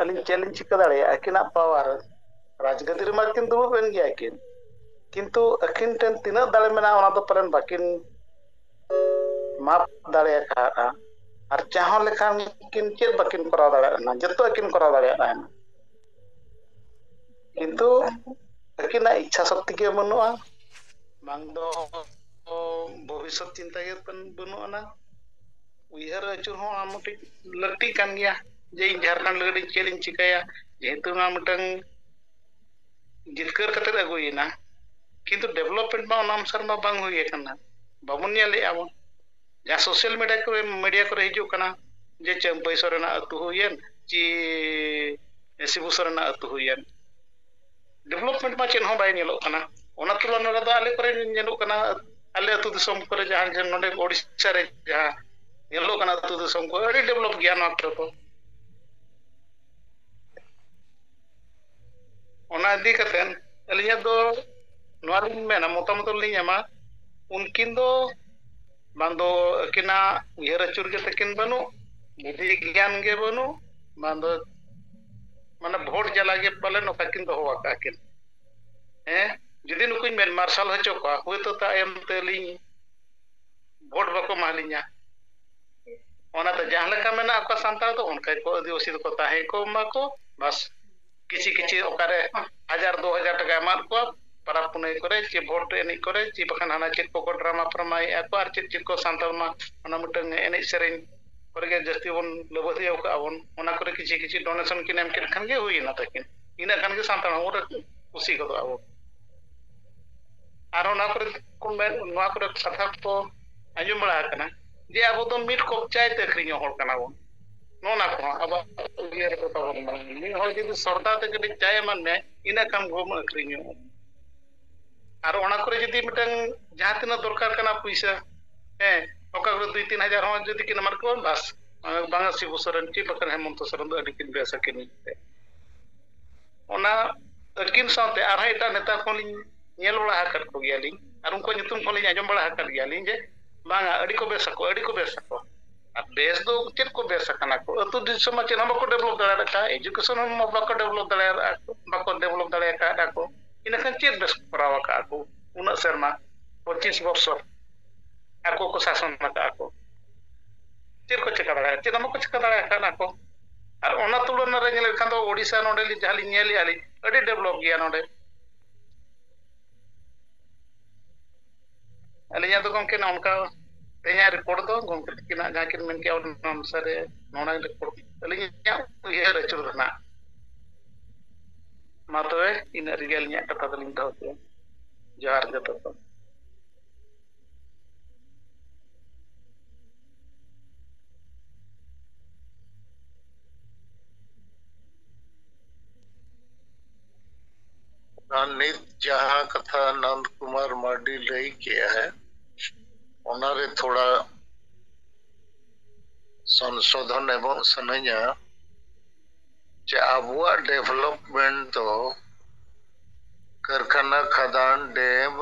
ᱟᱹᱞᱤᱧ ᱪᱮᱫ ᱞᱤᱧ ᱪᱤᱠᱟᱹ ᱫᱟᱲᱮᱭᱟᱜᱼᱟ? ᱟᱹᱠᱤᱱᱟᱜ ᱯᱟᱣᱟᱨ, ᱨᱟᱡᱽᱜᱟᱹᱫᱤ ᱨᱮᱢᱟ ᱠᱤᱱ ᱫᱩᱲᱩᱵ ᱮᱱ ᱜᱮᱭᱟ ᱠᱤᱱ, ᱠᱤᱱᱛᱩ ᱟᱹᱠᱤᱱ ᱴᱷᱮᱱ ᱛᱤᱱᱟᱹᱜ ᱫᱟᱲᱮ ᱢᱮᱱᱟᱜᱼᱟ ᱚᱱᱟ ᱫᱚ ᱯᱟᱞᱮᱱ ᱵᱟᱹᱠᱤᱱ ᱢᱟᱯ ᱫᱟᱲᱮ ᱟᱠᱟᱫᱼᱟ᱾ ᱟᱨ ᱡᱟᱦᱟᱸ ᱞᱮᱠᱟᱱ ᱠᱤᱱ ᱪᱮᱫ ᱵᱟᱹᱠᱤᱱ ᱠᱚᱨᱟᱣ ᱫᱟᱲᱮᱭᱟᱜ ᱠᱟᱱᱟ, ᱡᱚᱛᱚ ᱠᱤᱱ ᱠᱚᱨᱟᱣ ᱫᱟᱲᱮᱭᱟᱜ ᱠᱟᱱᱟ, ᱠᱤᱱᱛᱩ ᱟᱹᱠᱤᱱᱟᱜ ᱤᱪᱪᱷᱟ ᱥᱚᱠᱛᱤ ᱜᱮ ᱵᱟᱹᱱᱩᱜᱼᱟ᱾ ᱵᱟᱝ ᱫᱚ ᱵᱷᱚᱵᱤᱥᱥᱚᱛ ᱪᱤᱱᱛᱟ ᱜᱮ ᱵᱟᱹᱱᱩᱜ ᱟᱱᱟ᱾ ᱩᱭᱦᱟᱹᱨ ᱟᱹᱪᱩᱨ ᱦᱚᱸ ᱚᱱᱟ ᱢᱤᱫᱴᱤᱡ ᱞᱟᱹᱠᱛᱤ ᱠᱟᱱ ᱜᱮᱭᱟ ᱡᱮ ᱤᱧ ᱡᱷᱟᱲᱠᱷᱚᱸᱰ ᱞᱟᱹᱜᱤᱫ ᱤᱧ ᱪᱮᱫ ᱤᱧ ᱪᱤᱠᱟᱹᱭᱟ, ᱡᱮᱦᱮᱛᱩ ᱱᱚᱣᱟ ᱢᱤᱫᱴᱟᱝ ᱡᱤᱛᱠᱟᱹᱨ ᱠᱟᱛᱮ ᱟᱹᱜᱩᱭᱮᱱᱟ, ᱠᱤᱱᱛᱩ ᱰᱮᱵᱷᱞᱚᱯᱢᱮᱱᱴ ᱢᱟ ᱚᱱᱟ ᱚᱱᱩᱥᱟᱨ ᱢᱟ ᱵᱟᱝ ᱦᱩᱭ ᱟᱠᱟᱱᱟ, ᱵᱟᱵᱚᱱ ᱧᱮᱞᱮᱫᱼᱟ ᱵᱚᱱ᱾ ᱡᱟᱦᱟᱸ ᱥᱳᱥᱟᱞ ᱢᱤᱰᱤᱭᱟ ᱠᱚᱨᱮ, ᱢᱤᱰᱤᱭᱟ ᱠᱚᱨᱮ ᱦᱤᱡᱩᱜ ᱠᱟᱱᱟ ᱡᱮ ᱪᱟᱹᱢᱯᱟᱹᱭ ᱥᱚᱨᱮᱱᱟᱜ ᱟᱹᱛᱩ ᱦᱩᱭᱮᱱ ᱪᱤ ᱥᱤᱵᱩ ᱥᱚᱨᱮᱱᱟᱜ ᱟᱹᱛᱩ ᱦᱩᱭᱮᱱ, ᱰᱮᱵᱷᱞᱚᱯᱢᱮᱱᱴ ᱢᱟ ᱪᱮᱫ ᱦᱚᱸ ᱵᱟᱭ ᱧᱮᱞᱚᱜ ᱠᱟᱱᱟ᱾ ᱚᱱᱟ ᱛᱩᱞᱚᱱᱟ ᱨᱮᱫᱚ ᱟᱞᱮ ᱠᱚᱨᱮ ᱧᱮᱞᱚᱜ ᱠᱟᱱᱟ ᱟᱞᱮ ᱟᱹᱛᱩ ᱫᱤᱥᱚᱢ ᱠᱚᱨᱮ ᱡᱟᱦᱟᱸ ᱡᱮ ᱱᱚᱰᱮ ᱳᱰᱤᱥᱟ ᱨᱮ ᱡᱟᱦᱟᱸ ᱧᱮᱞᱚᱜ ᱠᱟᱱᱟ, ᱟᱹᱛᱩ ᱫᱤᱥᱚᱢ ᱠᱚ ᱟᱹᱰᱤ ᱰᱮᱵᱷᱞᱚᱯ ᱜᱮᱭᱟ ᱱᱚᱣᱟ ᱠᱚᱨᱮ ᱫᱚ᱾ ᱚᱱᱟ ᱤᱫᱤ ᱠᱟᱛᱮ ᱟᱹᱞᱤᱧᱟᱜ ᱫᱚ ᱱᱚᱣᱟ ᱞᱤᱧ ᱢᱮᱱᱟ, ᱢᱚᱛᱟᱢᱚᱛ ᱞᱤᱧ ᱮᱢᱟ, ᱩᱱᱠᱤᱱ ᱫᱚ ᱵᱟᱝ ᱫᱚ ᱟᱹᱠᱤᱱᱟᱜ ᱩᱭᱦᱟᱹᱨ ᱟᱹᱪᱩᱨ ᱜᱮ ᱛᱟᱹᱠᱤᱱ ᱵᱟᱹᱱᱩᱜ, ᱵᱩᱫᱷᱤ ᱜᱮᱭᱟᱱ ᱜᱮ ᱵᱟᱹᱱᱩᱜ, ᱵᱟᱝ ᱫᱚ ᱢᱟᱱᱮ ᱵᱷᱳᱴ ᱡᱟᱞᱟ ᱜᱮ ᱯᱟᱞᱮ ᱱᱚᱝᱠᱟ ᱠᱤᱱ ᱫᱚᱦᱚ ᱟᱠᱟᱫ ᱠᱤᱱ᱾ ᱦᱮᱸ, ᱡᱩᱫᱤ ᱱᱩᱠᱩᱧ ᱢᱮᱱ ᱢᱟᱨᱥᱟᱞ ᱦᱚᱪᱚ ᱠᱚᱣᱟ, ᱦᱳᱭᱛᱳ ᱛᱟᱭᱚᱢ ᱛᱮᱞᱤᱧ ᱵᱷᱳᱴ ᱵᱟᱠᱚ ᱮᱢᱟ ᱞᱤᱧᱟ᱾ ᱚᱱᱟᱛᱮ ᱡᱟᱦᱟᱸ ᱞᱮᱠᱟ ᱢᱮᱱᱟᱜ ᱠᱚᱣᱟ ᱥᱟᱱᱛᱟᱲ ᱫᱚ ᱚᱱᱠᱟ ᱜᱮᱠᱚ ᱟᱹᱫᱤᱵᱟᱹᱥᱤ ᱫᱚᱠᱚ ᱛᱟᱦᱮᱸ ᱠᱚ ᱢᱟ ᱠᱚ, ᱵᱟᱥ᱾ ᱠᱤᱪᱷᱤ ᱠᱤᱪᱷᱤ ᱚᱠᱟᱨᱮ ᱦᱟᱡᱟᱨ ᱫᱩ ᱦᱟᱡᱟᱨ ᱴᱟᱠᱟ ᱮᱢᱟᱫ ᱠᱚᱣᱟ, ᱯᱟᱨᱟᱵᱽ ᱯᱩᱱᱟᱹᱭ ᱠᱚᱨᱮ ᱪᱮ ᱵᱷᱳᱴ ᱮᱱᱮᱡ ᱠᱚᱨᱮ ᱪᱮ ᱵᱟᱠᱷᱟᱱ ᱦᱟᱱᱟ ᱪᱮᱫ ᱠᱚᱠᱚ ᱰᱨᱟᱢᱟ ᱯᱷᱨᱟᱢᱟᱭᱮᱫᱼᱟ ᱠᱚ ᱟᱨ ᱪᱮᱫ ᱪᱮᱫ ᱠᱚ ᱥᱟᱱᱛᱟᱲ ᱢᱟ ᱚᱱᱟ ᱢᱤᱫᱴᱟᱝ ᱮᱱᱮᱡ ᱥᱮᱨᱮᱧ ᱠᱚᱨᱮ ᱜᱮ ᱡᱟᱹᱥᱛᱤ ᱵᱚᱱ ᱞᱟᱹᱵᱟᱹᱫᱤᱭᱟᱹ ᱠᱟᱜᱼᱟ ᱵᱚᱱ, ᱚᱱᱟ ᱠᱚᱨᱮ ᱠᱤᱪᱷᱤ ᱠᱤᱪᱷᱤ ᱰᱚᱱᱮᱥᱚᱱ ᱠᱤᱱ ᱮᱢ ᱠᱮᱫ ᱠᱷᱟᱱ ᱜᱮ ᱦᱩᱭᱮᱱᱟ ᱛᱟᱹᱠᱤᱱ, ᱤᱱᱟᱹᱜ ᱠᱷᱟᱱ ᱜᱮ ᱥᱟᱱᱛᱟᱲ ᱦᱚᱲ ᱠᱩᱥᱤ ᱜᱚᱫᱚᱜ ᱟᱵᱚᱱ᱾ ᱟᱨ ᱚᱱᱟ ᱠᱚᱨᱮ ᱠᱚ ᱢᱮᱱ, ᱱᱚᱣᱟ ᱠᱚᱨᱮ ᱠᱟᱛᱷᱟ ᱠᱚ ᱟᱸᱡᱚᱢ ᱵᱟᱲᱟ ᱟᱠᱟᱱᱟ ᱡᱮ ᱟᱵᱚ ᱫᱚ ᱢᱤᱫ ᱠᱚᱯ ᱪᱟᱭ ᱛᱮ ᱟᱹᱠᱷᱨᱤᱧᱚᱜ ᱦᱚᱲ ᱠᱟᱱᱟ ᱵᱚᱱ᱾ ᱱᱚᱜᱼᱚ ᱱᱟ ᱠᱚᱦᱚᱸ ᱟᱵᱚᱣᱟᱜ ᱩᱭᱦᱟᱹᱨ ᱨᱮ ᱛᱟᱵᱚᱱ ᱢᱮᱱᱟᱜᱼᱟ᱾ ᱢᱤᱫ ᱦᱚᱲ ᱡᱩᱫᱤ ᱥᱚᱨᱫᱟ ᱛᱮ ᱠᱟᱹᱴᱤᱡ ᱪᱟᱭ ᱮᱢᱟᱱ ᱢᱮ, ᱤᱱᱟᱹ ᱠᱷᱟᱱ ᱜᱚᱢ ᱟᱹᱠᱷᱨᱤᱧᱚᱜᱼᱟ᱾ ᱟᱨ ᱚᱱᱟ ᱠᱚᱨᱮ ᱡᱩᱫᱤ ᱢᱤᱫᱴᱟᱝ ᱡᱟᱦᱟᱸ ᱛᱤᱱᱟᱹᱜ ᱫᱚᱨᱠᱟᱨ ᱠᱟᱱᱟ ᱯᱩᱭᱥᱟᱹ, ᱦᱮᱸ, ᱚᱠᱟ ᱠᱚᱨᱮ ᱫᱩᱭ ᱛᱤᱱ ᱦᱟᱡᱟᱨ ᱦᱚᱸ ᱡᱩᱫᱤ ᱠᱤᱱ ᱮᱢᱟᱫ ᱠᱚᱣᱟ, ᱵᱟᱥ, ᱵᱟᱝᱟ ᱥᱤᱵᱩ ᱥᱚᱨᱮᱱ ᱪᱮ ᱵᱟᱠᱷᱟᱱ ᱦᱮᱢᱚᱱᱛᱚ ᱥᱚᱨᱮᱱ ᱫᱚ ᱟᱹᱰᱤ ᱠᱤᱱ ᱵᱮᱥ ᱟᱹᱠᱤᱱ ᱢᱮᱱᱛᱮ᱾ ᱚᱱᱟ ᱟᱹᱠᱤᱱ ᱥᱟᱶᱛᱮ ᱟᱨᱦᱚᱸ ᱮᱴᱟᱜ ᱱᱮᱛᱟ ᱠᱚᱦᱚᱸ ᱞᱤᱧ ᱧᱮᱞ ᱵᱟᱲᱟ ᱟᱠᱟᱫ ᱠᱚᱜᱮᱭᱟᱞᱤᱧ ᱟᱨ ᱩᱱᱠᱩᱣᱟᱜ ᱧᱩᱛᱩᱢ ᱠᱚᱦᱚᱸ ᱞᱤᱧ ᱟᱸᱡᱚᱢ ᱵᱟᱲᱟ ᱟᱠᱟᱫ ᱜᱮᱭᱟᱞᱤᱧ ᱡᱮ ᱵᱟᱝᱟ, ᱟᱹᱰᱤ ᱠᱚ ᱵᱮᱥ ᱟᱠᱚ, ᱟᱹᱰᱤ ᱠᱚ ᱵᱮᱥ ᱟᱠᱚ᱾ ᱟᱨ ᱵᱮᱥ ᱫᱚ ᱪᱮᱫ ᱠᱚ ᱵᱮᱥ ᱟᱠᱟᱱᱟ ᱠᱚ? ᱟᱹᱛᱩ ᱫᱤᱥᱚᱢ ᱢᱟ ᱪᱮᱫ ᱦᱚᱸ ᱵᱟᱠᱚ ᱰᱮᱵᱷᱞᱚᱯ ᱫᱟᱲᱮᱭᱟᱜ ᱠᱟᱱᱟ, ᱮᱡᱩᱠᱮᱥᱚᱱ ᱦᱚᱸ ᱵᱟᱠᱚ ᱰᱮᱵᱷᱞᱚᱯ ᱫᱟᱲᱮᱭᱟᱜ ᱠᱚ, ᱵᱟᱠᱚ ᱰᱮᱵᱷᱞᱚᱯ ᱫᱟᱲᱮ ᱟᱠᱟᱫ ᱟᱠᱚ᱾ ᱤᱱᱟᱹᱠᱷᱟᱱ ᱪᱮᱫ ᱵᱮᱥ ᱠᱚ ᱠᱚᱨᱟᱣ ᱟᱠᱟᱫ ᱟᱠᱚ ᱩᱱᱟᱹᱜ ᱥᱮᱨᱢᱟ, ᱯᱚᱸᱪᱤᱥ ᱵᱚᱨᱥᱚ ᱟᱠᱚ ᱠᱚ ᱥᱟᱥᱚᱱ ᱟᱠᱟᱫ ᱟᱠᱚ? ᱪᱮᱫ ᱠᱚ ᱪᱮᱠᱟ ᱫᱟᱲᱮᱭᱟᱜᱼᱟ? ᱪᱮᱫ ᱦᱚᱸ ᱵᱟᱠᱚ ᱪᱮᱠᱟ ᱫᱟᱲᱮ ᱟᱠᱟᱫ ᱟᱠᱚ᱾ ᱟᱨ ᱚᱱᱟ ᱛᱩᱞᱚᱱᱟ ᱨᱮ ᱧᱮᱞ ᱞᱮᱠᱷᱟᱱ ᱫᱚ ᱳᱰᱤᱥᱟ ᱱᱚᱰᱮ ᱞᱤᱧ ᱡᱟᱦᱟᱸ ᱞᱤᱧ ᱧᱮᱞᱮᱜᱼᱟ ᱞᱤᱧ, ᱟᱹᱰᱤ ᱰᱮᱵᱷᱞᱚᱯ ᱜᱮᱭᱟ ᱱᱚᱰᱮ᱾ ᱟᱹᱞᱤᱧᱟᱜ ᱫᱚ ᱜᱚᱢᱠᱮ ᱱᱚᱜᱼᱚ ᱱᱚᱝᱠᱟ ᱛᱮᱦᱮᱧᱟᱜ ᱨᱤᱯᱳᱨᱴ ᱫᱚ ᱜᱚᱢᱠᱮ ᱛᱟᱹᱠᱤᱱᱟᱜ ᱡᱟᱦᱟᱸ ᱠᱤᱱ ᱢᱮᱱ ᱠᱮᱜᱼᱟ, ᱚᱱᱟ ᱚᱱᱩᱥᱟᱨᱮ ᱱᱚᱰᱮ ᱨᱤᱯᱳᱨᱴ ᱟᱹᱞᱤᱧᱟᱜ ᱩᱭᱦᱟᱹᱨ ᱟᱹᱪᱩᱨ ᱨᱮᱱᱟᱜ᱾ ᱢᱟ ᱛᱚᱵᱮ ᱤᱱᱟᱹᱜ ᱨᱮᱜᱮ ᱟᱹᱞᱤᱧᱟᱜ ᱠᱟᱛᱷᱟ ᱫᱚᱞᱤᱧ ᱫᱚᱦᱚ ᱠᱮᱜᱼᱟ᱾ ᱡᱚᱦᱟᱨ ᱡᱚᱛᱚ ᱠᱚ᱾ ᱟᱨ ᱱᱤᱛ ᱡᱟᱦᱟᱸ ᱠᱟᱛᱷᱟ ᱱᱚᱱᱫ ᱠᱩᱢᱟᱨ ᱢᱟᱨᱰᱤ ᱞᱟᱹᱭ ᱠᱮᱜᱼᱟᱭ, ᱚᱱᱟᱨᱮ ᱛᱷᱚᱲᱟ ᱥᱚᱝᱥᱳᱫᱷᱚᱱ ᱮᱢᱚᱜ ᱥᱟᱱᱟᱧᱟ ᱡᱮ ᱟᱵᱚᱣᱟᱜ ᱰᱮᱵᱷᱞᱚᱯᱢᱮᱱᱴ ᱫᱚ ᱠᱟᱹᱨᱠᱷᱟᱱᱟ, ᱠᱷᱟᱫᱟᱱ, ᱰᱮᱢ,